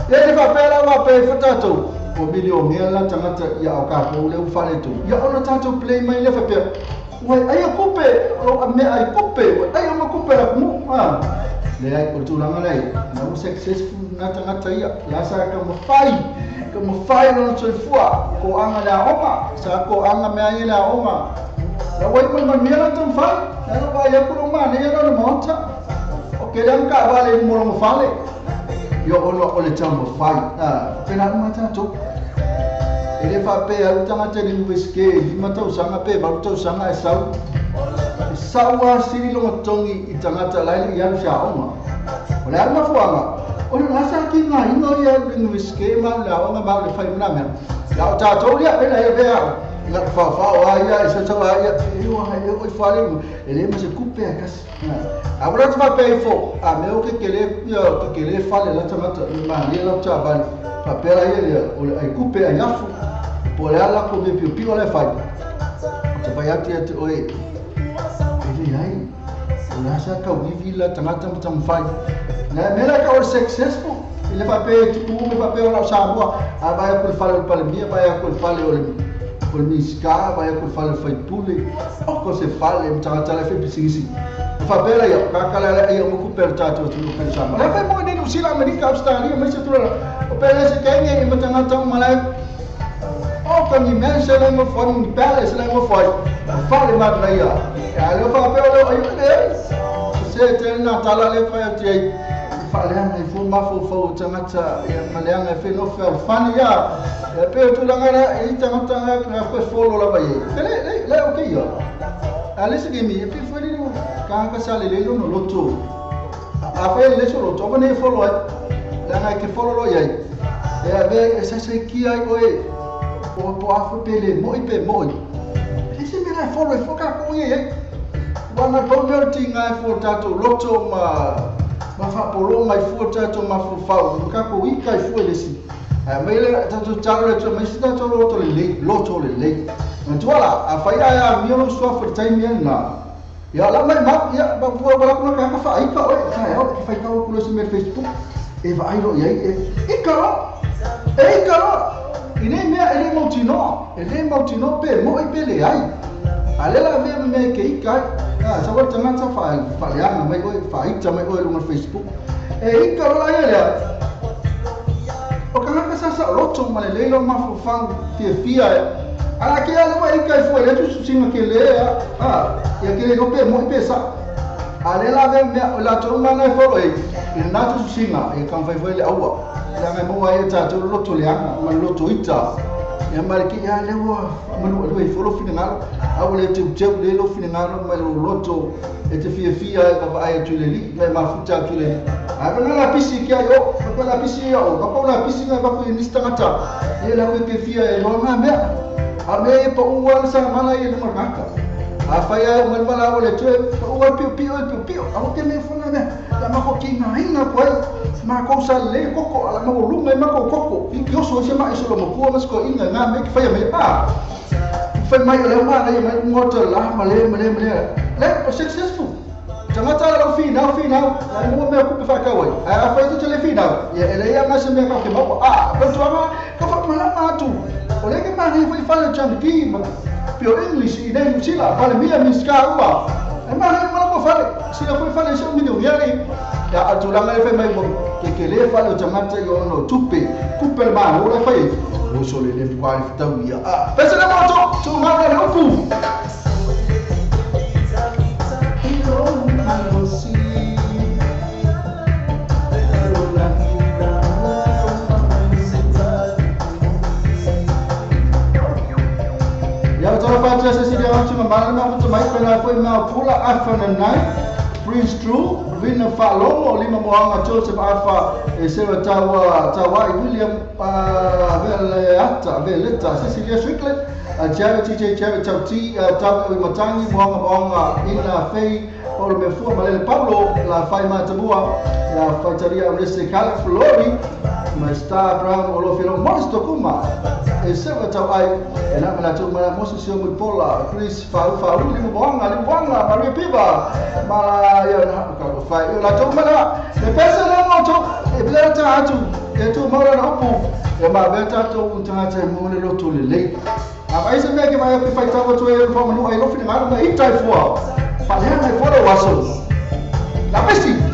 Le le fa pela wa pe fatato. O milionea la tangata ia o ka ko le u fale tu. Ia ona tato play mai le fa pe. Wai ai kupe o me ai kupe ai o kupe la mu. Ah. Le ai o tulaga nei na o successful na tangata ia la sa ka mo fai no soifua ko anga le aoga sa ko anga mea ia le aoga na wai mai mai mea la tau fai na no vai aku no mane ia no maota o ke le ka vale mo mo fale yo ono o le tau mo fai pena uma tatou e le fa pe au tangata ni weske lima tausaga pe valu tausaga e sau saua siri longa tongi i tangata lai ia no aoga. O le ala mafuanga, o le lasa ki ngā inga ia le wiske ma le aoga ma le whai muna mea. La o tātou ia, pena ia pea, ngā whawhao a ia, e sa a ia, e o hai o i whare, e le ma se kupe a kasi. A wala te whapea i fo, a mea o ke kele, ia, ke kele whale la tangata, ma le lau tā vale, whapea la ia lea, o le ai kupe a iafu, po le ala ko me pio pio le whai. O te whai ati ati oe, ai o la sa ka wivi la tangata mtamfai na mela ka o successful ile fa pe tu me fa pe o sa mo a vai ko fale o palemia vai ko fale o miska vai ko fale fai pule o ko se fale mtangata la fe bisisi fa pe la ya ka ka la ya mo ku per tato tu ko sa mo la fe mo ni no sila America Australia me se tu la o pe le se kenge mtangata malai o ka ni men se le mo fo ni palace le mo fo fale ma la ya ya le fa pe o ai le se te na tala le fa te fa le ngai fu ma fu fu tangata ya ma le ngai fe no fe fa ya ya pe tu la ngai i tangata ngai ka fe fo lo la ba ye le le o ke yo a le se ke mi pe fo le ka ka sa le le no loto a fe le so loto ba ne fo lo la ngai ke fo lo ya ya be se se ki ai o e o po a fo pe le mo i pe mo i le se me la fo lo fo ka ko ye wana pau ti ngai fo tatou loto ma ma fa polo mai fo tatou ma fo fau ka ko i kai fo le si a me le tatou talo le mai si tatou loto le ma tuala a fai a mi lo so fo tai mi na ya la mai ma ya ba fo ba ko ka fa ai ka oi ka ya ki fai ka ko lo si me Facebook e va ai lo ya e ka e ka ine mea e le mautino pe mo i pe le ai a le la mea me ke i kai ah sa wa tangata fa fa le anga mai oi fa ita mai oi lunga Facebook e i ka la ia le o ka ka sa sa loto ma le lo ma fo fang fia fia Ala ke ala wa ika fo le tu singa ke le a ya ke le go pe mo pe sa. Ale la ve me la to mana fo e na tu singa e kan fai fo le aua. La me mo ai ta to loto le anga ma loto ita. Ya mari ki ya le wa manu le fo lo fina ngalo. A le te te le lo fina ngalo ma lo loto e te fia fia e ka ai tu le li ma futa tu le. A na la pisi ki ai o ka la pisi o ka la pisi nga ka ni stangata. E la ke fia e lo nga me. A me pa uwa sa mana e lunga kaka. A fai ai mal mala o le tue pa uwa pio pio pio pio. A ke me fona me la ma ko ki nga inga ko ma ko sa le koko ala ma lunga ma ko koko. I ki oso se ma iso lo mo ko ma sko inga nga me ki fai me a. Fai mai le ma na mai ngoto la ma le ma le ma le. Le successful. Tangata la fi na fi na la mo me ku fa ka wai. A fai tu le fi na. Ya ele ya ma se me ka ke ma a pa tu ma ka fa ma la tu. O le ke ma ni foi fala chanki ma pio English i nei sila fala mia miska uma. E ma ni ma ko fala sila foi fala se mi ya le. Ya a tu la mai fai mai mo ke ke le fala tangata yo no tupe kupe ma o le fai. O so le le kwa tau ya. A pesa le mo to tu ma le opu. Prince True, Rina Falomo, Lima Moanga, Joseph Alpha, Sarah Tawa, Tawa, William Veleta, Veleta, Cecilia Strickland, Jared TJ, Jared Tauti, Tawa Matangi, Moanga Moanga, Ina Fei, Paulo Mefua, Malele Pablo, La Fai Matabua, La Faitaria Amrese Calif Lori, My Star Brown, Olofilo, Modesto Kuma, Sarah Tauai, and I'm la Tumara Moses Pola, Chris Fau Fau, Lima Moanga, Maria Piva, Mala La Tumara, the person to Bleta to Tomorrow Opu, the Maveta to Untata Molelo to Lake. I say make my fight over to a from I love in the eight type 4. But then I follow us. La Pesti.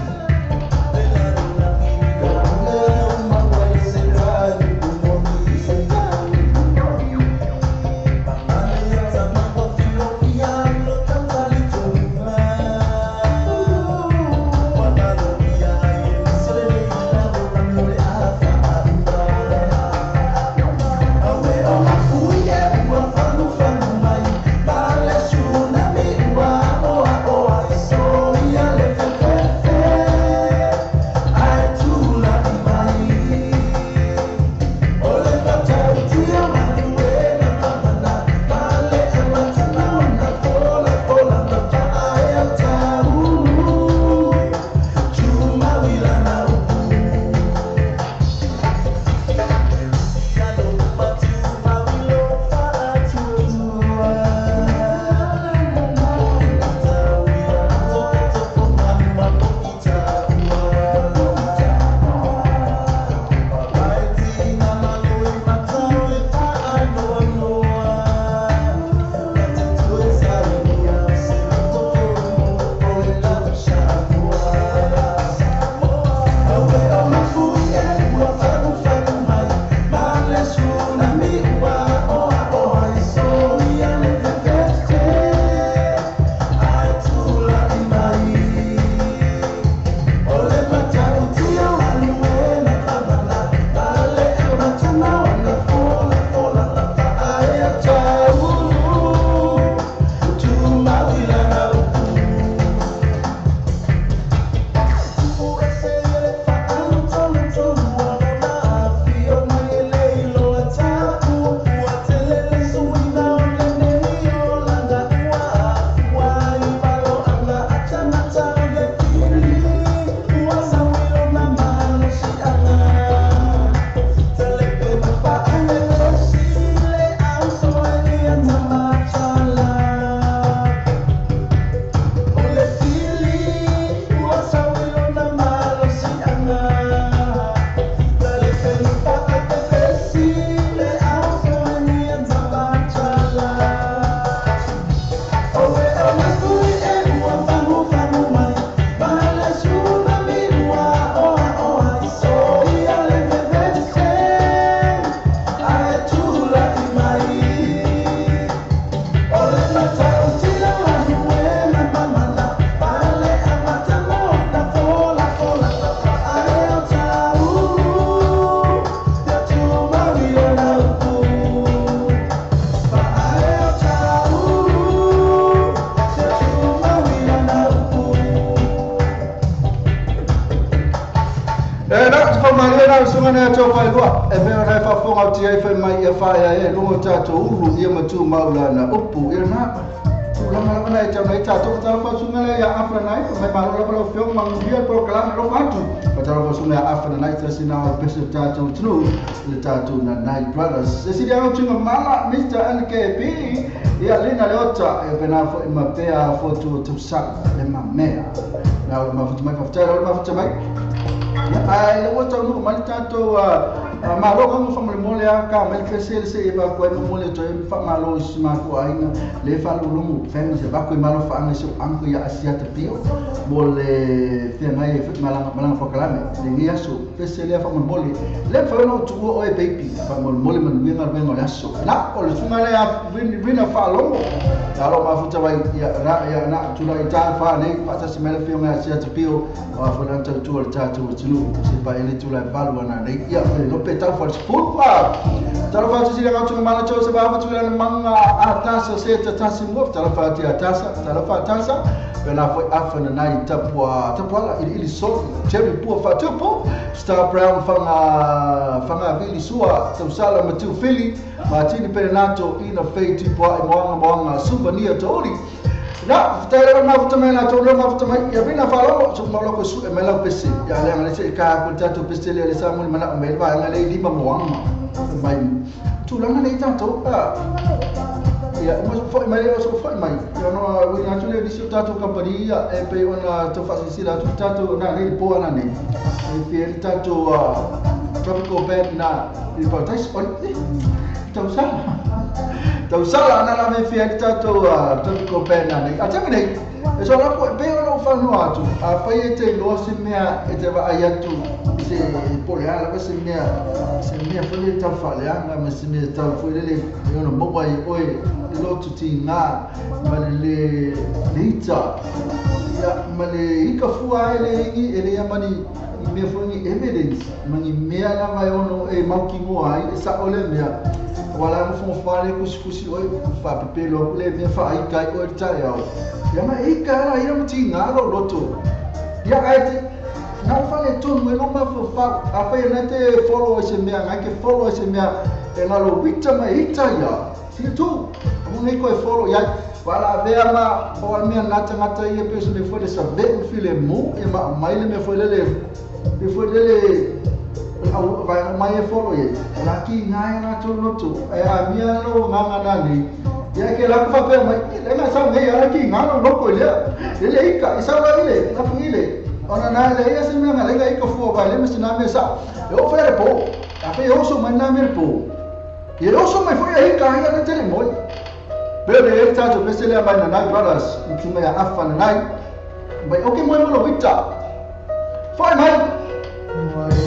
Tsunami, Failua, e mea na faafofoga o tiai fai mai ia faea e luga o tatou ulu ia matu maulana upu ia na tulaga lava na e tau nei tatou fatalofa susuga lea ia afa nanai mai malo lava lau afioga manuia le polokalame alofa atu fatalofa susuga ia afa nanai tasi na o le pese o tatou atunuu le tatou Nanai Brothers se sili anga tuiga mala Mr. NKP ia lina le ota e pena foi ma pea fotu o tausaga le mamea na o le mafuta mai faafetai lau le mafuta mai ai le ua taunuu mai le tatou malo ka mo mo le ka mai pese le se e va ko mo le to e fa malo i ma ko aiga le fa lu lu family se va ko malo fa anga se ango ya asia te pio mo le fe mai e malanga malanga fo kalame le ngia so pese le fa mo le le fa no tu o e baby fa mo mo le manuia nga le aso na o le sunga le a vina fa longo ya lo ma futa vai ya ra ya na tu la ita fa nei fa ta se mele fe nga asia te pio wa fa na tu o ta tu tunu se pa ele tu la valu na nei ya lo pe tau fa football talo fa tu sila tu mana cho se ba tu la manga atasa se ta tasi mo talo fa ti atasa talo fa atasa pela foi afa na nai tapua tapua la ili so cherry pua fa tupo star brown fanga fanga vili sua tausala matu fili matini penato ina feiti poa e moanga moanga souvenir tori na tele na futa mai na tolo na futa mai ya bina falo so mo lo ko su e mela pese ya le ngale se ka ko tato pese le sa mo mana o mel ba ngale lima moanga mai tulaga nei tatou ia mo foi mai o so foi mai ia no we na tule visi tatou company ia e pe ona to fasisila tu tatou na nei po na nei e pe tatou tropical band na i paradise on tausala tausala na la me fia tatou tropical band na nei a tanga nei e so la ko pe ona fano atu a fai e te loa se mea e te va ai atu se po le ala se mea foi le tau faaleaga ma se mea tau foi lele e ona maua ai oe e lotu tigā ma le leita ia ma le ikafua ai le igi e le ia mani i mea foi ni evidence ma ni mea lava e ono e maukigoa ai e sa'o le mea wala mo fo fale kusikusi oi fa pepelo le mea faaika ai oe le taeao ia ma e ika ala ia ma tigā lou loto ia ae te na fale tonu e lo mafofau a fai na te follow e se mea ngai ke follow e se mea e ngalo wita ma ita ia si tu mo nei ko e follow ia wala vea ma o mea na tangata ia pe se me foi le sa ve file mo e ma mai le me foi le le foi le au vai mai e follow ia la ki ngai na tu no tu e a mia no nganga na ni ia ke la fa pe mai le nga sa ngai ala ki nganga no ko le le ika isa la ile na fu ile ona na le ia se mea nga le ika fua vai le me na me sa e o fere po a fe oso mai na me po e oso mai foi aí ka ia na tele moi pe le ta to pese le mai na nai brothers tu me afa na nai mai okay moi mo lo wita foi mai yeah.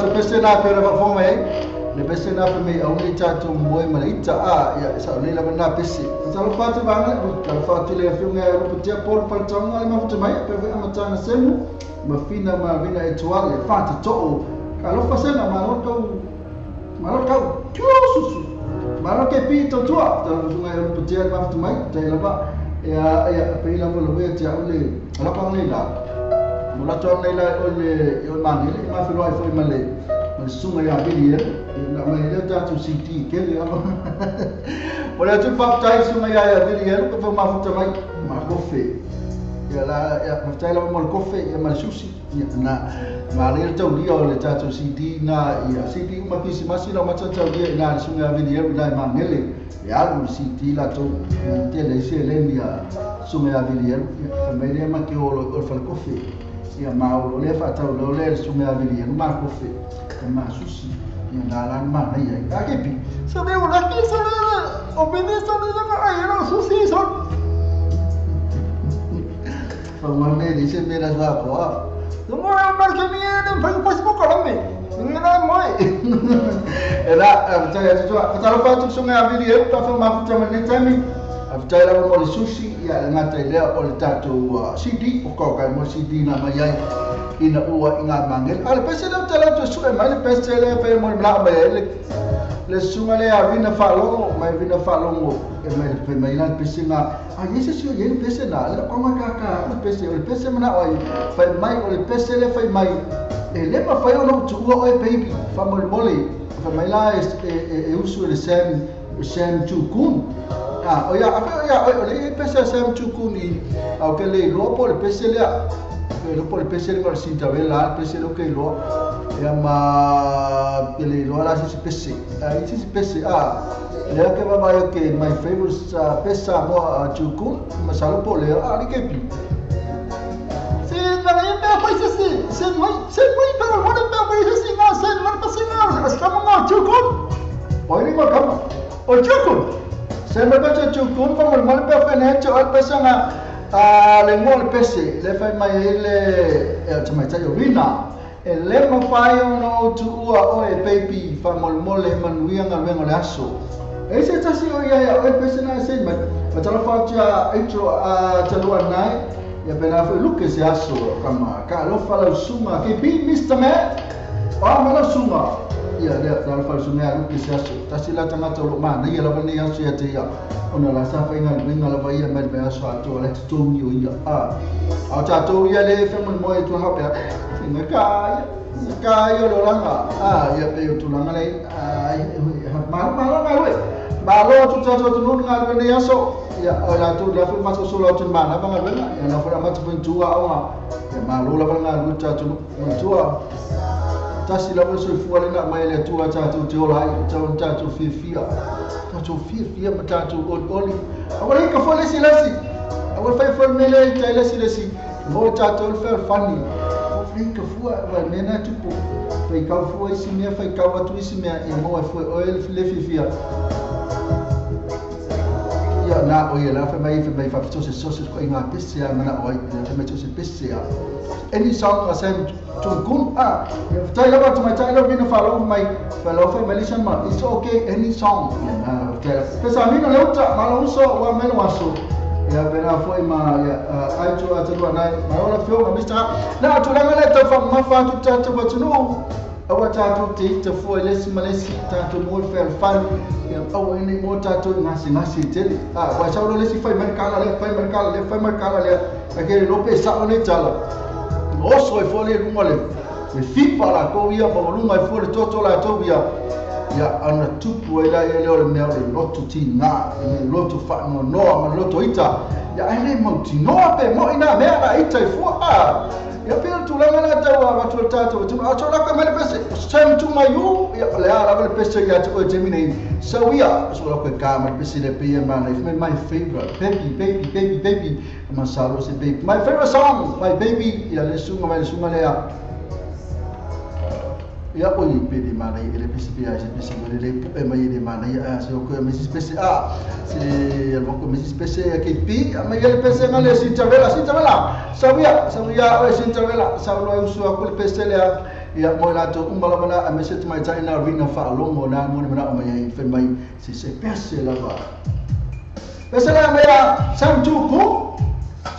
tatou pese na pe na faafofoga mai ai le pese na pe mai auli tatou moe ma le ita a ia sa le lava na pese talofa atu vaga talofa atu le afioga ia Luputia Paul Paletaoga le mafuta mai pe foi amataga semu ma fina ma vina e tuale faatotoo alofa sena malo tau malo tau susu malo ke pi tautua talofa ia Luputia le mafuta mai tai lava ia ia pe lava le wea te au le alapa le la mo lato nei la o le o mangele ma filoa ai foi ma le sunga ia vili e na mai le tatou CD ke le ava o le atu faafetai sunga ia vili e ko ma mafuta mai ma kofe ia la ia faafetai lava mo le kofe ia ma le sushi ia na ma le taulia o le tatou CD na ia CD uma kisimasi la mata taulia ina le sunga ia vili e ina i mangele ia alu CD la tou te le se le ia sunga ia vili e fa mai le ma ke o o fa le kofe ia ma o le faatau le sunga ia vili e ma kofe ma sushi ia na la ma nei ai a ke pi sa me o la ke sa le o me ne sa le ka ai no sushi so fa ma me dice me la sa ko no mo ma ke mi ne fa pa se ko la me ni na mo era a ta ya tu ta lo fa tu sunga ia vili e ta fa ma futa ma ne tami a ta la mo le sushi ia le ngata ile o le tatou CD o ko ka mo CD na mai ai ina ua i ngā mangele. A le pese leo te lau te sue mai le pese lea pe mo le mlao mai le le sunga lea vina faalogo mai vina faalogo e mai le mai la pese ngā a yese sio ye le pese na le konga kaka le pese o le pese mana oi fai mai o le pese le fai mai e le ma fai o no tuua oi baby fa mo le mole fa mai la e usu le Sam Sam Chukun a o ya a fe ya o le pese Sam Chukun i au ke le lopo le pese lea lo por el pese le sinta vela pese lo que lo ya ma le lo la se pese ahí se pese a le que va va que my favorite pesa mo chukun masalo por le a que pi se na le pe pues se se muy pero bueno pe pues se no se no pasa nada estamos no chukun hoy ni kama o chukun se me pese chukun como el mal pe fenecho al pesa na a le mo le pese le fai mai le e te mai tai rina e le ma fai ono tu ua o e baby fa mol mole manuia nga le aso e se tasi o ia ia o pese na se ma ma tala fa tia intro a talua nai ia pena foi luke se aso kama ka lo fa la suma ke bi Mr. Man o ma la suma ia le tala fa suma luke se aso tasi la tanga tolo ma na ia la ni aso ia te ia ona la sa fa inga winga la vai mai mai aso ato le tongi o ia a a ta to ia le fe mo mo tu ha pe inga ka ia lo langa a ia pe tu langa le a ma ma ma we ma lo tu ta tu no nga le aso ia o la tu la fu ma so lo tu ma na ba nga ia la fu ma tu tu a o ia ma lo la ba nga lu ta tu tu a tasi la so fu le na mai le tu a ta tu te ola ta tu fi fi ta tu fi fi ma ta tu oli a wale ka fo le silasi a wale fai fo mele ta le silasi mo ta tu fe fani o fi ka fu wa me na tu po fai ka fu isi me fai ka wa tu isi me e mo fu o le fi fi ia na o ia la fe mai fa so se so se ko inga pese a mana o ia fe mai so se pese a any song a sem Chukun ah tai lava tu mai tai lava vina falo mai falo fe Malaysian ma it's okay any song na okay pesa mina le uta malo uso wa melo aso ya pena foi ma ya ai tu atu nai ma ola fio ma Mr. na tu langa le ta fa ma fa tu ta tu tu no awa ta tu te te fo le si malesi ta tu mo fe fa ya awa ni mo ta tu na si te ah wa sa lo le si fai mercala le fai mercala le fai mercala le aquele lo pesa o ne tala oso e fole lunga le le fipa la ko ia ma lunga e fole toto la to ia ia ana tupu ela ia le o le mea le lotu ti na le lotu fa no no ma lotu ita ia ele mo ti no pe mo ina mea la ita e fua a ia pe tu la la ta wa tu ta tu tu a la ka mele pese sem tu mai u ia le ala le pese ia tu o gemini so ia so la ka ma pese le pe ma na my favorite baby baby baby baby ma salo se baby my favorite song my baby ia le sunga mai sunga le ia ia o i pe di mana i le pese pe a se pese le e mai le mana ia se o ko me se pese a se el ko me se pese ke pi a mai le pese nga le sintavela sintavela sabia sabia o sintavela sa lo usu a ko le pese le Ia mo latou uma lava na aemaise tamaitai na Rina faalogo na mo le manao mai ai fai mai se se pese lava. Pese la mea Sam Tuku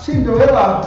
Cinderella.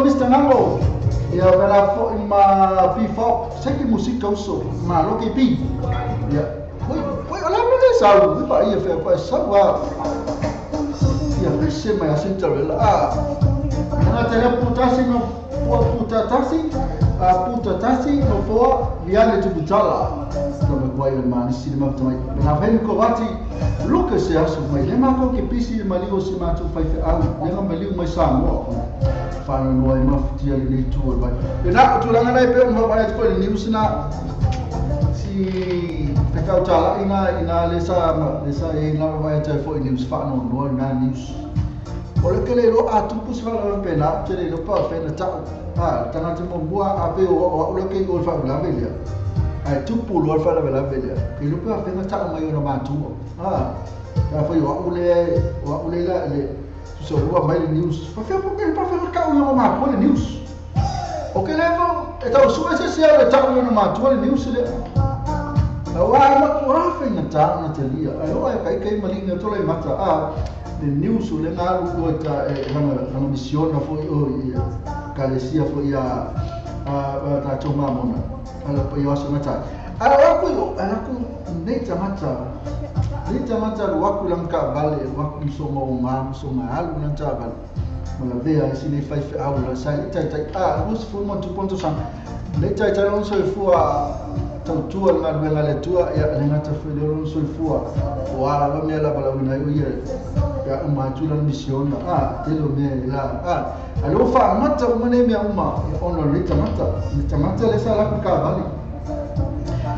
Mr. Nango, ia vela fo ma P4, seki musika uso, ma loke P. Ia, oi, oi, ala me le sau, pa ia fe pa sau wa. Ia pese mai a Cinderella. Ah. Nga tele putasi no pua putatasi. Puta tasi no foa viale tuputala. Tama kuai o manisi le maftamai. Na veni ko vati Luka se aso mai le mako ke pisi le mali o se matu fai fe au le nga mali mai Samoa. Whana noa e mafutia le nei tua vai. E nā, tūlanga nei pe o mai atu le news na si te kau tala ina le sa e ngā vai atu foi news whana noa nā news. O le kele lo a tupu se whana pe nā, te le lo pa whena tau. Ha, tangata mo mua a pe o o le ke o wha lea. Ai tupu lo wha lea. Ke lo pa whena tau mai o na mātua. Ha, ka whai o ule la le so rua mai le news. Pa whea pa whea kau i o mātua le news. O ke levo, e tau sua se se au le tau i o mātua le news le. A wā ma ua whenga tau na te lia. Ai o ai kai kai malinga tole mata a le news o le ngā ua ta e hanga misiona fo i o i kalesia fo i a tātou mamona. Ala pa i oso matai. Ala aku i ala aku nei tamata ruaku lang ka vale ruaku msonga o ngā msonga alu lang ta vale. Malavea isi nei fai fe au la sai tai tai a rus fu mo tu ponto sang. Nei tai tai lon so fua tautua le galuega le tua ia le gata foi le lona soifua o ala lava mea lavalauina ai o ia ia uma atu lana misiona a tele o mea e la a le ua faamata uma nei mea uma ia ona o lenei tagata le sa laku kavale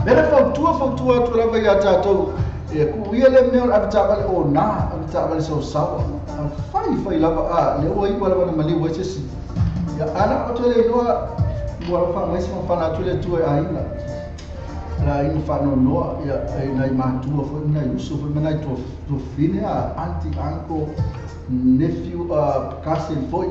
mea fautua atu lava ia tatou e kuuia le mea o le avetaavale o nā avetaavale saosaoa fai lava a le ua iua lava na maliu ai sesi ia ana o toe le iloa ua alofa mai se mafana atu le tua e aiga la ina whanonoa ia e nai mātua foi nai uso foi nai tuafine a auntie, uncle, nephew, cousin foi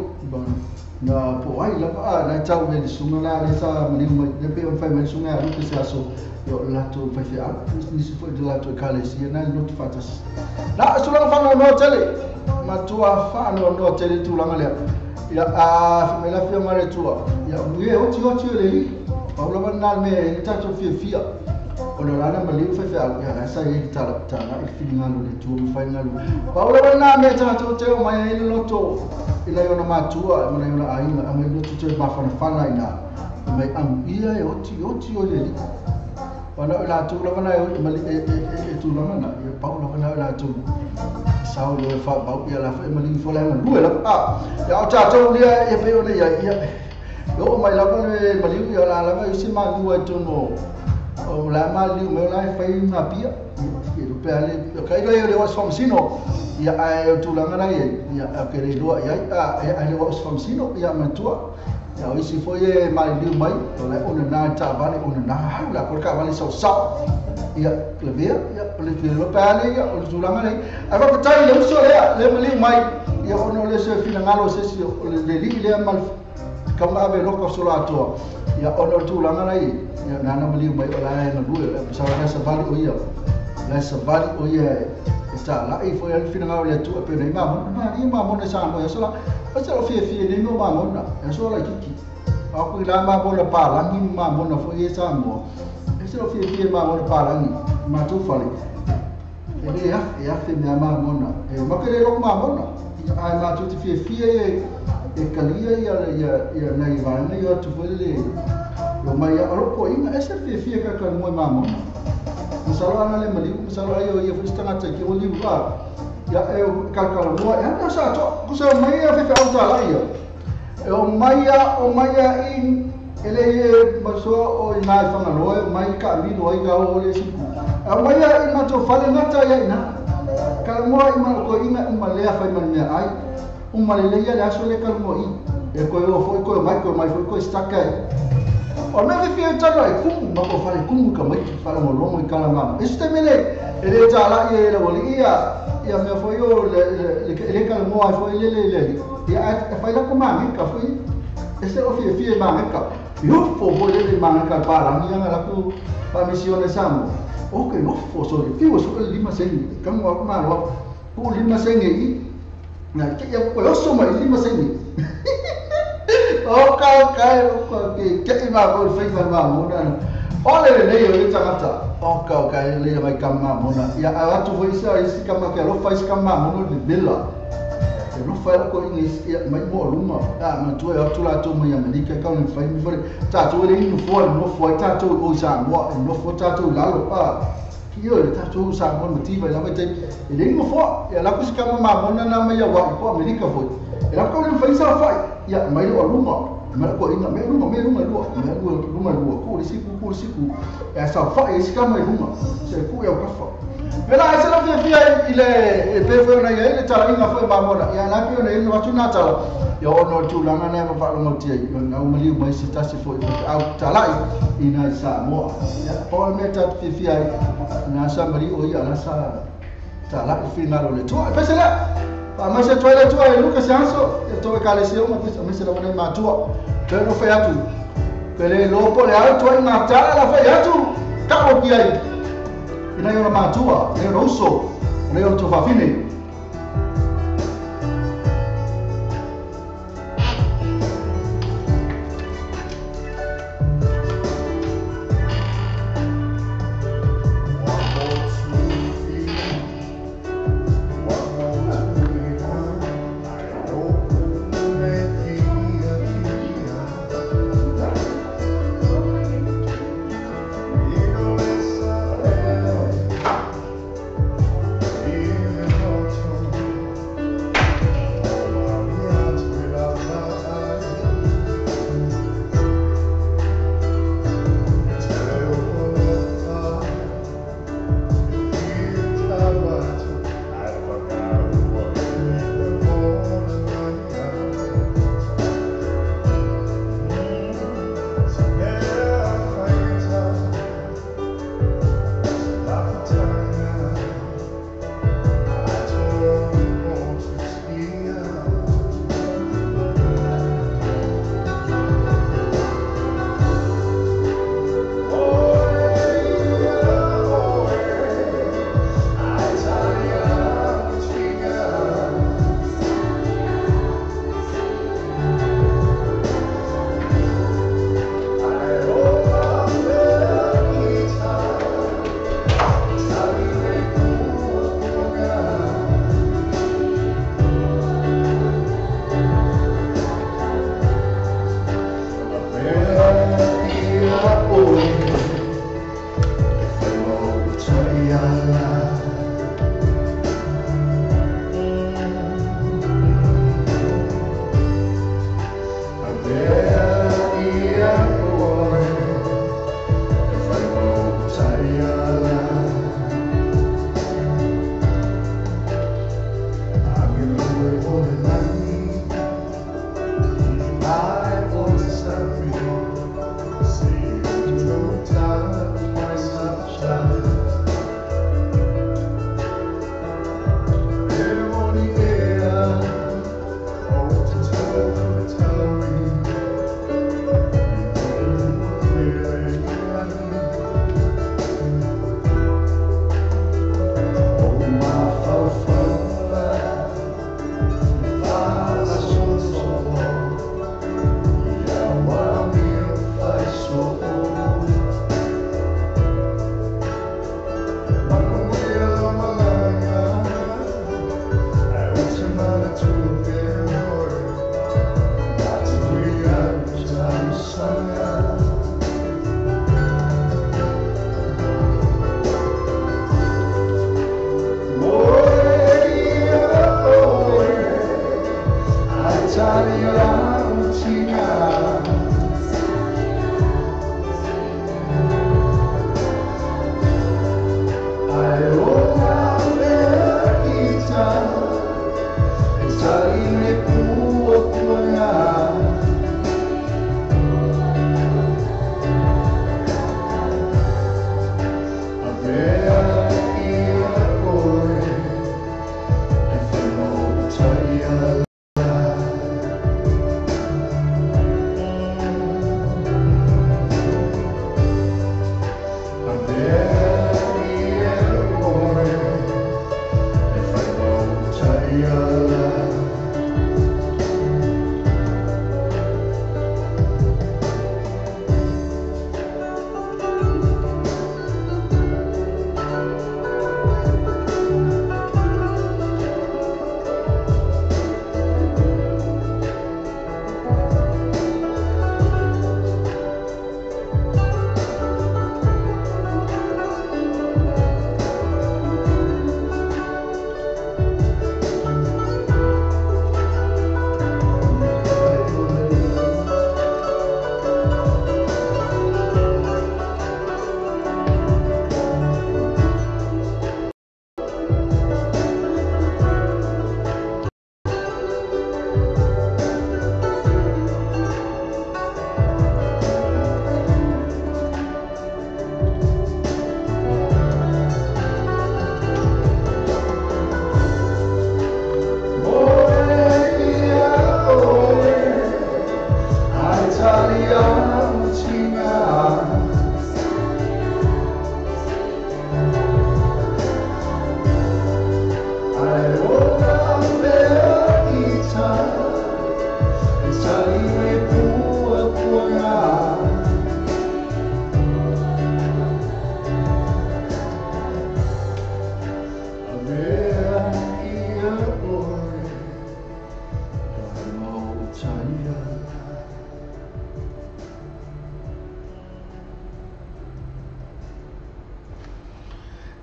na po ai lava a nai tau me le sunga la le sa maliu mai le pe on fai mai sunga a lupe se aso yo lato fai fe au nisi foi de lato e kalesia nai lotu fatasi na sulanga whanonoa tele matua whanonoa tele tūlanga lea ia a whimela whia mare tua ia uye oti oti o le li Paula van me e tatou fiafia o le lana maliu fai fe au ia la sa e tala tala i finingalo le tua ma fai ngalu Paula van me tatou te o mai e loto ila i ona matua ma ona aiga a mai loto te mafanafana ina mai amu ia e oti oti o le li Wana o latou lava na e mali e tulaga na ia Paula van o latou sao le fa bau ia la fa mali fo la lue la a ia o tatou lia e pe o le ia ia yo mai lava le maliu ia la lava isi malua tono o la maliu me la fai na pia e lo pe ale kai le le was famsino ia ai tulaga na ia ke le lo ia a ai le was famsino ia matua ia isi foi e maliu mai o la ona na ta vale ona na ha la por ka vale so so ia le vea ia le lo pe ale ia o tulaga na a va tai le so le le maliu mai ia ona le se finangalo se si o le li le mal kama ave loko solo atoa ia ona tulaga nei ia nana maliu mai o la na lue sa la sa vali o ia la sa vali o ia e ta la i foi al finangalo le tu pe nei ma ma ni ma mo ne sa mo ia sola o se o fie fie ni no ma mo na ia sola kiki a ku la ma mo la pa la ni ma mo na foi sa mo e se o fie fie ma mo pa la ni ma tu fale e le ya fe me ma mo na e ma ke le lo ma mo na ai ma tu te fie fie e kalia ia ia ia nei vana ia tu foi o mai a roko inga ese fie fie ka ka mo mamo masalo ana le maliu masalo ai o ia foi tangata ke o liu a ia e ka ka mo e ana sa to ku sa mai a fe fe au ta la ia e o mai a in ele e maso o ina fanga lo mai ka mi lo ai ga o le siku a mai a in ma to fale ngata ia ina ka mo i ma ko inga uma le a fai ma me ai uma le ia le aso le ka mo i e ko o foi ko mai foi ko staka o me fi talo e kumu ma ko fale kumu ka mai fale mo lomo i kala mama e ste mele e le tala ia le wali ia ia me foi o le le ka mo ai foi le le le ia e fai la ko ma ka foi e se o fi fi ma ka yo fo fo le ma ka pa la mi la ku pa misione samo o ke no fo so le fi o so le lima sen ka mo ma lo ku lima sen e na ke ia ko so ma lima sen o ka ka ko ke ke ma ko fai ma mo na o le le le tangata o ka ka le mai ka ma mo na ia a tu foi sa isi ka ma ke lo fai ka ma mo no de bela E lofa e lako inga ia mai mo luma a ma tu e atu la tu mai Amerika ka ni fai mi fare ta tu le no fo no fo ta tu o sa mo no fo ta tu la lo pa ki yo le ta tu sa mo motiva la te e le no fo e la ku ka ma mo na na mai wa po Amerika fo e la ko ni fai sa fai ia mai o luma ma ko inga me luma lua me luma lua ko si ku e sa fai si ka mai luma se ku e o ka fa Pela ese la fia ile pe foi na ile tala inga foi ba mona ya la pe na ile watu na tala ya ono tu langa na ba lo ti na umali mai se tasi foi au tala ina sa mo ya po me ta fia na sa mari o ya la sa tala fi na lo le tu pe se la pa ma se tu ile tu e Lucas Anso e to ka le se o ma pe se la ma ma tu pe no fe atu pe le lo po le au tu ina tala la fe atu ka o ki ai ina yo matua, ina yo uso, ina yo tofafine.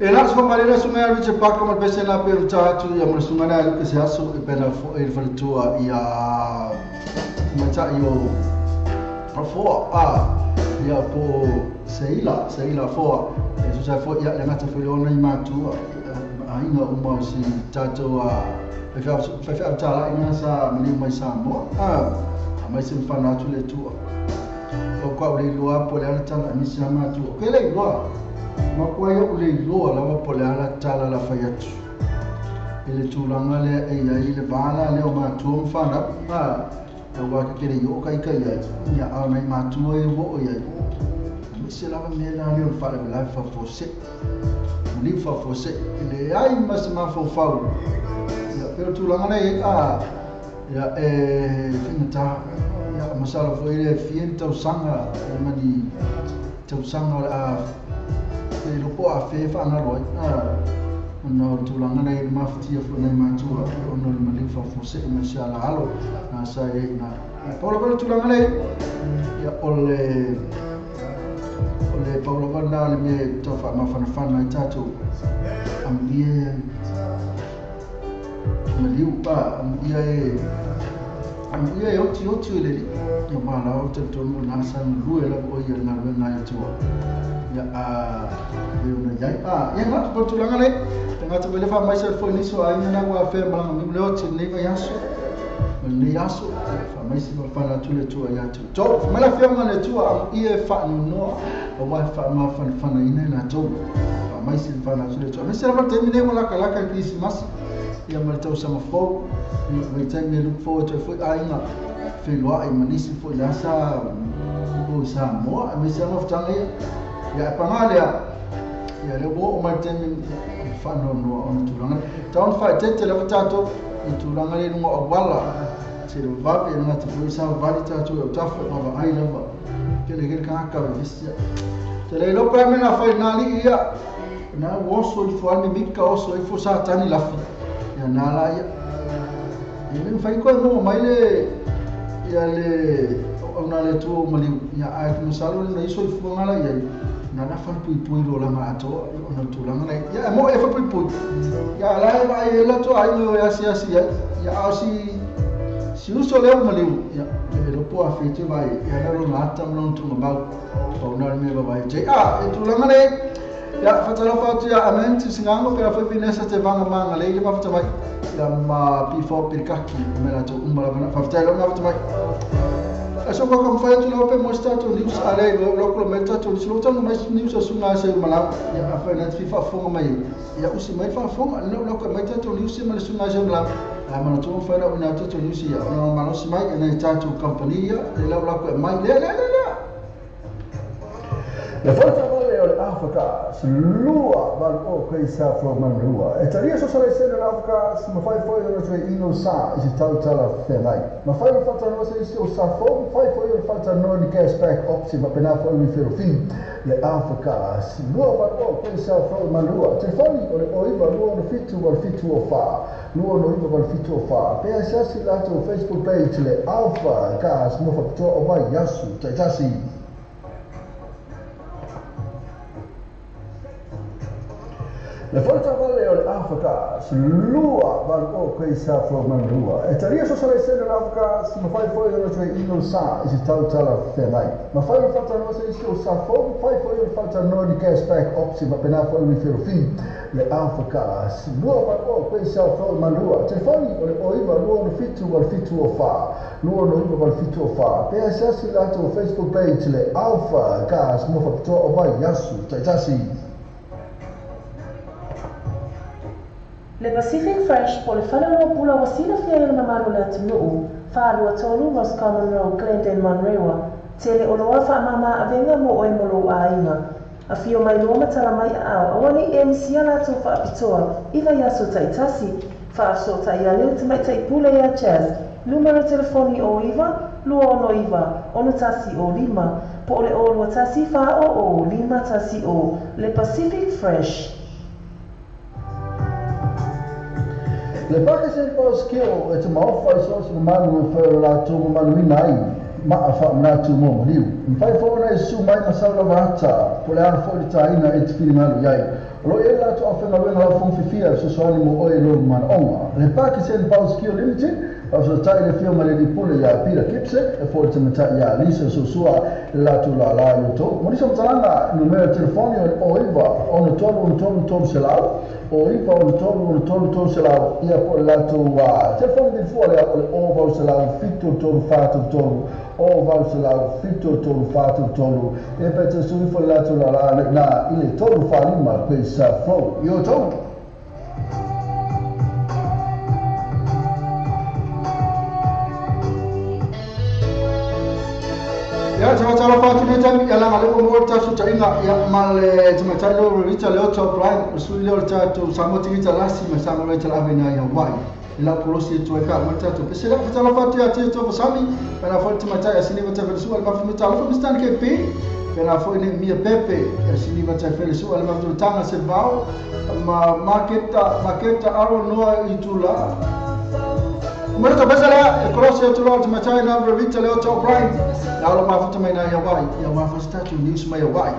E la so malele sunga Richard Parker ma pese na pe tatu ia mo sunga na ke se aso e pena fo e faletua ia mata io foa a ia po seila seila foa e so sa fo ia le ngata fo ona i matua a inga uma si tatu a e fa tala ina sa mali mai sa mo a mai se fa na tu le tua o kwa le loa po le ala tala ni sa matua ke le loa ma kwa yo le loa la po le ala tala la fa yatu ele tulanga le e ia ile bala le o matua mfana a e wa ke le yo kai kai ia a mai matua e wo ia me se la me la le fa la fa fo se li fa fo se le ai mas ma fo fa ia pero tulanga le a ia e finta ia masala fo ile fienta usanga e mani tau sanga a e lopo a fe fa na loi a no tulanga nei maftia fo nei matua ono le mali fa fo se me se ala alo na sa e na Paulo pa tulanga nei ia ole ole Paulo pa na le me to fa ma fa fa na tatu ambie maliu pa ia e ia e oti oti le ia ma la o te tonu na sa lu e la o ia na lu na tua ia a ia na ia a ia na po tulanga le ngata bele fa mai se fo ni so ai na wa fe ma mi le oti ni va yaso ni yaso fa mai se fa na tu le tua ia tu to ma la fe ma le tua ia fa no o wa fa ma fa fa na ina na to fa mai se fa na tu le tua me se la te mi ne mo la kala ka Christmas ia ma tau sama fo we take me look forward to fo ai na fe lo ai manisi fo la sa o sa mo me se no tanga ia pangalia ia le bo o ma te mi fa no no on tulanga taun fa te te la tato i tulanga le no awala se lo va pe na te fo sa va li tato o ta fa va ai la va ke le ka ka visia te le lo pa me na fa na li ia na wo so i fo mi ka o so i fo sa tani la fi ia na la ia ia le fa ko no mai le ia le ona le tu mali ia ai no salo le iso i fo ngala ia na na fa pui pui lo la ma ato ona tulanga nei ia mo e fa pui pui ia la va e la to ai no ia sia sia ia au si si uso le mali ia le lo po a fe te vai ia na lo na tam non tu ma o na me va vai je a e tulanga nei ia fa tala fa tu ia amen ti singango pe fa vinesa te vanga manga le ma fa vai ia ma p4 pirkaki me la to umba la fa tala ma fa vai Aso ko kom fai tu lope mosta tu news ale lo ko meta tu lo tu mais news asunga se mala ya afa na FIFA fonga mai ya usi mai fa fonga lo lo ko meta tu news ma sunga se mala a mana tu fa na una tu news ya no ma no si mai na ta tu company ya le lo ko mai le le le Le forza vale ole Afrika slua val o keisa fro manrua. E taria so sala sene Afrika ma fai foi no tre ino sa i tau tala fenai. Ma fai fata no se isi o sa fo fai foi fata no ni cashback option ma pena foi mi fero fin. Le Afrika slua val o keisa fro manrua. Telefoni ole o iva lua no fitu wal fitu o fa. Lua no iva wal fitu o fa. Pe asasi la to Facebook page le Alpha gas mo fa to o vai yasu taitasi. Le forza vale ole Afrika slua val o keisa fro manrua. E taria so sala sene Afrika ma fai foi no tre ino sa i tau tala fenai. Ma fai fata no se isi o sa fo fai foi fata no ni cashback option ma pena foi mi fero fin. Le Afrika slua val o keisa fro manrua. Telefoni ole o iva lua no fitu wal fitu o fa. Lua no iva wal fitu o fa. Pe asasi la to Facebook page le Alpha gas mo fa to o vai yasu taitasi. Le Pacific Fresh po le whanau pula wasila fia i le mamalu le atunuu, whaalua tolu Roscommon Road, Glendale, Manrewa, tele o loa whaamama avenga mo oe mo lou āinga. A whio mai loa matala mai a au, awane e misia lātou whaapitoa, iwa iaso taitasi, whaaso tai a leo te mai taipule ia Chaz, numero telefoni o iwa, lua ono iwa, ono tasi o lima, po ole o lua tasi wha o o, lima tasi o, Le Pacific Fresh. Le pake se paskeo e te maofa i so se manu e whae la tō manu ina ai maa wha mna tū mō mariu. Mwhai whaona e su mai masau lava ata po le ara whae taina e te whiringalu iai. O lo e la tu awhenga wenga lau fongfifia sosoani mo oe lo manaonga. Le Pakistan Power Skill Limited, au so tai le fio ma le lipule ia Peter Gibson, e fo te mata ia Lisa Susua la tu la la yo to. Mo nisa mtalanga numero telefoni o iwa ono tolu ono tolu tolu selau, o iwa ono tolu ono tolu tolu selau, ia po la tu telefoni di fua le o vau selau fito tolu fatu tolu, o vau selau fito tolu fatu tolu, e pe te sui fo la tu la la na ile tolu falima pe sa flow yo to. Ya tala fatu ne tami ya langa le mo ta su ta inga ya male te matai lo Richard Leo to Brian su le ta to samoti ta lasi ma sa mo le ta avena ya wai la polosi to ka mo ta to pesela tala fatu ya te to sami para fo te matai asini ta fe su al ma ta lo mistan ke pe pela fo ne mia pepe asini ta fe su al ma tanga se vau ma maketa aro noa itula. Mwana basala cross to Lord Matai na Rita Leo to Brian. Na lo mafuta mai na ya wai ya mafuta to news mai wai.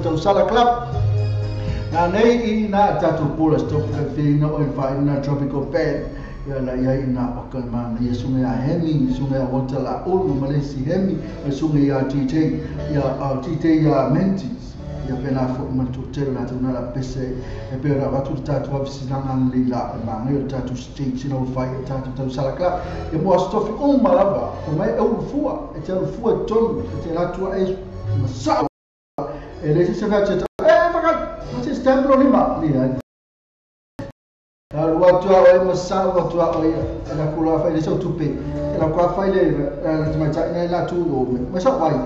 Tausala Club. Na nei i na tatu pula stop ka fina o fa na tropical band. Ya la ia ina o kalma ia sunga ya Hemi sunga ya Walter la Ulu Malesi Hemi sunga ya TT ya TT ya Mentis. Ia pena fo ma tu tele la tu na la pese e pe ra va tu ta tu avisilanga le la ma ngai ta tu stage no fai ta tu tau sala kla e mo stofi o malava o mai e u fua e te fua ton e te la tu e ma sa e le se va te e fa ka se stemplo ni ma ni ai wa tu a ma sa wa tu a e la kula fa le so tu pe e la kwa fa le ma ta ne la tu o ma sa vai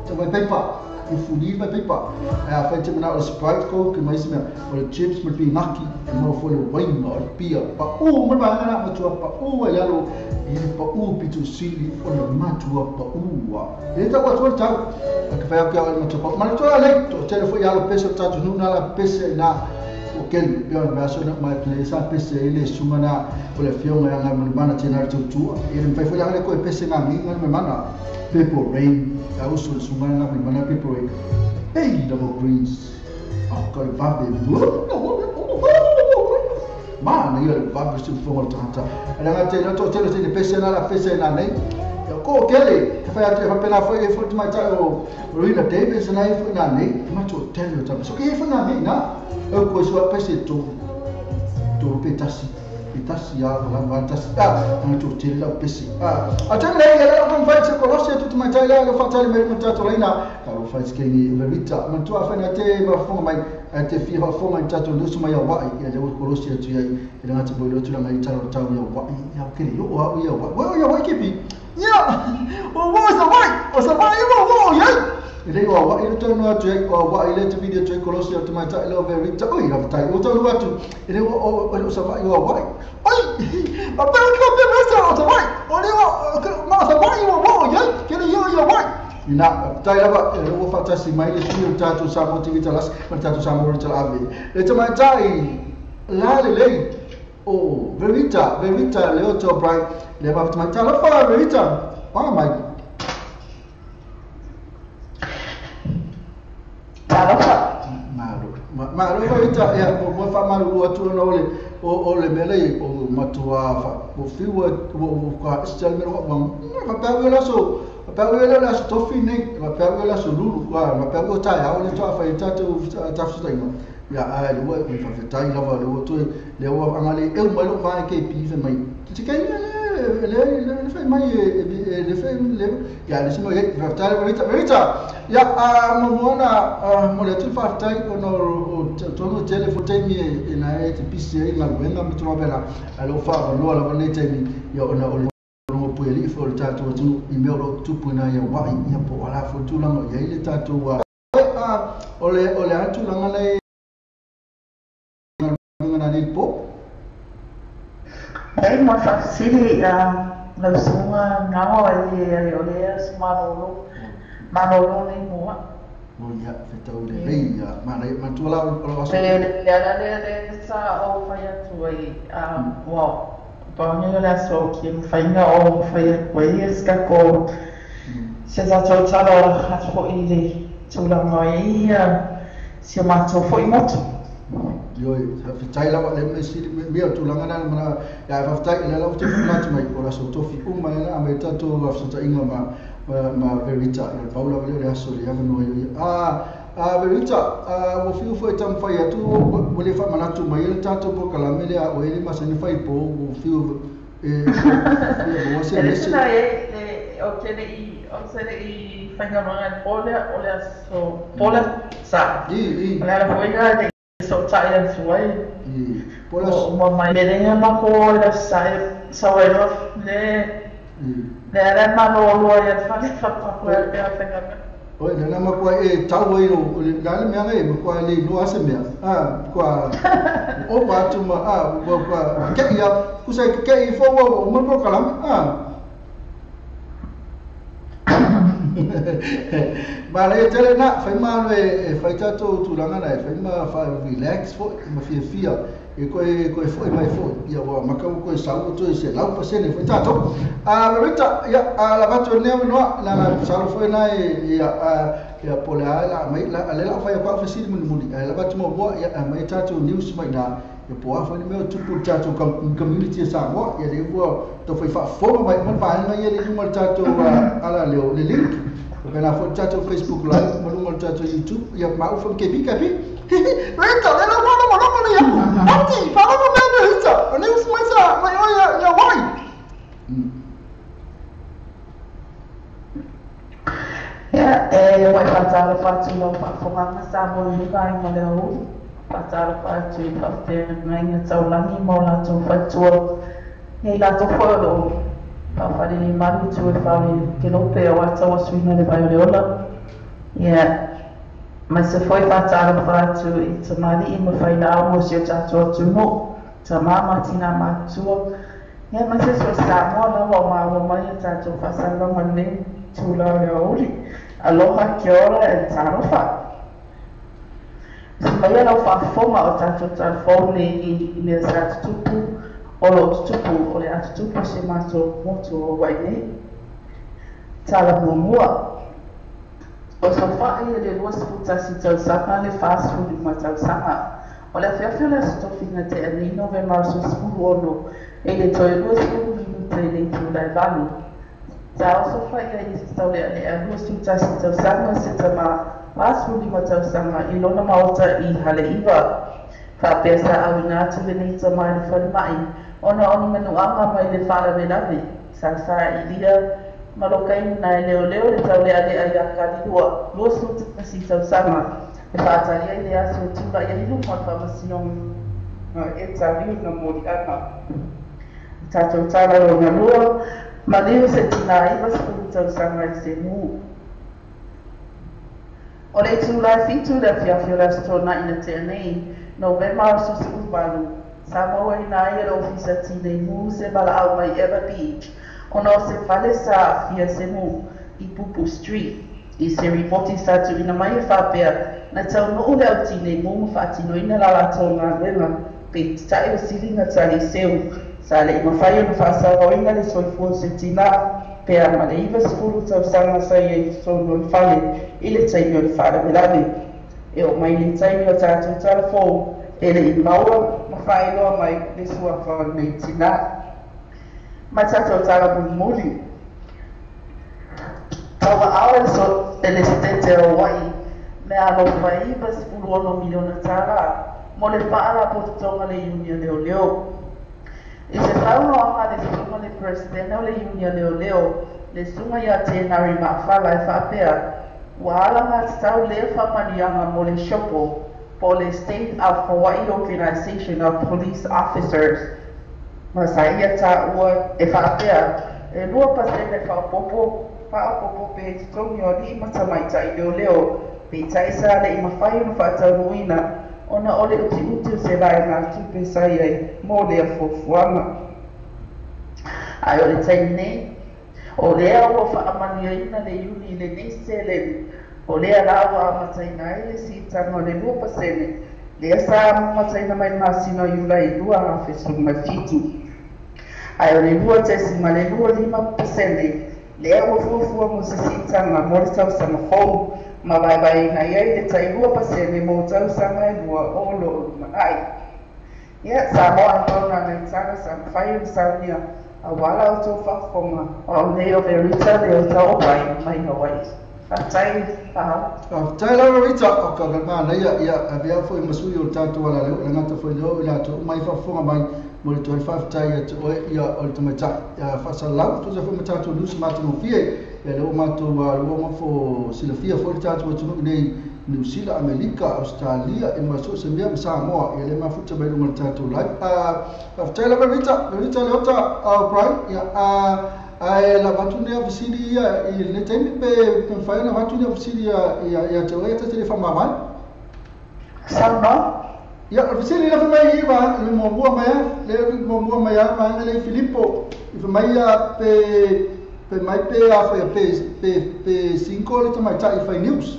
te vai pepa e fuli vai pepa a fa te mana o Sprite Coke ma isme o chips ma pinaki ma fo le wine o pia pa o ma ba na ma tu pa o e lo e pa o pitu sili o le ma tu pa o e ta wa tu ta ka fa ka ma tu pa ma tu ale to te fo ya lo peso ta tu na la pese na o kel yo na so na ma te sa pese ele sumana o le fionga ya ma mana te na tu tu e le fa fo ya le ko pese na mi na ma mana Purple Rain ya uso sumana na ma mana Purple Rain hey double greens oh ka va be ma na yo va be su fo ta ta ala te na to te le pese na la pese na nei ko kele te fa te fa pena fo e fo ma ta o Rina Davis na e na nei ma to te lo ta so ke fo na nei na o ko so pese to to petasi petasi ya la va ta a na to te la pese a a te le ya la fa se kolosi tu ma ta la fa ta le me ta to leina ka lo fa se ni verita ma tu a fa na te ma fo mai a te fi fa fo mai ta to lusu mai ya wa ya le kolosi tu ya le na te bo lo tu la mai ta lo ta ya wa ya ke le yo wa ya wa ya wa ke pi ya o wa sa wa o sa wa yo wa ya le wa wa ile to no tu wa wa ile te video tu kolosi tu mai ta lo verita oi la ta o to lo tu ile o o sa wa yo wa oi ma pe ko pe ma sa o sa wa o le wa ma sa wa yo wa ya ke le yo yo wa ina ta la va le wo fa ta si mai le tu ta tu sa motivita las ma ta tu sa mo ta ave le te mai ta la le le o verita verita le o to bright le va mai ta la fa verita pa mai ma lo verita ya mo fa ma lo tu no le o le mele o matua fa o fiwa o ka stel me ro ma pa la so pa la so tofi nei ma pa la so lulu ma pa o ta ya o le to fa ta to ta fa ya a le wa fa fa ta la va le to le wa angale e mo lo va ke pi fa mai ti ke le le fa mai le fa le ya le simo fa ta verita verita ya a mo mo na mo le tu fa ta o no o to no tele fo te mi e na e te pc e na wenga mi tro bela a lo fa lo la ne te mi ya o na o lo po ele fo ta to tu i me lo tu pu na ya wa ya po ala fo tu la ya ile ta to wa a o le atu la ngale na ni po e mo fa sili la sunga na o e o le smarolo manolo ni mo o ya feta o le ya ma ma tu la o le le le sa o fa ya tu ai a wa pa ni la so ki fa ina o fa ya ko es ka ko se sa to ta lo ha fo ile tu la ngai ya si ma to fo i moto yo fa la le me si me tu la ngana ma ya fa tai la la te fa mai o la so to fi o mai la me ta to fa ta inga ma ma verita el paula le le so le ya no yo a verita a o fi fo tam fa ya tu o le fa mana tu mai ta to po kala me le o ele ma se ni fa po o fi e o se le se le o ke le i o se le i fa nga ma o le o le so po la sa i la fo ya so ta ya suai i po la o ma mai me ma ko la sa sa wa lo le le la ma lo lo ya fa fa pa ko ya fa nga o le na ma ko e tau e o le la le me ngai ma ko le no ase me a ko o pa tu ma a ko ke ya ku sa ke i fo wo mo ko kala a ma le tele na fa ma le fa ta to tu la ngana fa ma fa relax fo ma fia fia e ko fo mai fo ya wa ma ka ko sa o to se la pa se ne fa ta to a verita ya a la va to ne no la sa lo fo na ya ya po la la mai la le la fa ya pa fa si mo mo la va to mo bo ya mai ta to news mai na ya po a fa ni me tu pu ta to community sa mo ya le bo to fa fa fo mai mo fa na ya le mo ta to ala le le link Faapena foi le tatou Facebook Live ma luga o le tatou YouTube, ia ma au foi ma KB, KB. Rita, le lau faalogologo nei aku. Ati, faalogo mea nei Rita. O nei usi mai sa mai oe ia ia Hawaii. Ia, e wai whātārofa atu lau whaafongaga Samoa i luga ai ma le aoauli. Whātārofa atu i whaafeagaiga taulangi ma o latou faletua. Ia i latou foi o loo faafalelei malu i tua e fale kelope aua tauasuina le vai o le ola. Ia, ma se foi whātārofa atu i tamalii ma failāua o si o tatou atunuu, tamā ma tinā matutua. Ia, ma se so Samoa lava o maua mai a tatou faasalamaga lenei itulā o le aoauli. Aloha, kia ora and talofa. Fai mai lau faafofoga o tatou talafou nei i mea sa tutupu, o lo o tutupu, o le a tutupu i si matou motu o Hawaii nei. Tala muamua. O Safa'i e le 21 tausaga le 45 tausaga. O le afiafi o le Aso Tofiga tea nei Novema aso 16 e le toe 20 minute i le itula e 8. Sa osofaia i se taulealea 21 tausaga se tama 45 tausaga i lona maota i Haleiwa. Faapea sa auina atu lenei tama i le falemai ona o ni manuaga mai le faalavelave sa sailia ma lokaina e leoleo le taulealea ia Kalilua, 21 tausaga, e faatali ai le aso e tulai ai i luma o le Faamasinoga e taliu na moliaga. Tatou tala lona lua, maliu se tinā 90 tausaga i se mū. O le itulā e 7 le afiafi o le Aso Toonai na tea nei, Novema aso 18, sa mauaina ai e le Ofisa Tinei Mū se valaau mai Ewa Beach ona o se fale sa aafia se mū i Pupu Street. I se ripoti sa tuuina mai e faapea, na taunuu le au tinei mū ma faatinoina la latou galuega peitai o siliga tali seu sa le'i mafai ona faasaoaoina le soifua o se tinā pe a ma le 90 tausaga sa i ai i totonu o le fale i le taimi o le faalavelave. E oo mai le taimi o tatou tala fou e le'i maua ma faailoa mai le suafa o lenei tinā. Ma tatou tala mulimuli. Tauaao e le Setete o Hawaii me alofa e $96 miliona tālā mo le faalapotopotoga le Iuni a Leoleo. I se saunoaga a le susuga le Peresetene o le Iuni a Leoleo, le Susuga ia Tenari Maafala e faapea, ua alagatatau lea faamanuiaga mo le SHOPO po o le State of Hawaii Organization of Police Officers. Ma sa ia taua e faapea, e 2% faaopoopo faaopoopo pea i totogi o alii ma tamaitai leoleo, peitai sa le'i mafai ona faataunuuina ona o le utiuti o se vaegatupe sa i ai mo lea fuafuaga. Ae o le taimi nei, o lea ua faamanuiaina le Iuni i lenei seleni, o lea la ua amataina ai le siitaga o le 2%, lea sa amataina mai le masina o Iulai 2017. Ae o le 2.25% lea ua fuafua mo se siitaga mo le tausaga fou, ma vaevaeina i ai le tai 2% mo tausaga e lua o lo o lumanai. Ia, Samoa e pau nā nai tala sa mafai ona saunia aua la outou faafofoga o au nei o Verita Leota o Vai mai Hawaii. Faafetai Fahau. Faafetai lava Rita, o ka ka manaia ia avea foi ma sui o le tatou alaleo e gata foi leo i latou uma i faafofoga mai mo le toe faafetai ia te oe ia o le tamaitai ia faasalalau tusa foi ma tatou news matagofie ia lea ua matou lua mafo silafia foi le tatou atunuu nei Niu Sila, Amelika, Ausetalia e ma so o se mea ma Samoa ia lea mafuta mai luga o le tatou live. Faafetai lava Rita, Rita Leota O'Brien ia ae la avatu nea fesili ia i lenei taimi pe mafai ona avatu nea fesili ia ia te oe ta te le faamavae. Saunoa. Ia, o le fesili la fai mai i va le muamua mai a le muamua mai a vaega le Filipo i fai mai ia pe pe mai pe a fai pe pe pe single le tamaitai fai news.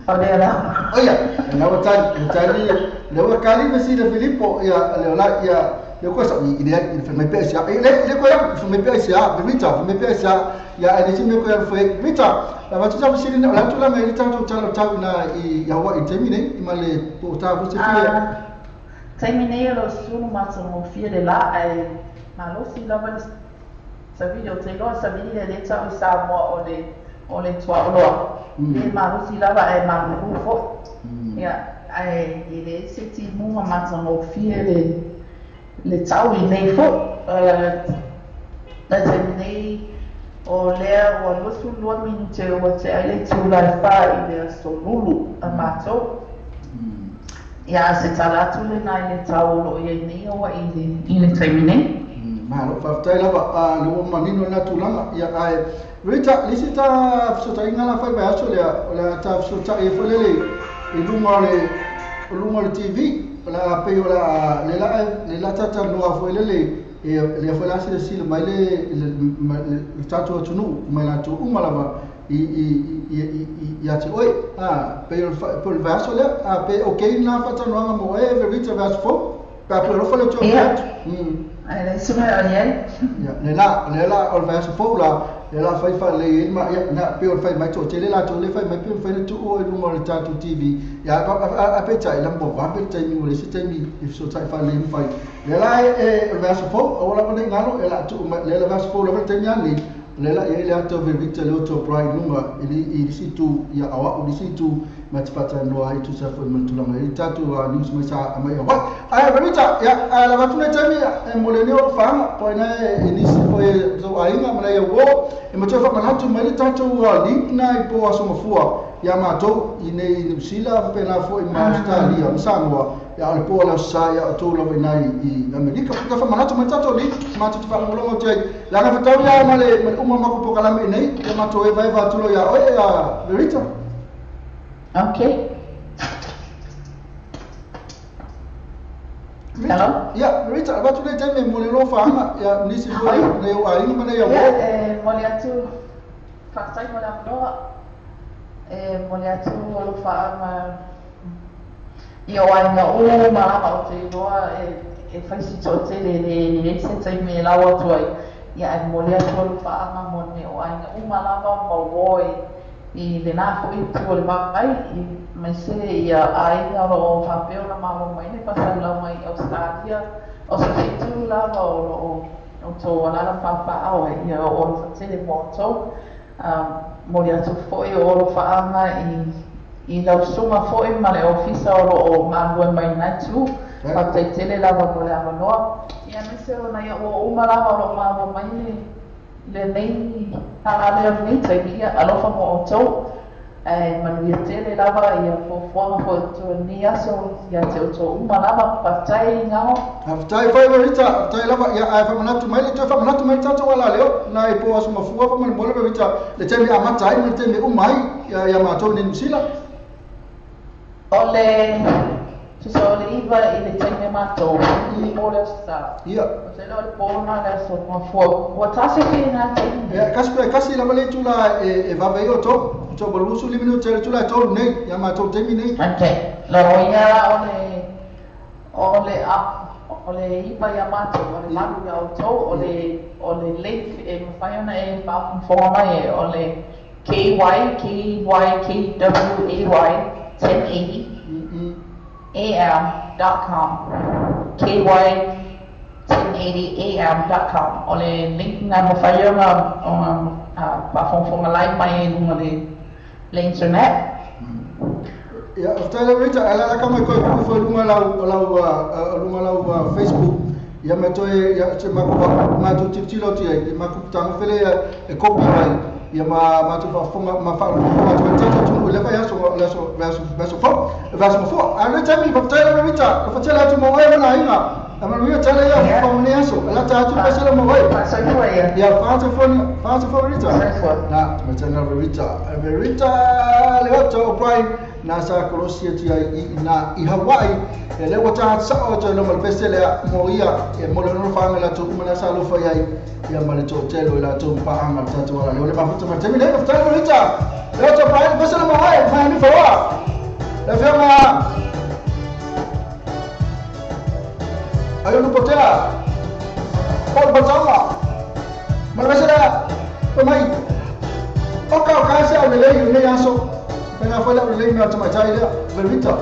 O lea la. O ia, lena ua tali, ua tali, lea ua kali fesili a Filipo ia le ola ia le koe sa i le i fai mai pe aisea i le le koe fai mai pe aisea Rita fai mai pe aisea ia ai le si mea koe fai Rita la avatu sa fesili na o le a tulaga ai le tatou tala o tau ina i Hawaii i le taimi nei i ma le po o ta foi se fia. Taimi nei o lo o sulu matagofie le la ae malosi lava le Savili o te iloa savili le lē ta'u i Samoa o le tua'oloa e malosi lava ae malulu fo'i ia ae e leai se timuga matagofie le le ta'u i nei fo'i le taimi nei o lea ua 22 minute ua te'a ai le itula e 4 i le aso Lulu a matou ia se tala atu lenā i le tau o lo'o iai nei Hawaii i le taimi nei. Malo faafetai lava le ua manino lena tulaga ia ae Rita le isi ta fesootaiga la fai vaiaso lea o le a ta fesootai ai foi lele i luga o le luga o le TV o le a pei o le a le la le la talatalanoa foi lele e lea foi la silasila mai le le tatou atunuu mai latou uma lava i i i i ia te oe a pei o le vaiaso lea a pe okay lena faatalanoaga mo oe Rita vaiaso fou pe a pei alofa le toe atu. Ae leai se mea o i ai. Ia, le la, le la o le vaiaso fou la, le la fai faalelei ai ma, ia, na, pei o le fai mai toatele latou le fai mai pe mafai ona tuu i luga o le tatou TV. Ia, a peitai, la ua vave le taimi, ua leai se taimi e fesootai faalelei ma fai. Le la e, o le vaiaso fou, aua lava ne i galo, e la tuu mai, le la vaiaso fou lava le taimi a nei, le la i ai le ata o Verita le Otto O'Brien i luga i le i le isi itu, ia o a'u i le isi itu ma te faatalanoa ai tusa foi ma le tulaga i le tatou news mai sa mai Hawaii. Ae Verita, ia ae lava atu nei taimi e mo lenei o faaga po ina e nisi foi e tou aiga ma nai uō e ma toe faamanatu mai le tatou link na i po Aso Gafua ia matou i nei i Niu Sila faapena foi ma Ausetalia ma Samoa ia o le po o le Aso Sa ia outou lava i ina i Amerika. Toe faamanatu mai le tatou link matou te faalogologo atu ai leaga fetaui lava ma le uma o matou polokalame i nei ia matou evaeva atu loa iā oe Verita. Okay. Hello? Ia, Rita, avatu nei taimi e mo le lofaga, ia, nisi foi nei ou aiga ma nei au Ia, e momoli atu faafetai mo le avanoa. E momoli atu alofaaga i o aiga uma lava o te iloa e fai si to'atele e leai se taimi e lau atu ai. Ia, ae momoli atu alofaaga mo nei o aiga uma lava ma uō i lenā fo'i itu o le vai, aemaise ia aiga o lo'o faapea ona malo mai le faasaulau mai i Ausetalia. O so o se itu lava o lo'o outou alaala ma papaaao ai, ia o alofa tele mo outou. Momoli atu fo'i o alofaaga i lau susuga fo'i ma le ofisa o lo'o galulue mai lena itu. Faafetai tele lava mo le avanoa. Ia aemaise o nai a'u uō uma lava o lo'o maua mai lenei agalea o lenei taimi, ia alofa mo outou, ae manuia tele lava ia fuafuaga foi o totoe lenei aso ia te outou uma lava. Faafetai Gao. Faafetai foi Verita, faafetai lava. Ia ae faamanatu mai le toe faamanatu mai le tatou alaleo na i po Aso Gafua faamolemole Verita le taimi e amata ai ma le taimi e uma ai ia matou i nei Niu Sila. O le tusa o le 9 i le taimi a matou, le po le Aso Sa. Ia. O te iloa o le po lena le Aso Gafua. Ua tasi pea i na taimi. Ia, kasi pea kasi lava le itula e vave ai outou. Outou ua 25 minute i le itula e 3 nei, ia matou taimi nei. Okay. Lalo ia o le o le o le 9 ia matou, o le 8 ia outou, o le link e mafai ona e faafogafoga mai e o le K Y K Y K W A Y 1080 AM dot com K Y 1080 AM dot com. O le link lena e mafai ai ona faafogafoga live mai ai i luga o le internet. Ia, faafetai lava Rita, ae la ka mai koe ku'u ifo i luga o lau luga o lau Facebook ia ma toe ia se matou tilotilo atu i ai i matou fetagofele e kopi mai ia ma matou faafofoga ma faalogologo atu ai le tatou atunuu i lea vaiaso o le aso vaiaso vaiaso fou vaiaso mafua. Ae lenei taimi faafetai lava Rita, alofa tele atu mo oe ma le aiga. A manuia tele ia fofoga o lenei aso. E lata atu le pesela mo oe. Faasoifua ia. Ia faasoifua faasoifua Rita. Faasoifua. Na, tamaitana Rita. Rita Leota O'Brien na sa kolosi atu ai i ina i Hawaii. E lea ua taga sa'o atu ai loma le pese lea mo ia e mo le alofaga i latou uma na sa alofa i ai ia ma le toatele o i latou ma paaga le tatou alaleo le mafuta ma le taimi nei. Faafetai Rita Leota O'Brien le pese le mo oe mai ani faoa. Le afioga Aio Lupotea Paul Baltaoga ma le pese lea fai mai o ka o ka se au lelei i lenei aso faiga foi le au lelei mea o tamaitai lea Verita.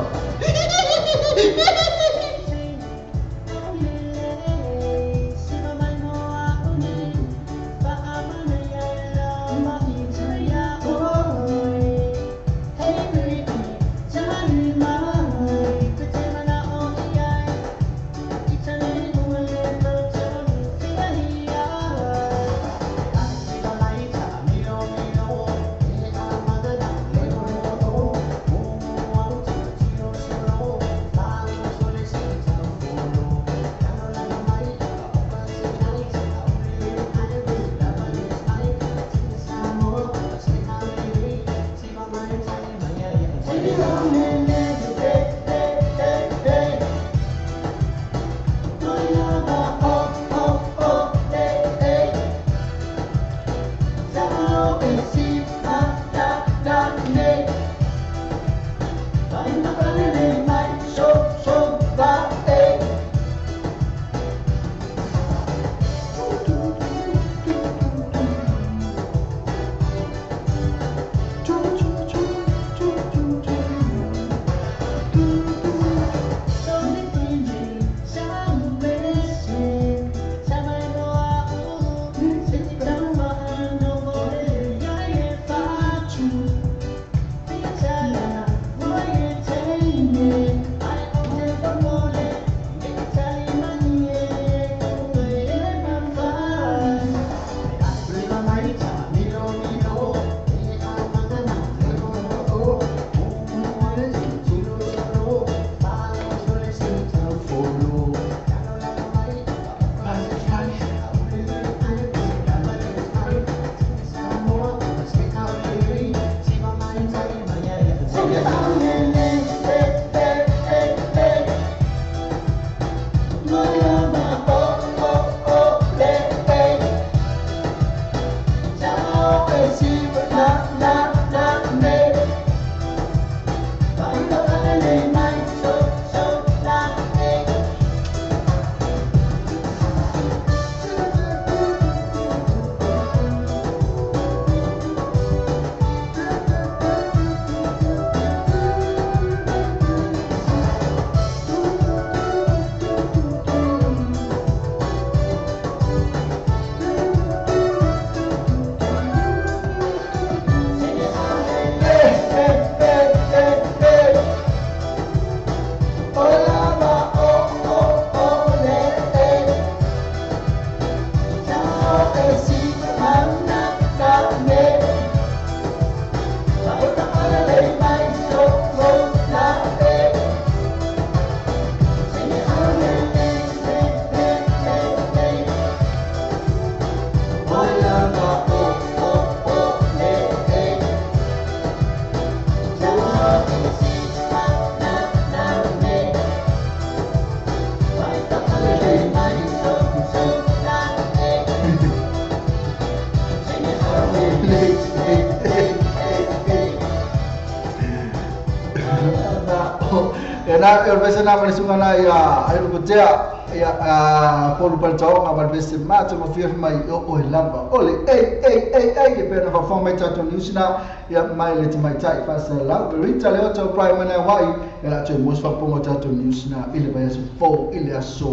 Na e vese na male sunga na ia ai ko tea ia a polu paltaonga ma vese ma te mo fia mai o e lava ole ei ei ei ei e pena fa mai tato news na ia mai le mai tai fa sa la Rita le oto prime na wai e la te mo fa pongo tato news na ile ba so fo ile so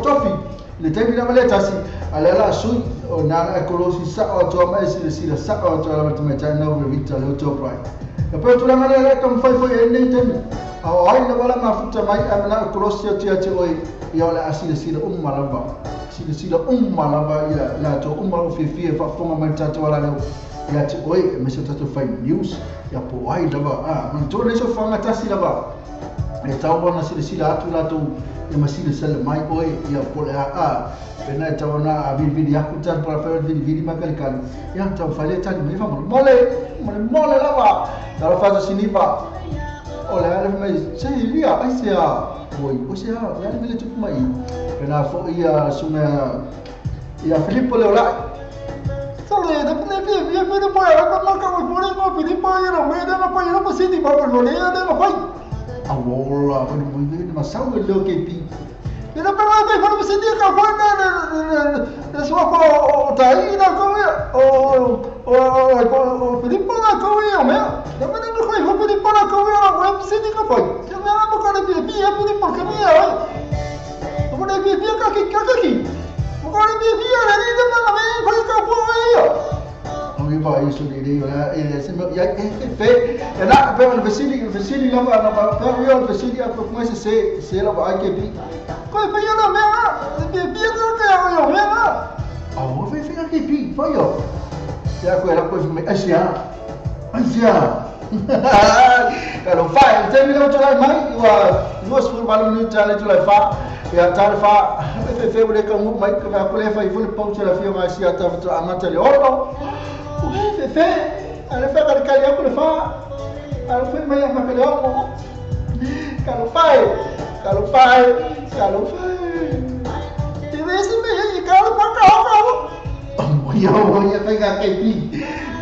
tofi le tempi na male tasi ale la sui o na kolosi sa o to mai si la sa o to la mai tai na Rita le oto prime e poi tu la male ka mfai foi e nei temi au ai la wala mafuta mai amna kolosi tia te oi ia la asila umma lava sila umma lava ia la to umma o fifi fa fonga mai tato wala leo ia te oi me se tato fai news ia po ai lava a man to le so fanga tasi lava e tau bona sila atu la to ia masila sala mai oi ia po le a pena tau na a vili aku tan para fa vili makali ia tau fale tani me fa mole mole lava tau fa siniva ole ale mai se ilia ai se a oi o se a le mele tupu mai pena fo ia sunga ia Filippo le ola solo de pene pie pie de poi a ma ka mo pore mo Filippo ia me de no poi no si di pa no le de no poi a wola ko mo ni ma sa o lo ke pi pero pero pe por si di ka poi na na so ko tai na ko o o Filippo na ko ia me no me no ko Filippo na ko ia o si di ka poi yo me amo con el pie pie porque me ya como le pie pie ka ki ka ki mo le pie pie le di na me poi ka po ia no mi va isso di di la se me ya fe na pe un vesili la na pa io vesili a come se se la va ke pi ko pe io no me pie pie ko ka io me a o fe fe ke pi fa io ya ko era ko me asia asia Kalau fa te mi lo tolai mai wa no sul valu ni tale tolai fa ya tale fa fe fe bole ka mu mai ka ko le fa i fule pau tela fio ma sia ta to amata le oro fe fe ale fa ka ya ko le fa ale fe mai ma ka le oro kalau fa kalau fa kalau fa te vesi me i ka pa ka ka ya ya fe ka ke pi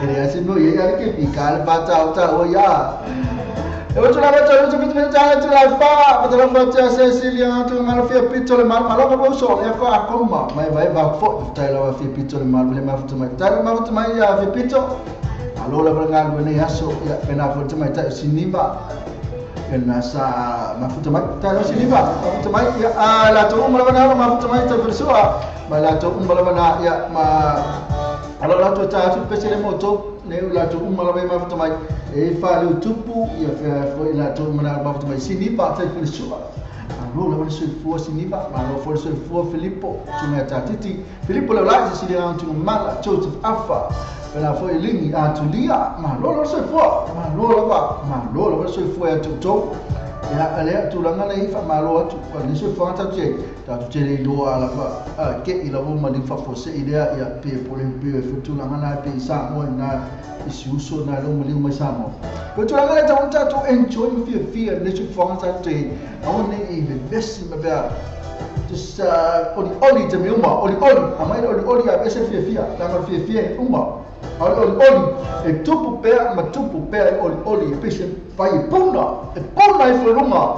ele assim meu ia que picar bata ta o ya eu te lavo te te te la fa te la fa te Cecilia tu malo fia pito le mal malo ko so e fa koma mai vai va fo te la fia pito le mal le ma te mai ta ma te mai ya fia pito alo la branga ne aso ya pena fo te mai ta siniva na sa ma fo te mai ta siniva ma fo te mai ya la to ma la ma fo te mai ta persoa ma la to ma la ya ma alo la to ta tu pesele moto ne la to ma la ma fo te mai e fa le tupu ia fa la to ma la ma fo te mai siniva ta persoa alo la se fu siniva ma lo fo se fu Filippo tu me ta titi Filippo le la se si tu mala Joseph Afa la fo lingi a tulia ma lo lo se fu ma lo lo ba ma lo lo se fu ya tu to ya ale tu la ngale fa ma lo tu ko ni se fu ta te ta tu te le do ala fa ke ila bo ma li fa fo se idea ya pe po le pe fu tu la ngana pe sa mo na isi uso na lo mo li mo sa mo ko tu la ngale ta ta tu enjoy fia fia ni se fu ta te a o ne i ve vesi ma ba just oli oli te mi uma oli oli amai oli oli a ese fia fia la ngale fia fia uma oli oli oli e tupu pea ma tupu pea oli oli e pese vai e puna e floruma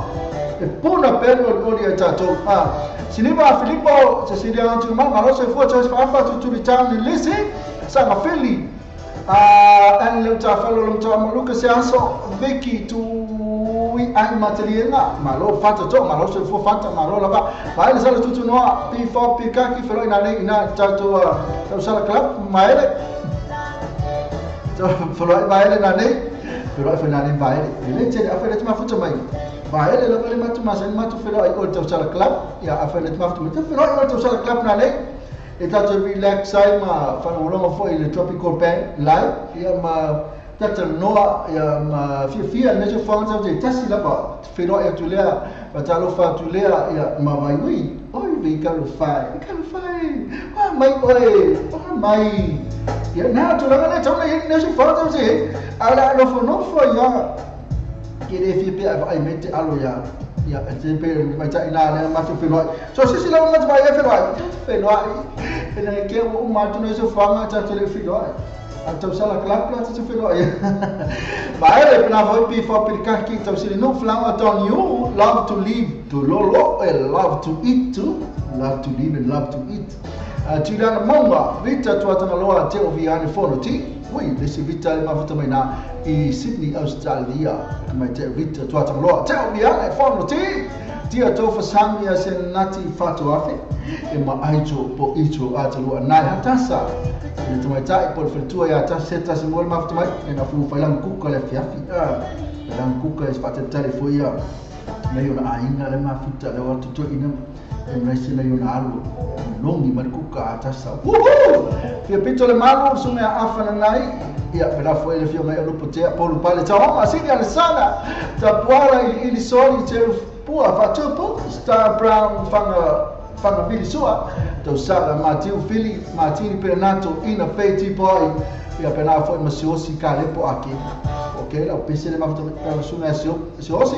e puna pea oli oli e tato a siniva Filippo Cecilia antu ma ma se fu choice fa fa tu tu town ni lisi sa ma fili a an le ta fa lo ta ma luka se anso Vicky tu i ai materiena ma lo fata to ma lo se fu fata ma lo la va ma ele sala tu tu no pi fa pi ka ki felo ina ne ina tato ta sala club ma ele Falou vai ele na nem, falou foi na nem vai ele. Ele tinha a feira de mafuta mai. Vai ele lá ele matu mas ele matu falou aí o teu sala club, ya a feira de mafuta mai. Falou aí o teu sala club na nem. E tá te relax aí ma falou longo foi ele tropical band live, ya ma tata noa ya ma fia fia ne so fanga te tasi lá ba. Falou aí tu lea, ba tá lo fa tu lea ya ma vai ui. Oi vem cá lo fai, cá lo fai. Ah mai oi, ah mai. Ya na tu la ngale tau ne se fa tau se ala lo fo no fo ya ke le fi pe ai mete alo ya ya te pe mai ta ina le ma tu fe lo so si si la ma tu ba ya fe lo fe lo e na ke o ma tu ne se fa ma ta te le fi lo Tau sala club la te whenua ia. Maele pena foi pi fo pirikaki tau sili no flower don you love to live to lolo and love to eat too. Love to live and love to eat. Juliana Maunga, Vita Tuatangaloa te o viane fono ti. Ui, lesi Vita le mafuta mai nā i Sydney, Australia. Mai te Vita Tuatangaloa te o viane fono ti. Tia tofa sangia se nati whatuafe. E ma aito po ito a te lua nai hatasa. E te mai tai po le whatua ia tasi se tasi mo le mafuta mai. E na fu whailang kuka le fiafi. Whailang kuka e spate tale fo ia. Nei ona ainga le mafuta le watu toi ina. E mraisi nei ona alu. Longi mai kuka a tasa. Woohoo! Fia pito le malu sunga awhana nai. Ia pera fo ele fia mai alupo tea polu pale. Tau sini alesana. Tapuara ili soli te pua whatupu. Star Brown whanga vili sua. Tau sala Matiu Fili, Matini Perenato, Ina Fei Boy. Ia pera fo masiosi ka lepo ake. Ok, lau pese le mafuta pera sunga siosi.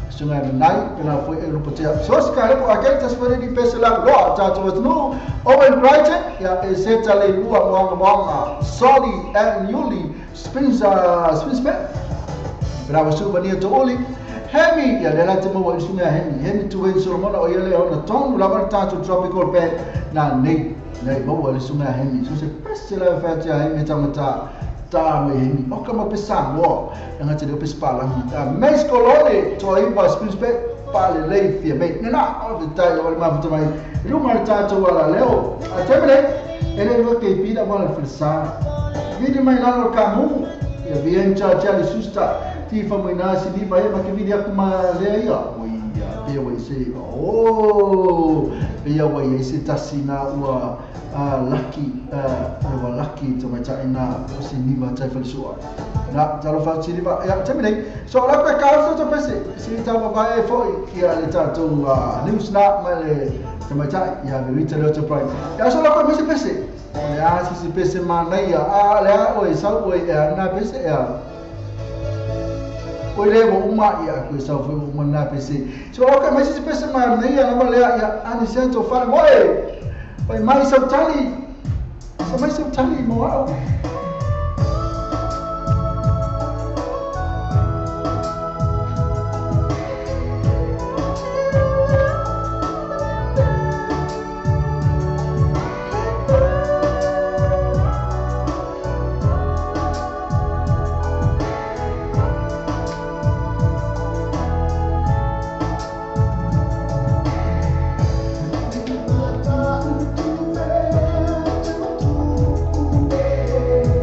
Sunga menai, pera fo e lupo tea. Siosi ka lepo ake, tas wale ni pese lau loa tātou atunu. Owen Brighton, ia e seta le lua moanga moanga. Soli and Yuli, Spinza, Spinspe. Pera wasu mania to oli. Hemi, ia le late maua i sunga Hemi. Hemi tuwe Solomona o ia le ona tonu lava tātou tropical band. Nā nei, nei maua le sunga Hemi. So se pese la whatia Hemi tangata tā me Hemi. O ka ma pesa moa. Nga te leo pese pālangi. Meis kolone, toa iwa Spinspe, pāle lei fia mei. Nena, o te tai o le mafuta mai. Runga le tātou ala leo. A temele, e le rua kei pira wala whilsa. Vidi mai lalo ka mu. Ia vien cha chali susta. Ti fa mai nā si niwa e ma ke vidi aku ma lea ia. Oi ia, pea wai se, oh, pea wai e se tasi nā ua laki, ua laki te mai tai nā o si niwa tai whalisua. Nā, talo wha si niwa, ia, te mene. So, la koe ka awhi tō pese, si tau wawae e foi, ia le tātou news nā mai le te mai tai, ia me rita leo te prime. Ia, so la koe mese pese, o le a si si pese mā nei ia, a le a oe sau oe ea nā pese ea. Oi le mo uma ia koe sau foi uma nā pese. So ok, mai si pese mā nei ia lava lea ia ani sento whare moe. Pai mai sau tali. Sa mai sau tali mo au. Thank you.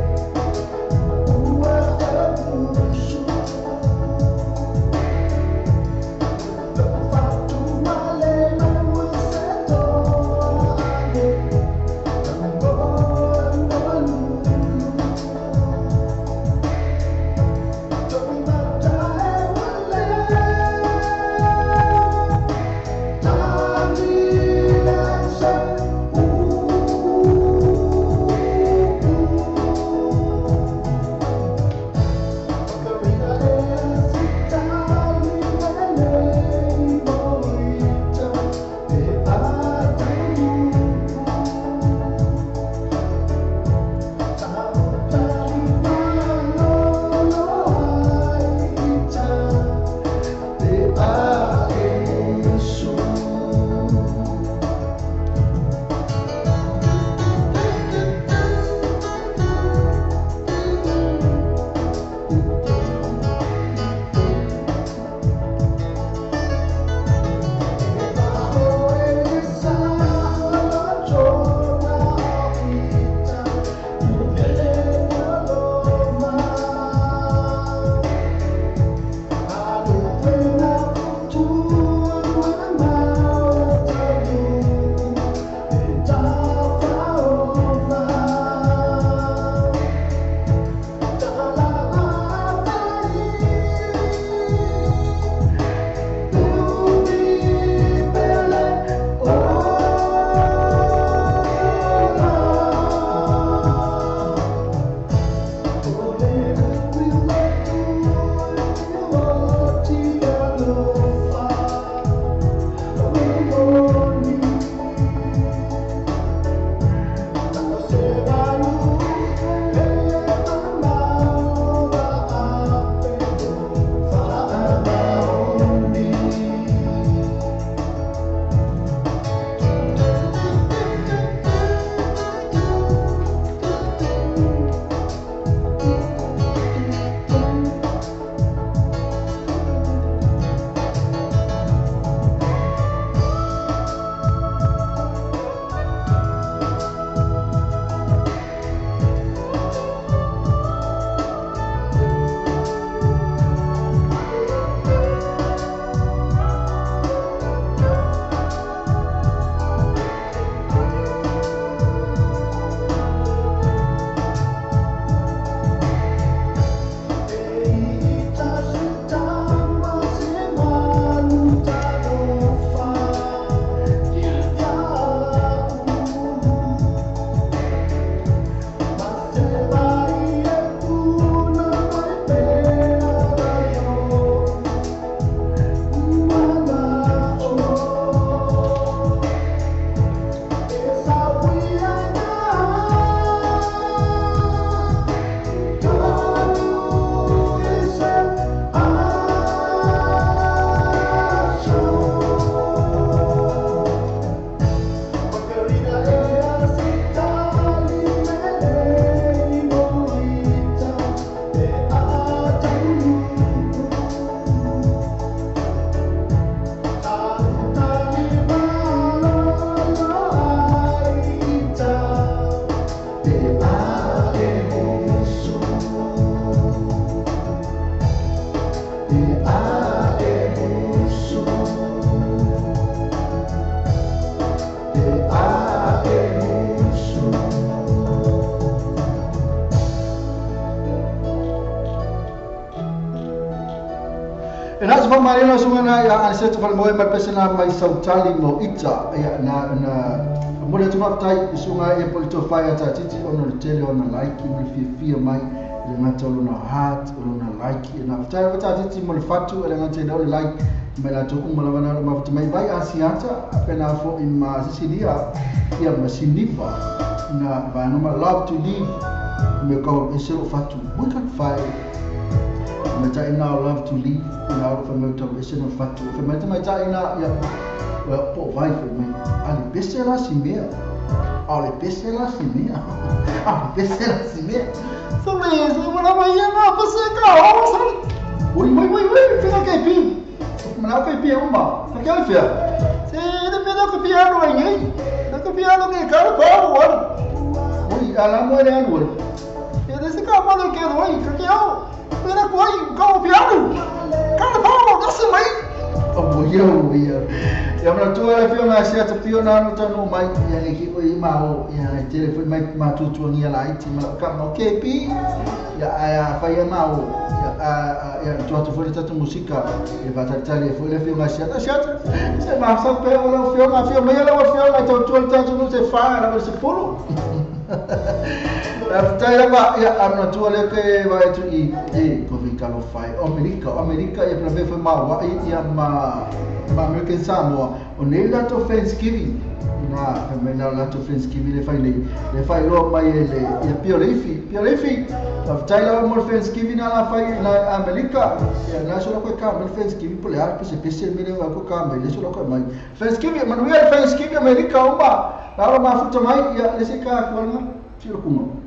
La se fa mari na sunga na ia anse tu fal moe mai pese na mai sautali mo ita ia na na mo le tu maftai sunga e polito fa ia ta titi ono le tele ona like mo le fia mai le ngata lona heart lona like na ftai ta titi mo le fatu le ngata le like mai la tu uma la na ma mai vai asiata pena fo i ma Sicilia ia ma sinifa na va no ma love to live me ko e se fatu we can fight me ta ina love to live na fa me to e se no fatu fa me ta ina ia po vai foi me ali pese la simea ali pese la simea ali pese la simea so me so na vai na pese ka o sa oi oi oi oi fika ke pi mana ke pi uma ka ke fia se de me do ke pi ano ai na ke pi ano ke ka ko o oi ala mo le ano e de se ka mo ke oi ka ke o pera ko ai ka o pi ano ka pa o da se mai o yo yo ya mna tu ala fio na sia te pio na no tanu mai ya le ki oi ma o ya telefone mai ma tu tu ngia la iti ma ka ma ke pi ya ya fa ya ma o ya ya tu tu foi tatu música e va tali foi le fio na sia sia se ma sa pe o la fio na fio mai la fio na tu tu tatu no se fa la se polo tai la ya amna tu le ke va tu i e ko vi ka lo fai America America e pra ver foi ma wa ia ma American Samoa o nei la to Thanksgiving na me la to Thanksgiving le fai le fai lo mai le ia pio le fi tai la mo Thanksgiving na fai na America ia na so ko ka mo Thanksgiving pole ar pese pese me le ko ka mai le so ko mai Thanksgiving Manuel Thanksgiving America uma la ma futa mai ia le se ka ko na tiro kuma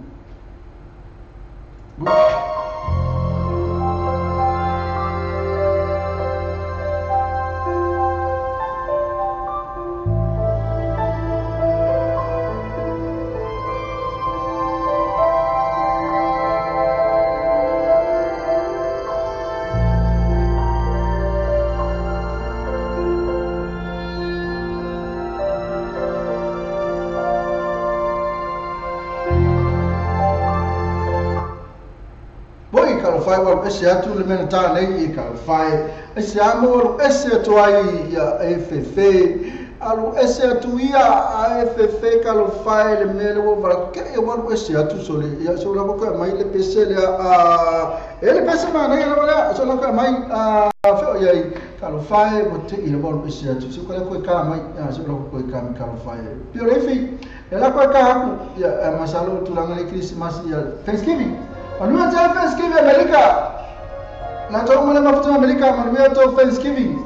Ese atu le mena tā nei i ka whai. Ese amo ese atu ai ia e fefe. Alu ese atu ia a e fefe ka lo whai le mele o wala. Ke e walu ese atu so le. Ia so la koe mai le pese le a... E le pese ma nei la wala. So la koe mai a wheo ia i ka lo whai o te i le walu ese atu. So koe koe ka mai. So la koe ka mai ka lo whai. Pio refi. E la koe ka haku. Ia masalo tūranga le Christmas ia Thanksgiving. Manuel Thanksgiving America. Na tau male mafuta America Manuel Thanksgiving.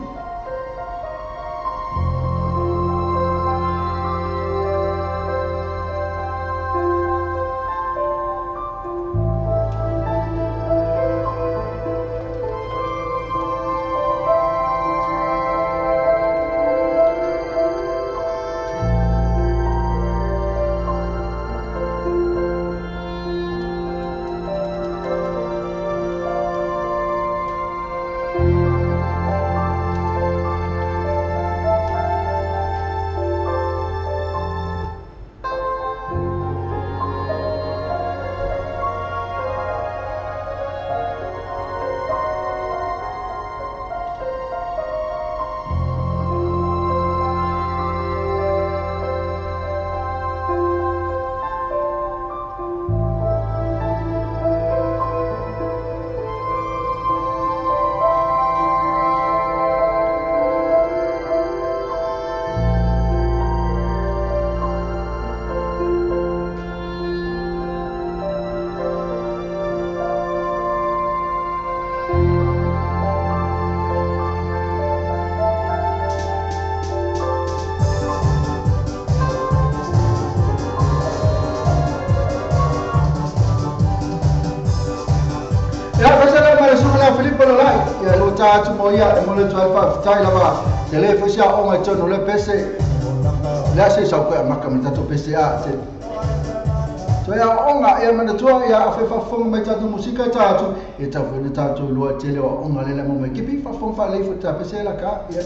Ta tu mo ia e mo le tuai fa tai lava te le fo sia o ngai tono le pese le se sa ko maka me tato pese a te to ia onga ia mana tua ia a fe fa fo me tato musika ta tu e ta fo ne tato lo te le onga le mo me kipi fa fo fa le fo ta pese la ka ia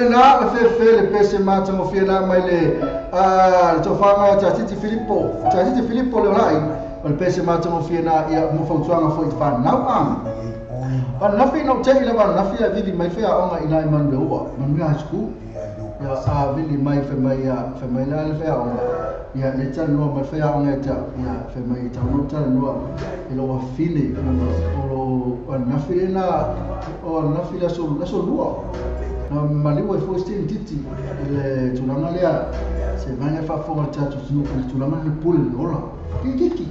E la fe le pese mata mo fia mai le a tofanga Tatiti Filipo le lai o le pese mata mo fia na ia mo fautuanga foi fa nau ang. Anafi no te ila anafi a vili mai fea onga ina i Manurewa, Manurewa High School. Ia a vili mai fe mai la le fea onga. Ia le tanoa mai fea onga ta ia fe mai tanoa tanoa e lo afine o lo anafi na o anafi la so lua. Na maliwa e foi ste titi le tulanga lea se vanya fa fonga tatu snu le tulanga le pule ola. Kiki.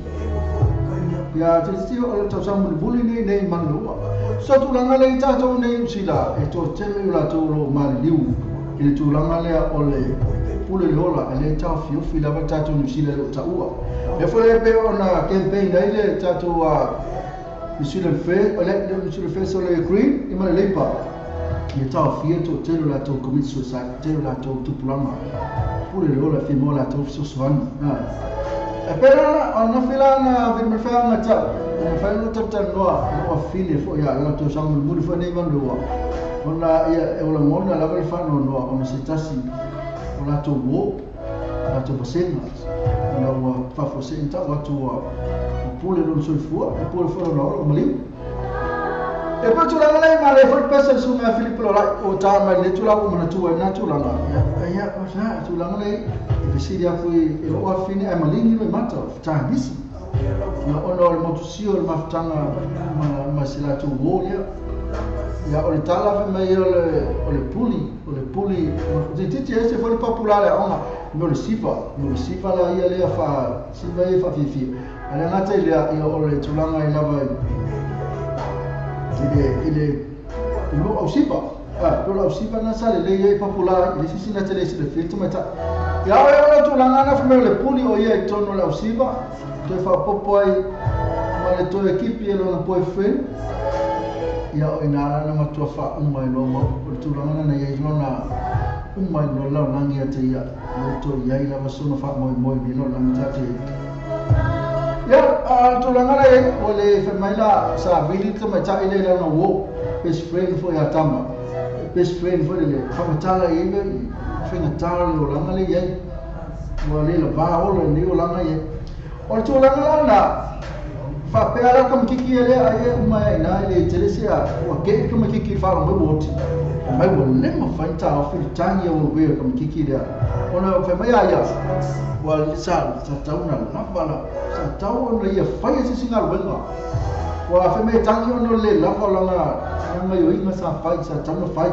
Ia te titi o le tausaga mulimuli nei nei Manurewa. So tulaga lea i tatou nei usila e toatele o latou o loo maliliu i le tulaga lea o le pule le ola e lē taofiofi lava tatou Niusila e loo taua. E foi lea pe ona campaign ai le tatou New Zealand First, o le New Zealand First o le Green i ma le Labour. Ia taofia toatele o latou commit suicide, tele o latou tupulaga pule le ola e fia latou fesoasoani. E pera ona fila na vimefanga ta na fai no tanoa no afine fo ia la to sangu mulimuli foi nei Manurewa ona ia e ola ngona lava le faanoanoa ona se tasi o latou uō latou vasega ona ua faafuasei ta'u atu ua pule lona soifua e pule foi lona ola o maliu. E pe tulaga lea ma le foi pese le suga Filipo Lolai o tā mai le tulaga ua manatua i na tulaga ia o sa tulaga lea e fesili aku e loo afine ae maligi lo i mata fetaagisi ia ona o le motusia o le mafutaga ma se latou uō lea. Ia o le tala fe mai o le puli titi ese foi le papula le aoga me o le siva la ia lea fa siva ia faafiafia ae le gata i lea ia o le tulaga i lava i le lo au siva lo au siva na sa le lei e papula i le sisi na tele se le fia tamaita'i ia o le tulaga na fe mai o le puli o ia i tonu o le au siva toe faapopo ai ma le toe kipi e lona boyfriend ia o ina na matua faauma i loa o le tulaga na ia i lona uma i loa laulagi ia te ia o toe iai lava sona faamoemoe i laulagi tate ia a tulaga la ia o le fai mai la sa vili tamaita'i le lana uō best friend foi ia tama best friend foi le faamatala i le faigatā le olaga le iai ua le lavā ola i lenei olaga ia o le tulaga lana faapea la kamakiki e lea ai e uma ia ina i le tele se a ua ke'i kamakiki i faalogo mai ua oti mai ua le mafai taofi le tagi ia ua uē kamakiki lea ona fai mai a ia ua sa tau na lava la sa tau ona ia faia se isi galuega ua fai mai tagi ona le lava o lana gaioiga sa fai sa tau na fai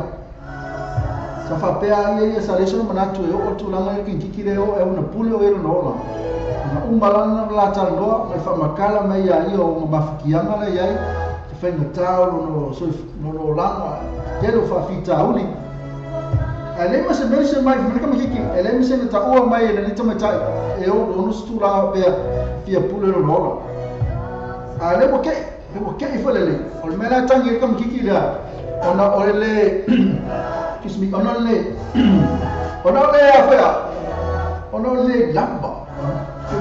sa faapea ia ia sa le sona manatu e oo tulaga i kinkiki lea o e ona pule o e lona ola na uma lana la talanoa ma le faamakala mai ia ia o mafikiaga la iai te faigatā o lona olaga tele o faafitauli ae le ma se mea se mai fai kamakiki e le ma se na ta'ua mai e lenei tamaita'i e ono se tulaga pea fia pule lona ola a le ua ke'i foi lelei o le mea la e tagi ai le kamakiki lea ona o le excuse me ona o le ona o le afea ona o le lava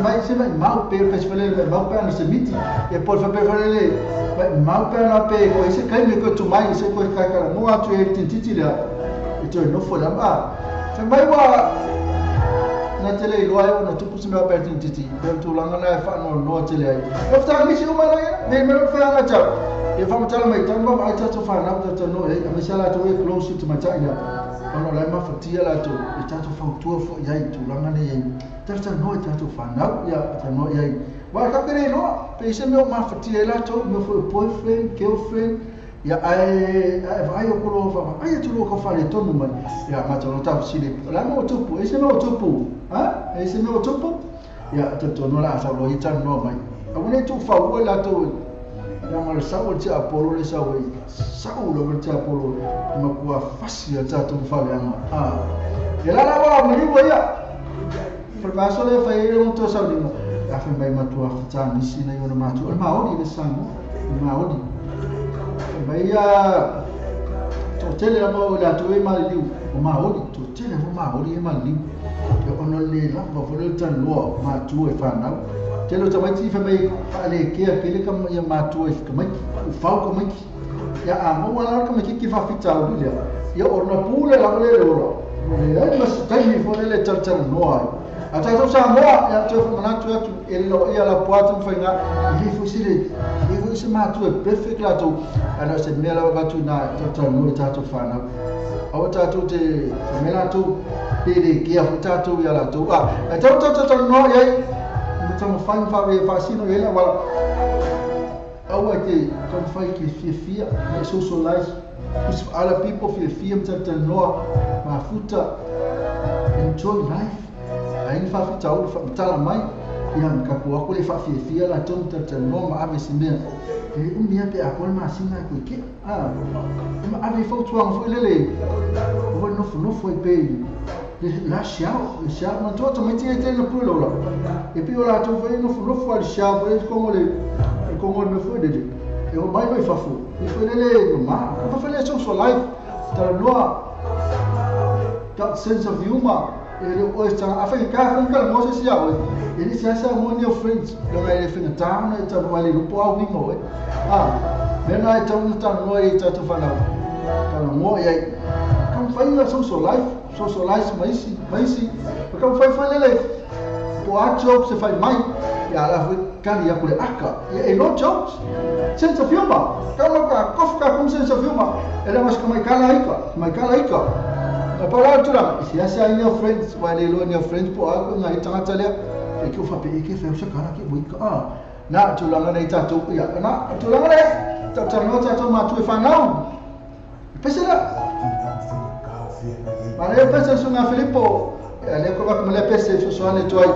mai se mai mau pe pe se le mau pe na se miti e por fa pe fa le mai mau pe na pe ko se kai me ko tu mai se ko kai kala no atu e tintiti lea e toe nofo le ma fa mai wa na tele i loa e ona tupu se mea pe tintiti pe tulaga na e faanoanoa tele ai e fetagisi uma la ia nei mea feaga tau e faamatala mai tau ma ai tatou fanau tatanoa ai aemaise a latou e close i tamaita'i lea ona o lae mafatia latou e tatou fautua fo'i ai tulaga nei ai tatanoa i tatou fanau ia tanoa iai wa ka pere loa pe se mea o mafatia ai latou mea foi boyfriend girlfriend ia ae vaai o kolo fa ai atu lo ka fale tonu mai ia matou no tafesili o le a mo tupu e se mea o tupu ha e se mea o tupu ia tatonu la sa lo i tanoa mai aua nei tuufaua latou ia ma le sau o le tiapolo le sau ai sau lava le tiapolo makua fasi a tatou faleaga a e lala ua maliua ia Vaso le fai e le to saulima a fai mai matua fetānisi nei ona matua o le Maori le Samoa le Maori mai ia toatele lava o latou e maliliu o Maori toatele o Maori e maliliu e ona le lava foi le talanoa matua e fanau tele o tamaiti fai mai faalekea pele ka ia matua i kamaiki ufau kamaiki Ia a maua la ka tamaititi faafitauli lea ia ona pule lava lea le ola leai ma se taimi foi lele e talatalanoa ai a tatou Samoa ia toe famanatu atu e lelo ia lapoa atu ma faiga e le foi se le le foi se matua e perfect latou ae na o se mea lava avatu ina e talatalanoa i tatou fanau aua tatou te faimea latou pe le kea foi tatou ia latou a ae tau talatalanoa i ai ma taumafai ma faasino i ai le auala aua e te taumafai ke fiafia ma e socialize with other people fiafia ma talatalanoa mafuta enjoy life ai ni faafitauli faamatala mai ia ma tapu aku le faafiafia latou ma talatalanoa ma ave se mea e le umi a pe a koa le masina e koe kea a ma ave i fautuaga foi lele aua le nofonofo ai pe le la siao le siao manatua tamaiti e tele na pule lola e pei o latou foi nofonofo a le siao foi kongo le kongo le mea foi lele e o mai mai fafo e foi lele mamā ka foi le social life talanoa got sense of humor e le oe tanga a whai ka whai ka mo se sia oe e le sia sia mo ni friends lo ngai le whinga tāna e tanu ai le lupo au winga oe a mena e tau na tanu ai e tātou whanau kana mo i ai kam whai la social life socialize maisi maisi kam whai whai lele po a jokes e whai mai ia la whai kali aku le aka e no jokes sense of humor ka lo ka kof ka kum sense of humor e le mas ka mai kala ika mai kala ika na pala tulaga e siasia ai nia friends wa le loa nia friends po a ko ngai tangata lea e ke o fape e ke feu se kala ke boika a na tulaga nei tatou ia na tulaga nei tautanoa tatou matua e fanau pese la mare pese sunga Filipo le ko ba le pese sosoane tuai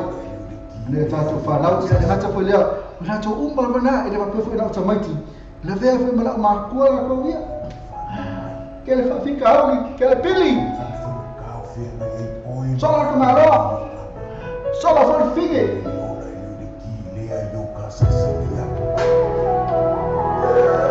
le tatou fanau ia le gata foi lea o tatou uma lava na e le faapea foi na o tamaiti le vea foi ma lau makua lakou ia ke le faafikauli ke le pili sola ka maloa sola foi le fige. Yeah.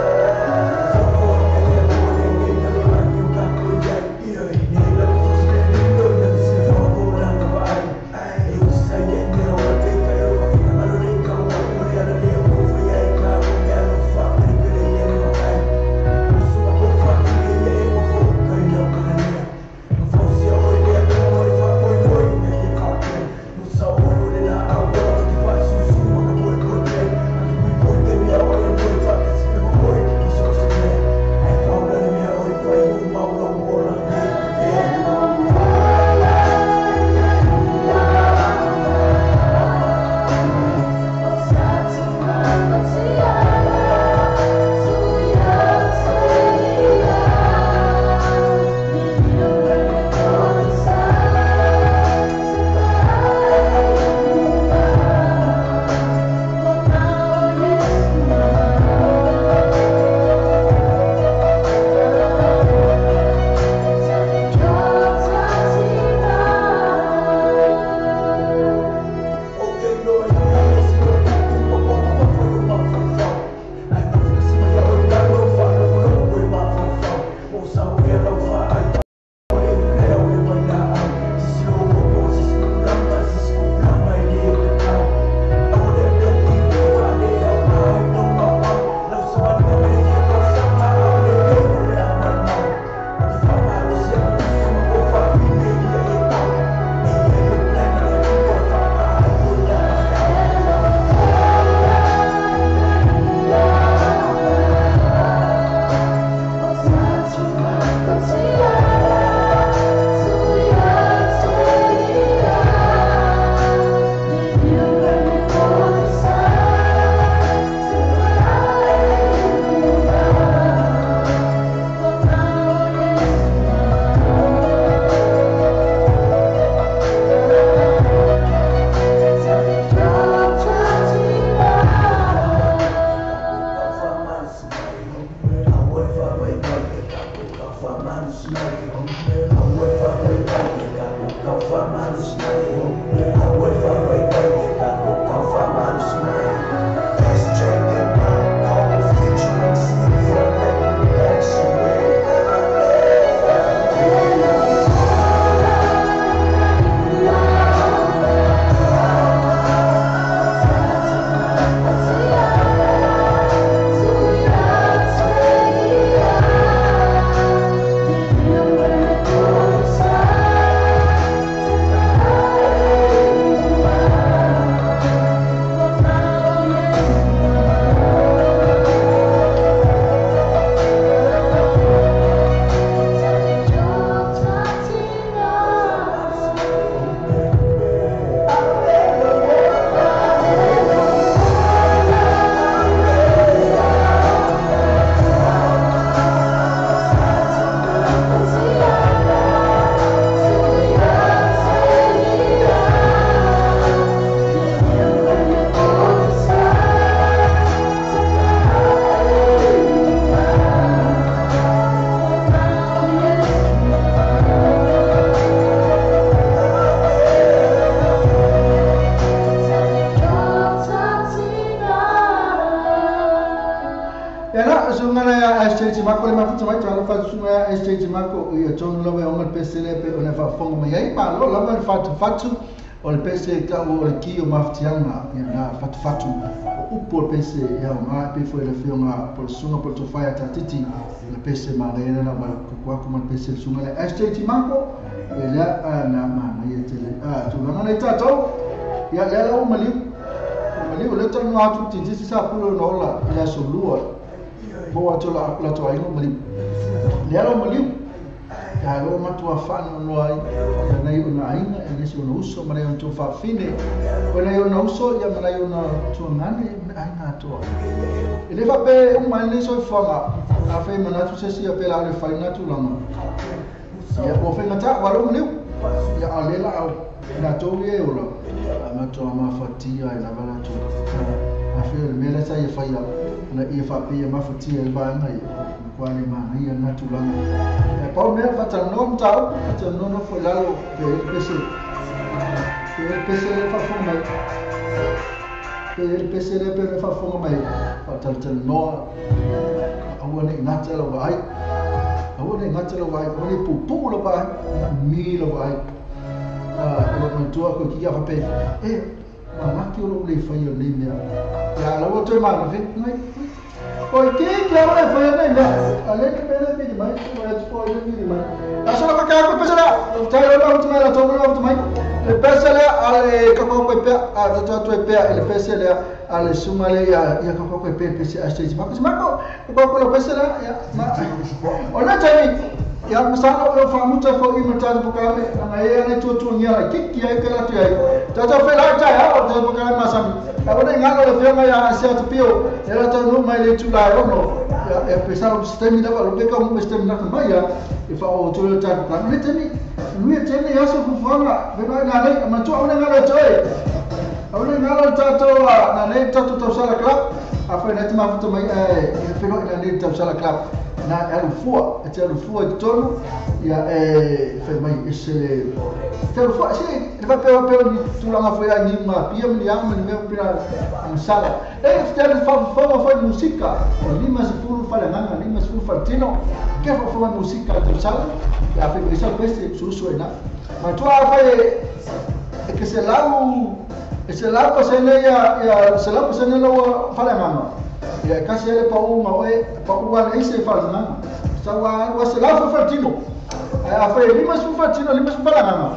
SJ Mako le mafuta mai talo fa sunga SJ Mako ia tonu lava e onga le pese le pe ona faafofoga mai ai malo lava le fatufatu o le pese tau o le ki o mafutiaga ia na fatufatu o upu o le pese ia o ngā pe foi le fioga po le suga po le tofai a tatiti le pese malaena na ma kuku ma le pese le suga le SJ Mako e lea na manaia tele tulaga nei tatou ia lea la o maliu o le tanu atu titisi sa pule ona ola i le aso lua mo atu la to aiga maliu lea la o maliu ia lo matua faanoanoa ai ia nai ona aiga e nisi ona uso ma nai ona tuafafine o nai ona uso ia ma nai ona tuagane aiga atoa e le faapea uma ai lenei soifuaga afai manatu se isi ia pe la o le faina tulaga ia ua faigatā ua lou maliu ia a le laau latou ia e ola matoa mafatia e lava latou afai o le mea lea sa ia faia na ia faapea mafatia e vaega ia matua le manaia lena tulaga e pau mea faatalanoa mataupu faatalanoa nofo i lalo pe le pese pe le pese le faafofoga mai pe le pese le pe le faafofoga mai faatalatalanoa aua nei gata lau vaai aua nei gata lau vaai aua nei pupuu lau vaai mi lau vaai e lo matua koe ki ia faapea e mamaki o lou le faia o lenei mea ia laua toe manafe ngai oi ke ke au le faia nei mea a le te pele pili mai o e tupoi le pili mai aso la ka ko pese la tai o la utu mai la tonga la utu mai le pese le a le ka ko ko pe a to to pe le pese le a le suma le ia ia ka ko pe pese a stage ma ko ko ko le pese la ia ma o la tai ia masala o famuta fo i matatu pokame anga ia nei tuatuagia la kiki ai ke latu ai tatou felai taeao o tatou pokame masami aua nei galo le fioga ia asia atu pio e la taunuu mai le itula e ono ia pesalo setemi lava lo peka umu setemi laka mai ia e faaoo le tatou pokame le temi luia tene aso fufuaga fenoai nanei matua aua nei galo e toe aua nei galo le tatou nanei tatou tausala club afai nai te mafuta mai e fenoai nanei tausala club na e alufua e te alufua i totonu ia e fai mai ese le te alufua se le faapea faapea ni tulaga foi ai niu mapia ma ni aga ma ni mea pena agasala e te alu faafofoga foi musika o 50 faleagaga 50 faletino ke faafofoga musika le tausala ia afai mai sa pese usuusu ai na matua afai e ke selau e selau pasene ia ia selau pasene lau faleagaga ia kasi ele pau ma oe pau ala ese faleagaga sa ua ua selau fo faletino afai 50 faletino 50 faleagaga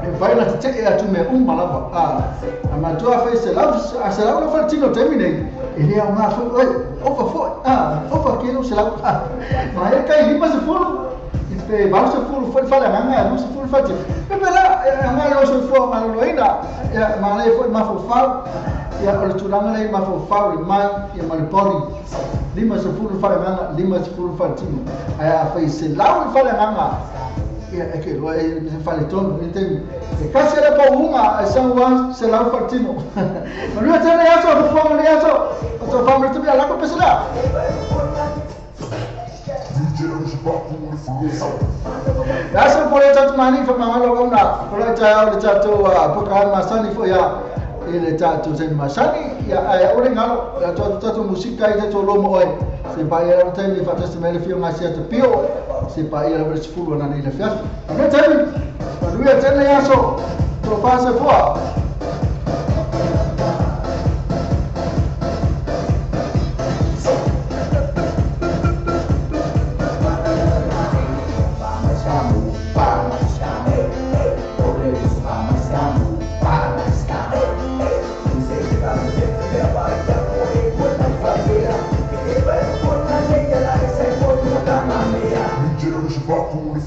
e vai na tetee atu mea uma lava a matua afai selau a selau le faletino taimi nei e le aogā foi oe ofa foi ofa ke lau selau ma e kai 50 i pe 80 foi faleagaga e 20 faletino pe la aga lau soifua maloloina ia malae foi mafaufau ia o le tulaga lea i mafaufau le mai ia ma le body 50 faleagaga 50 faletino ae afai selau le faleagaga ia e ke loa e faletonu i le taimi e kasi le pauuga e sau selau faletino manua tele aso fufuaga le aso o tau faamaletumi alako pese lea. Aso po le tatu mani fa mangalo ona ko le taeao le tatou pokahani masani foi ia i le tatou taimi masani ia ae o le galo ia tatou musika i tatou lomo oe se paia lava taimi faatasi mai le fioga asia te pio se paia lava le 10 ana nei le afiafi manuia taimi manuia tele aso tofa se fua.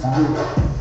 Blah, blah.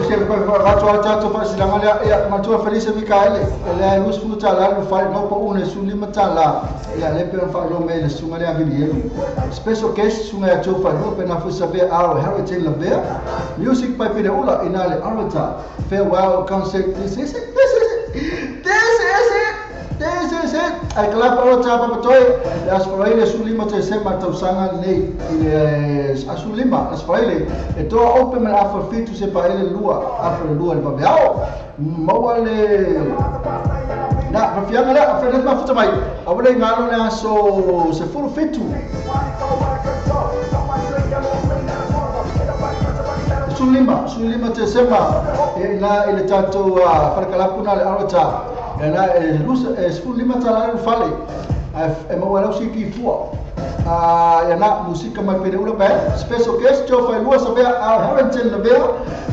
se fa tu a tu fa silanga le ia matua Felice Mikaele le lus fu ta la lu fa no po une su lima ta la ia le pe fa lo me le sunga le avili special guest sunga ya tu fa no pe na fu sabe our heritage la bea music by Peter Ula ina le Arata farewell concert. This is it, this is it, this is it, this is it. Ai klapa o tapa patoi le asfaraile su lima te sema tausanga nei ile asu lima asfaraile e toa ope me afa fitu se pa ele lua afa lua le pabeao maua le na fafianga le afa le mafuta mai awale ngalo le aso se fulu fitu sulima te sema e na ile tato farkalapuna le arota na lus sulima tala le fale e maua lau siki fua ya na musika mai pere ula pe special guest jo fai lua sabea a Harrington na bea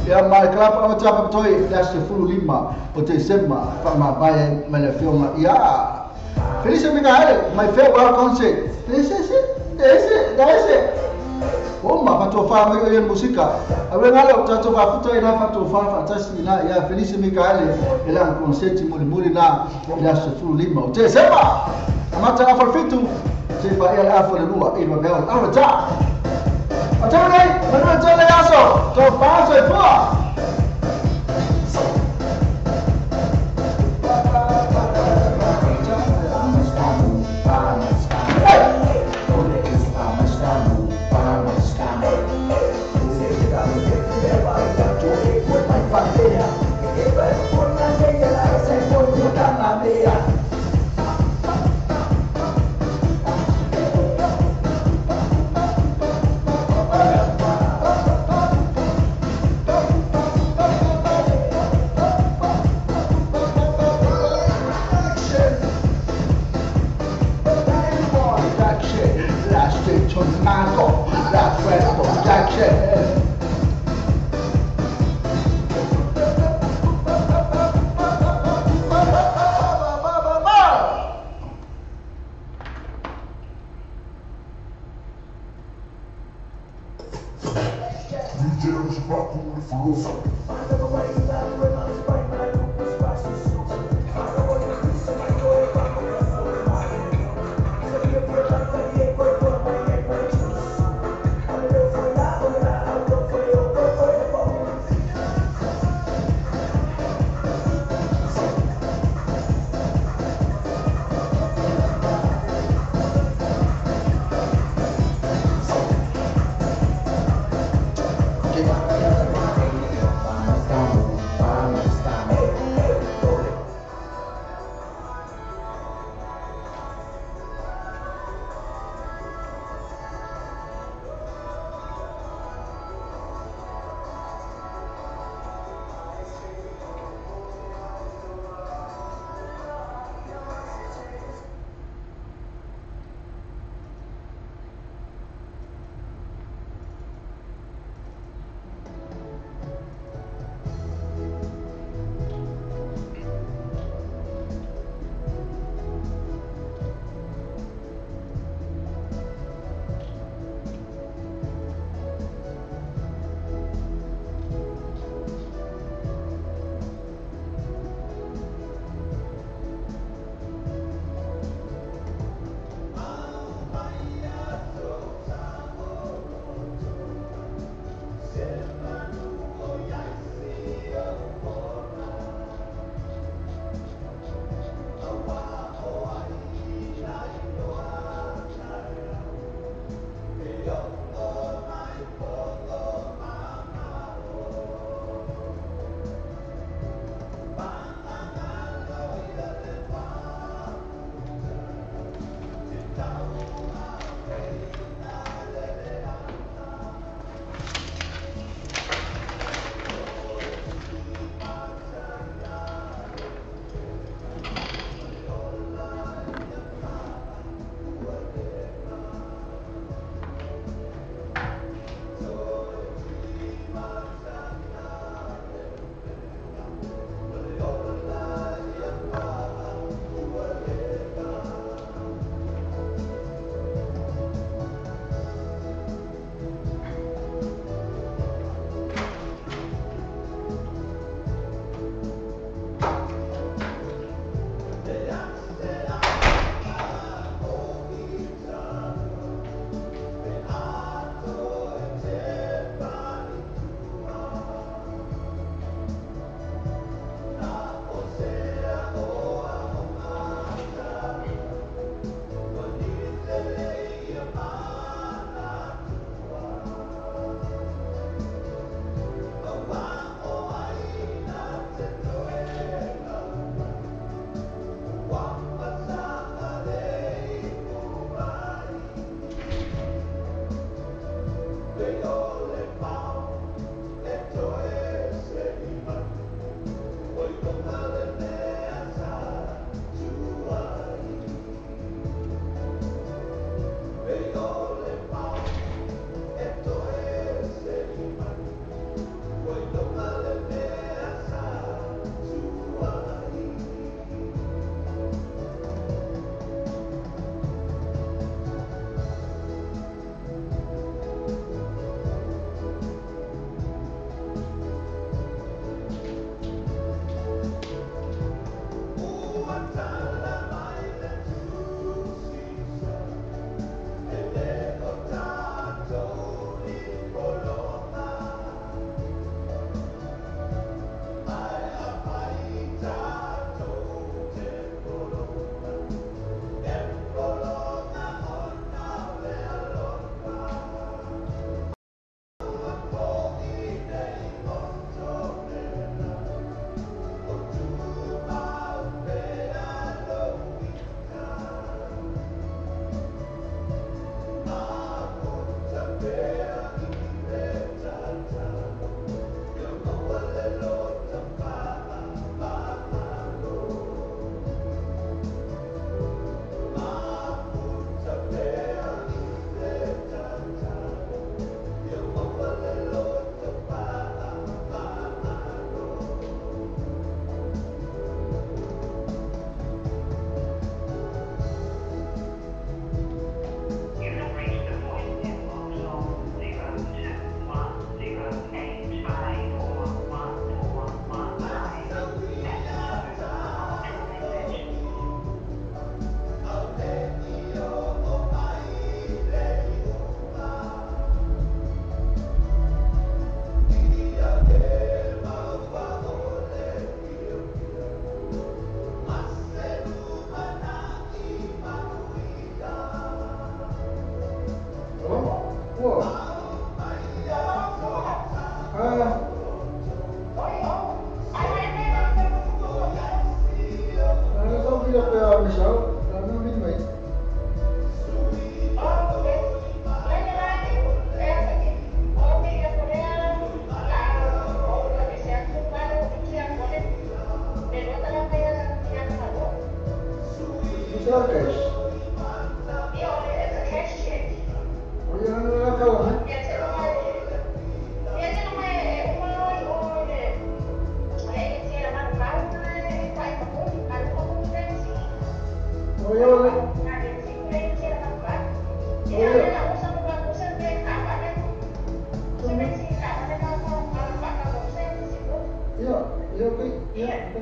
ya mai club o tapa toi la se fulu lima o te sema fa ma bai me le filma ya Felice Mikaele my farewell concert. This is it, this is that's it. O ma fa fa mai o musika a venga lo tato fa futa ina fa to fa fa tasi na ya Felice Mikaele ela un concert muli muli na la se fulu lima o te sema amata afa fitu se fa el afa le lua e va bel arata o te nei manu te le aso to fa so fua. la cash. O ia na la kala mai. O ia le. Ia, ia okay. Ia.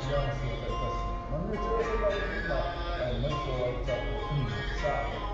Ia ma sua taitasi. Manuia tele faigaluima aemaise o ai tapuaiga Samoa.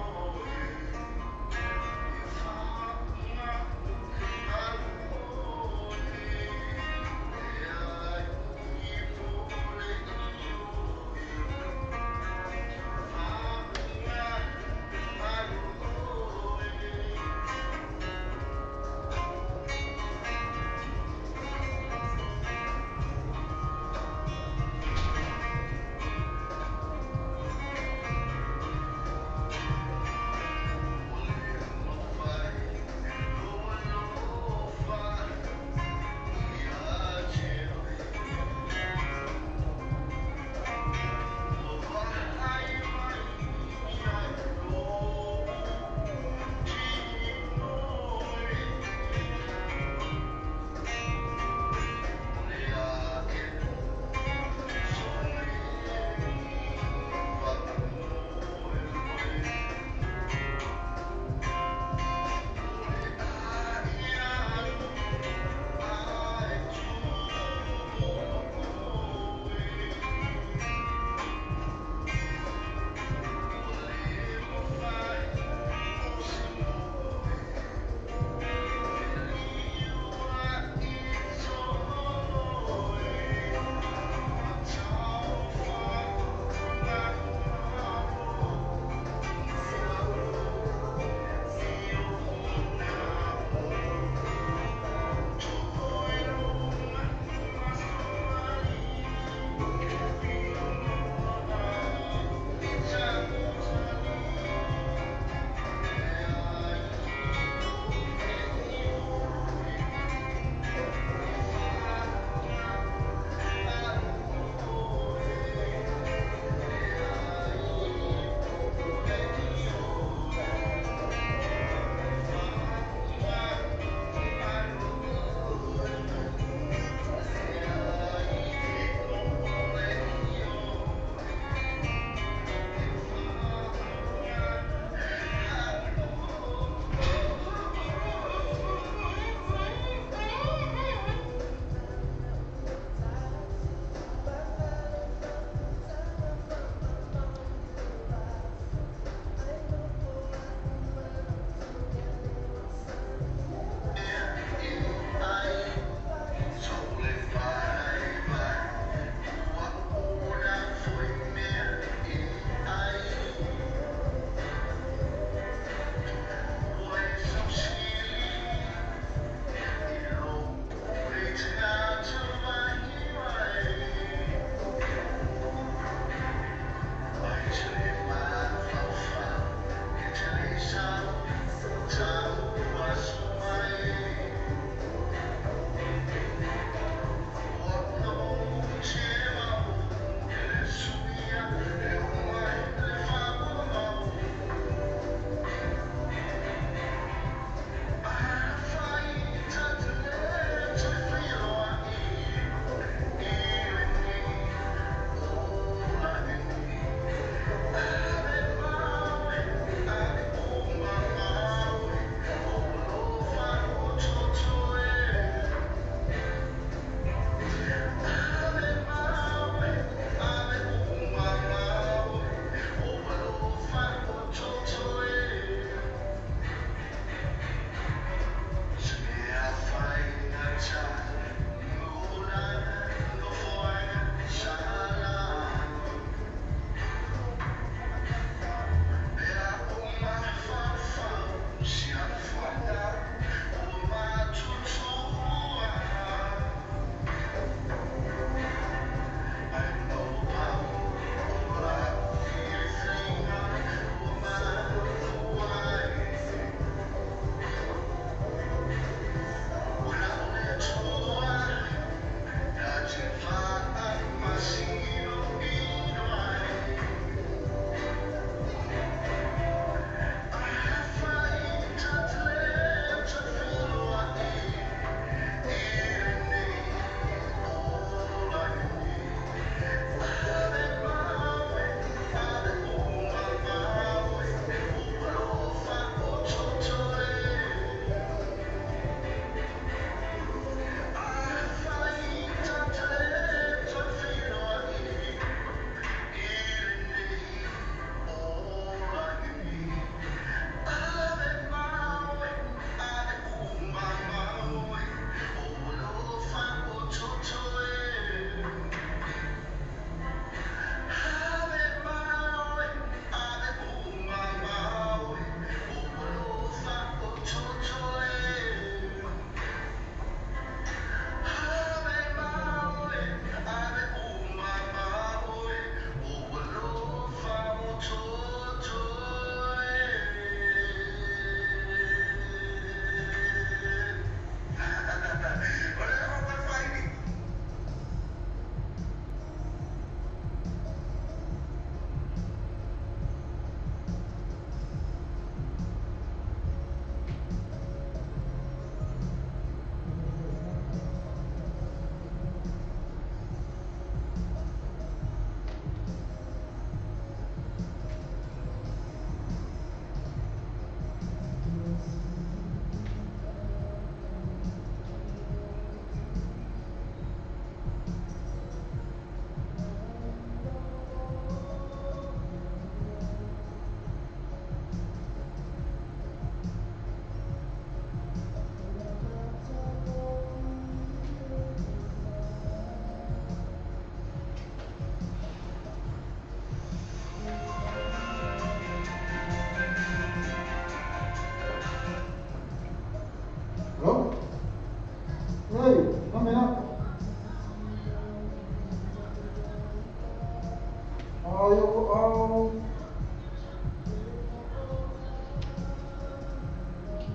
Oh,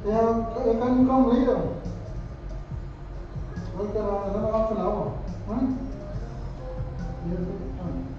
yeah, can you come later? Like another half an hour, right? Yeah, fine.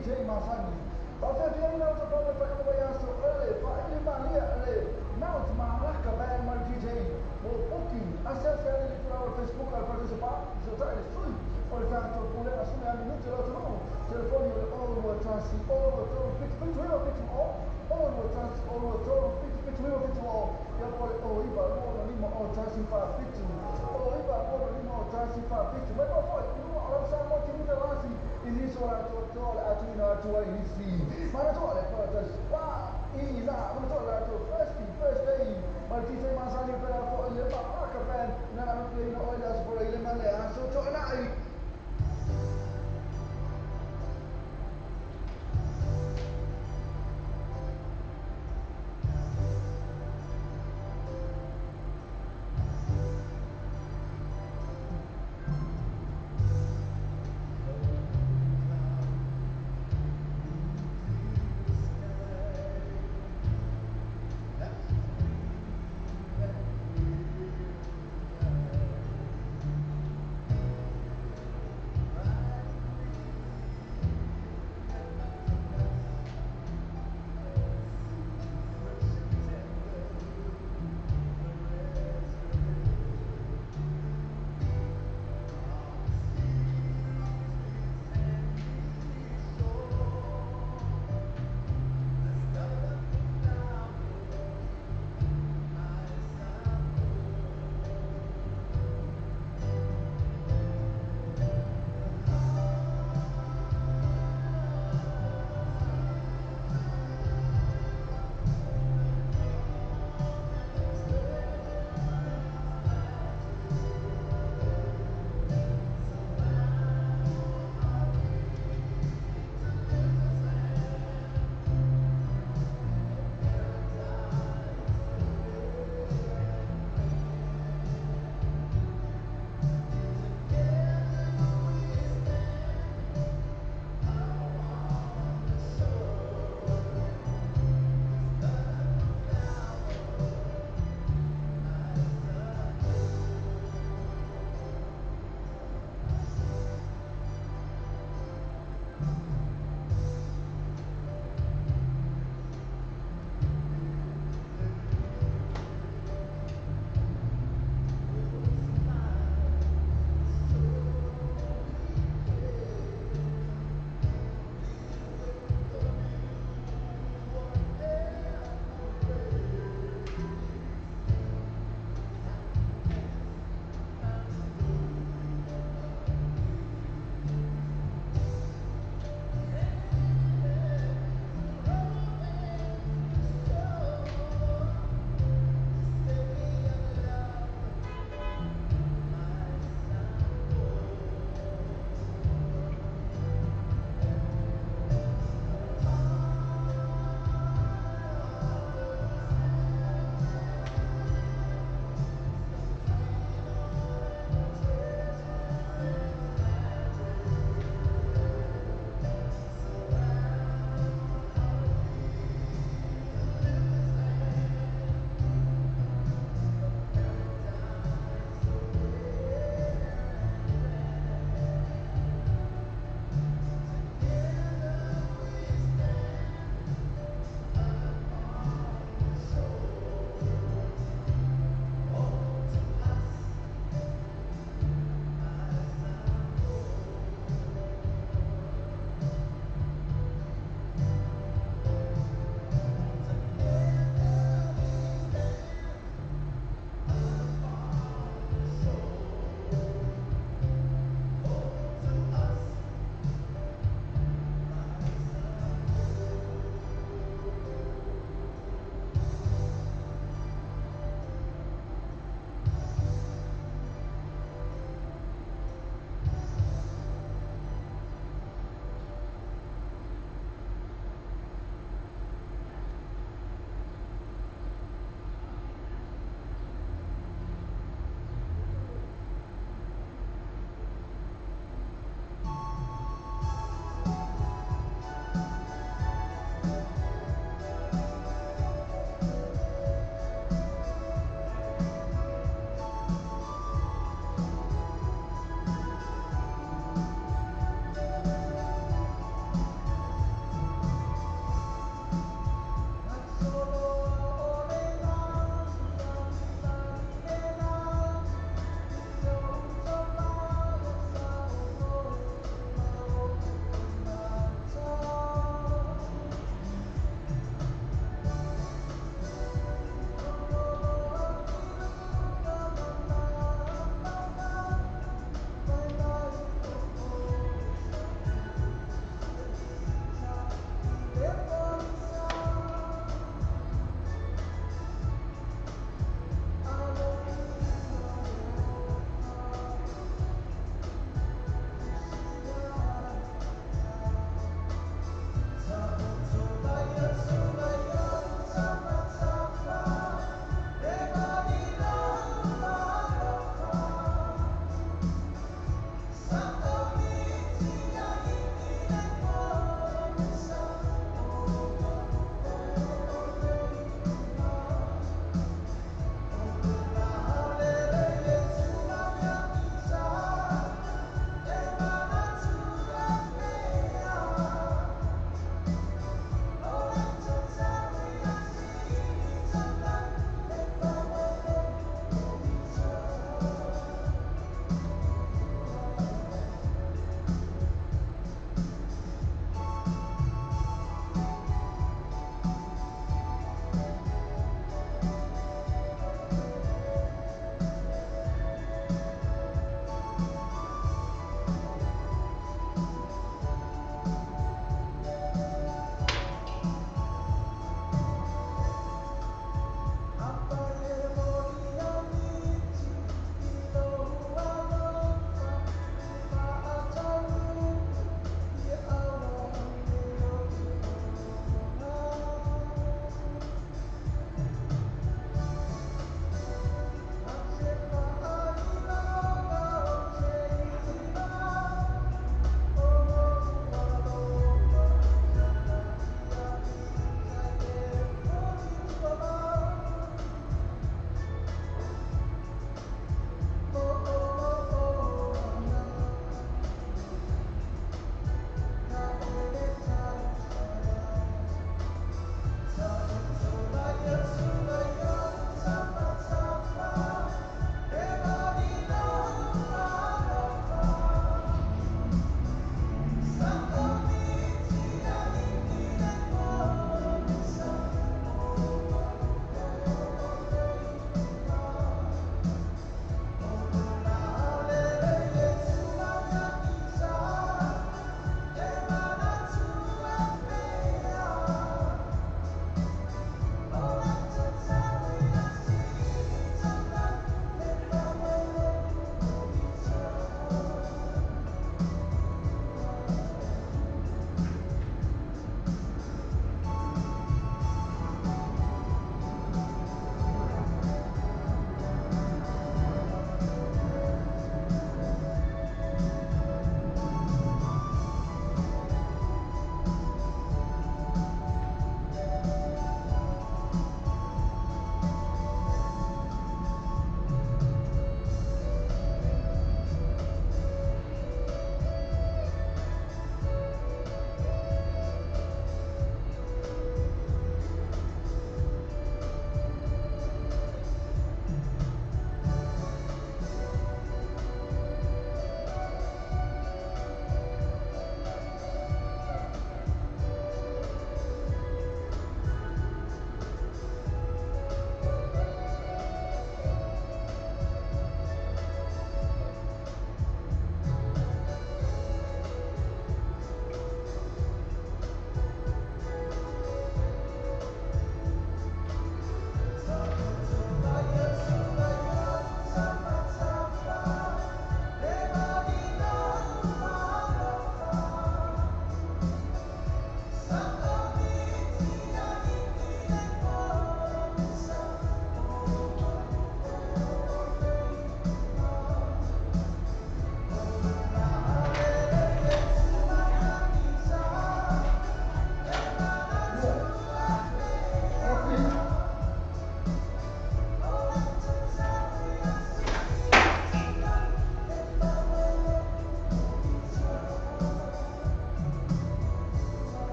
DJ Masani. Faafeafia ina o tapama pa ina aso ele pa ile malia ele Mount Malaka Band ma le DJ mo booking asiasi ale le tulaga o le Facebook a le Faletusi Pa so taʻi le sui o le tatou pulega sui a minute le atunuu telefoni o le 021 023 77 9 70 021 023 77 9 70 ia po le 09 25 o 1 47 09 25 o 1 47 mai pa foi i luga o lau Samoa TV talasi i nisi o latou toa le atuina atu ai nisi manatua le pa i la manatua le latou first day ma le DJ Masani pe la foi le Malaka Band na na le ina o le aso fola i le ma le aso toʻanaʻi.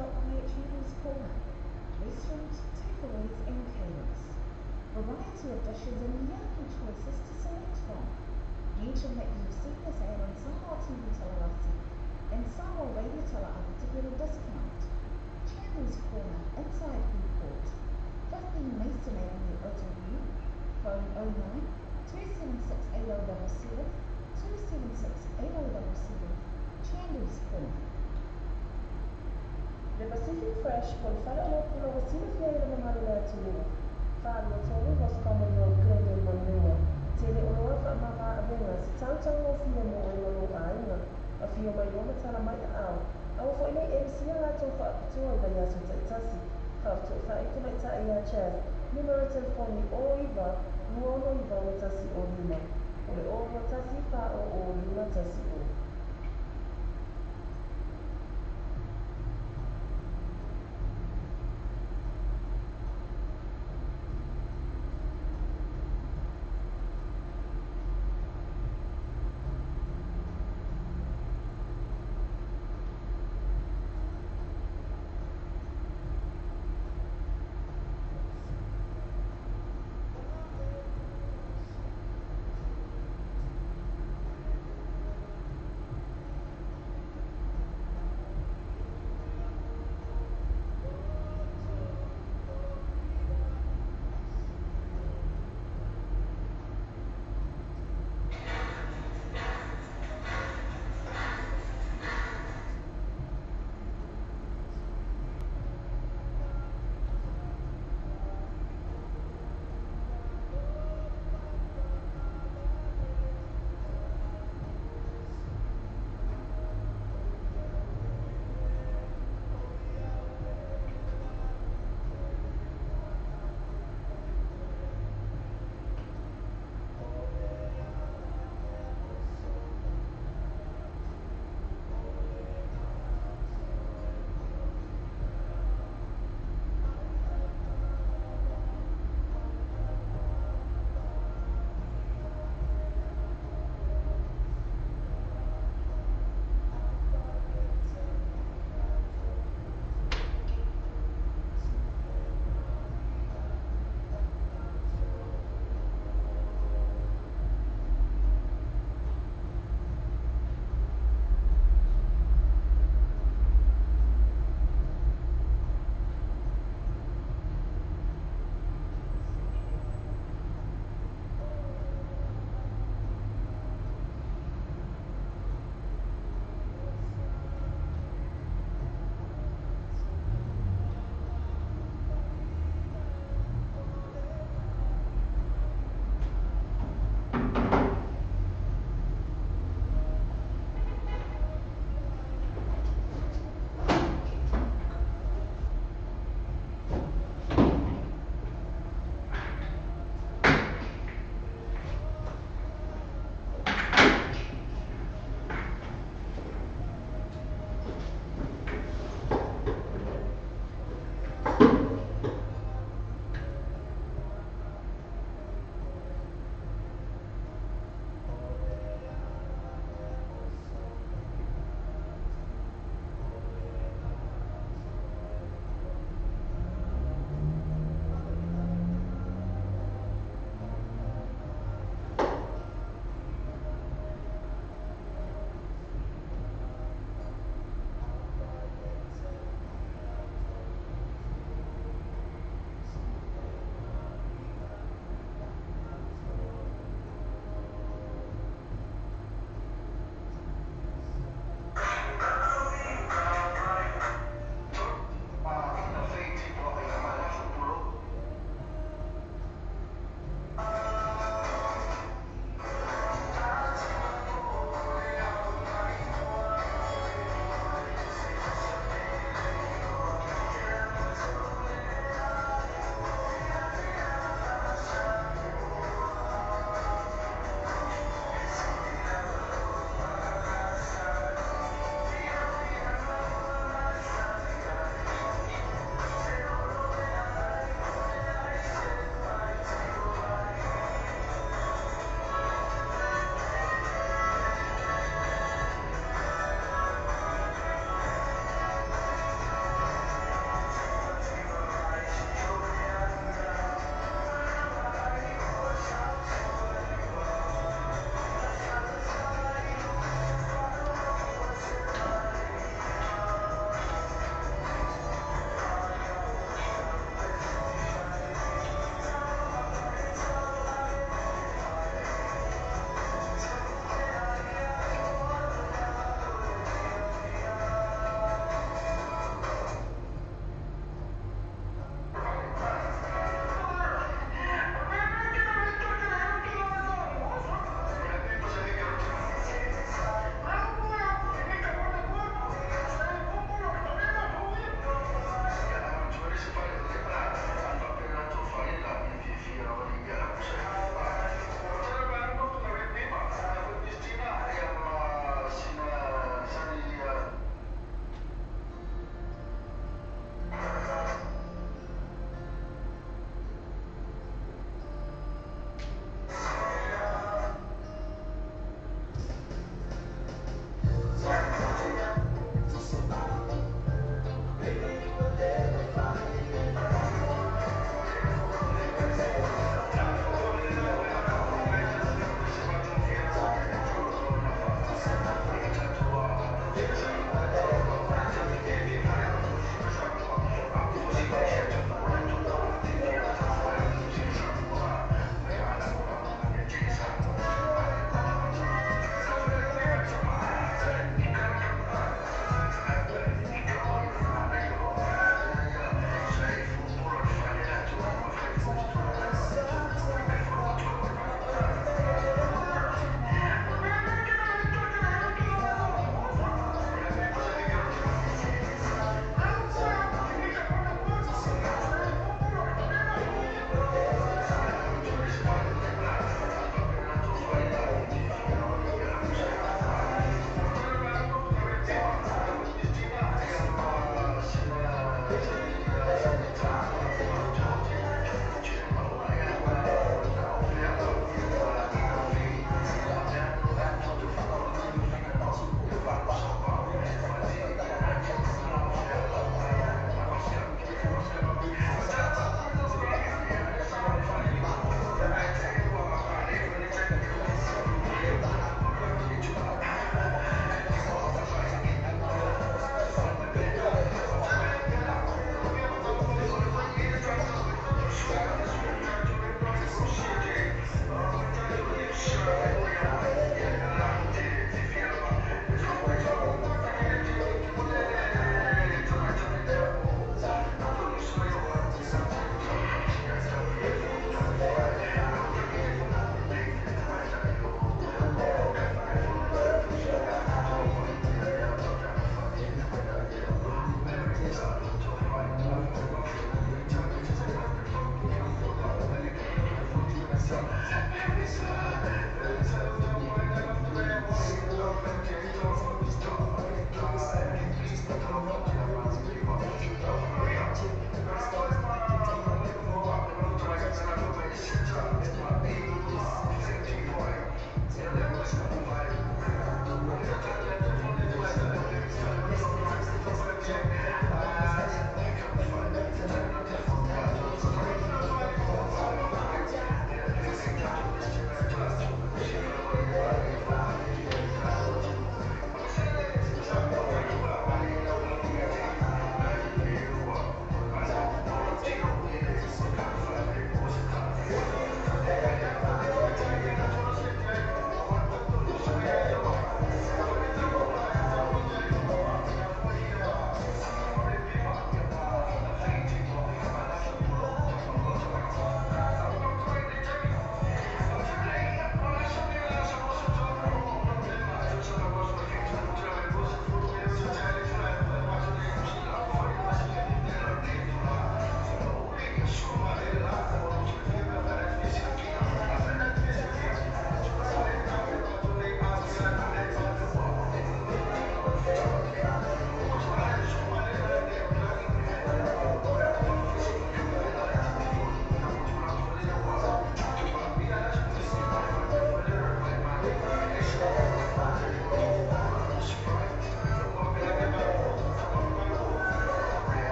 stop by at Chandler's Corner. Restaurant, takeaways and caterers. Variety of dishes and yummy choices to select from. Mention that you've seen this ad on Samoa TV Talalasi and Samoa Radio Tala'ave to get a discount. Chandler's Corner, inside Food Court, 15 Mason Avenue, Otahuhu, phone 09 276 8077, 276 8077, Chandler's Corner. Le Pacific Fresh po le fale o pula ua silafia i le mamalu o le atunuu. 423 Roscommon Road, Glendale, Manurewa. Tele oloa faamama avega se tautaugofie mo oe ma lou aiga. Afio mai loa ma tala mai aao. Aua foi nei e misia latou faapitoa i vaiaso taitasi. Faafetoʻutaʻi tamaitai iā Chas, numera telefoni 09 269 105. O le 021 400 510.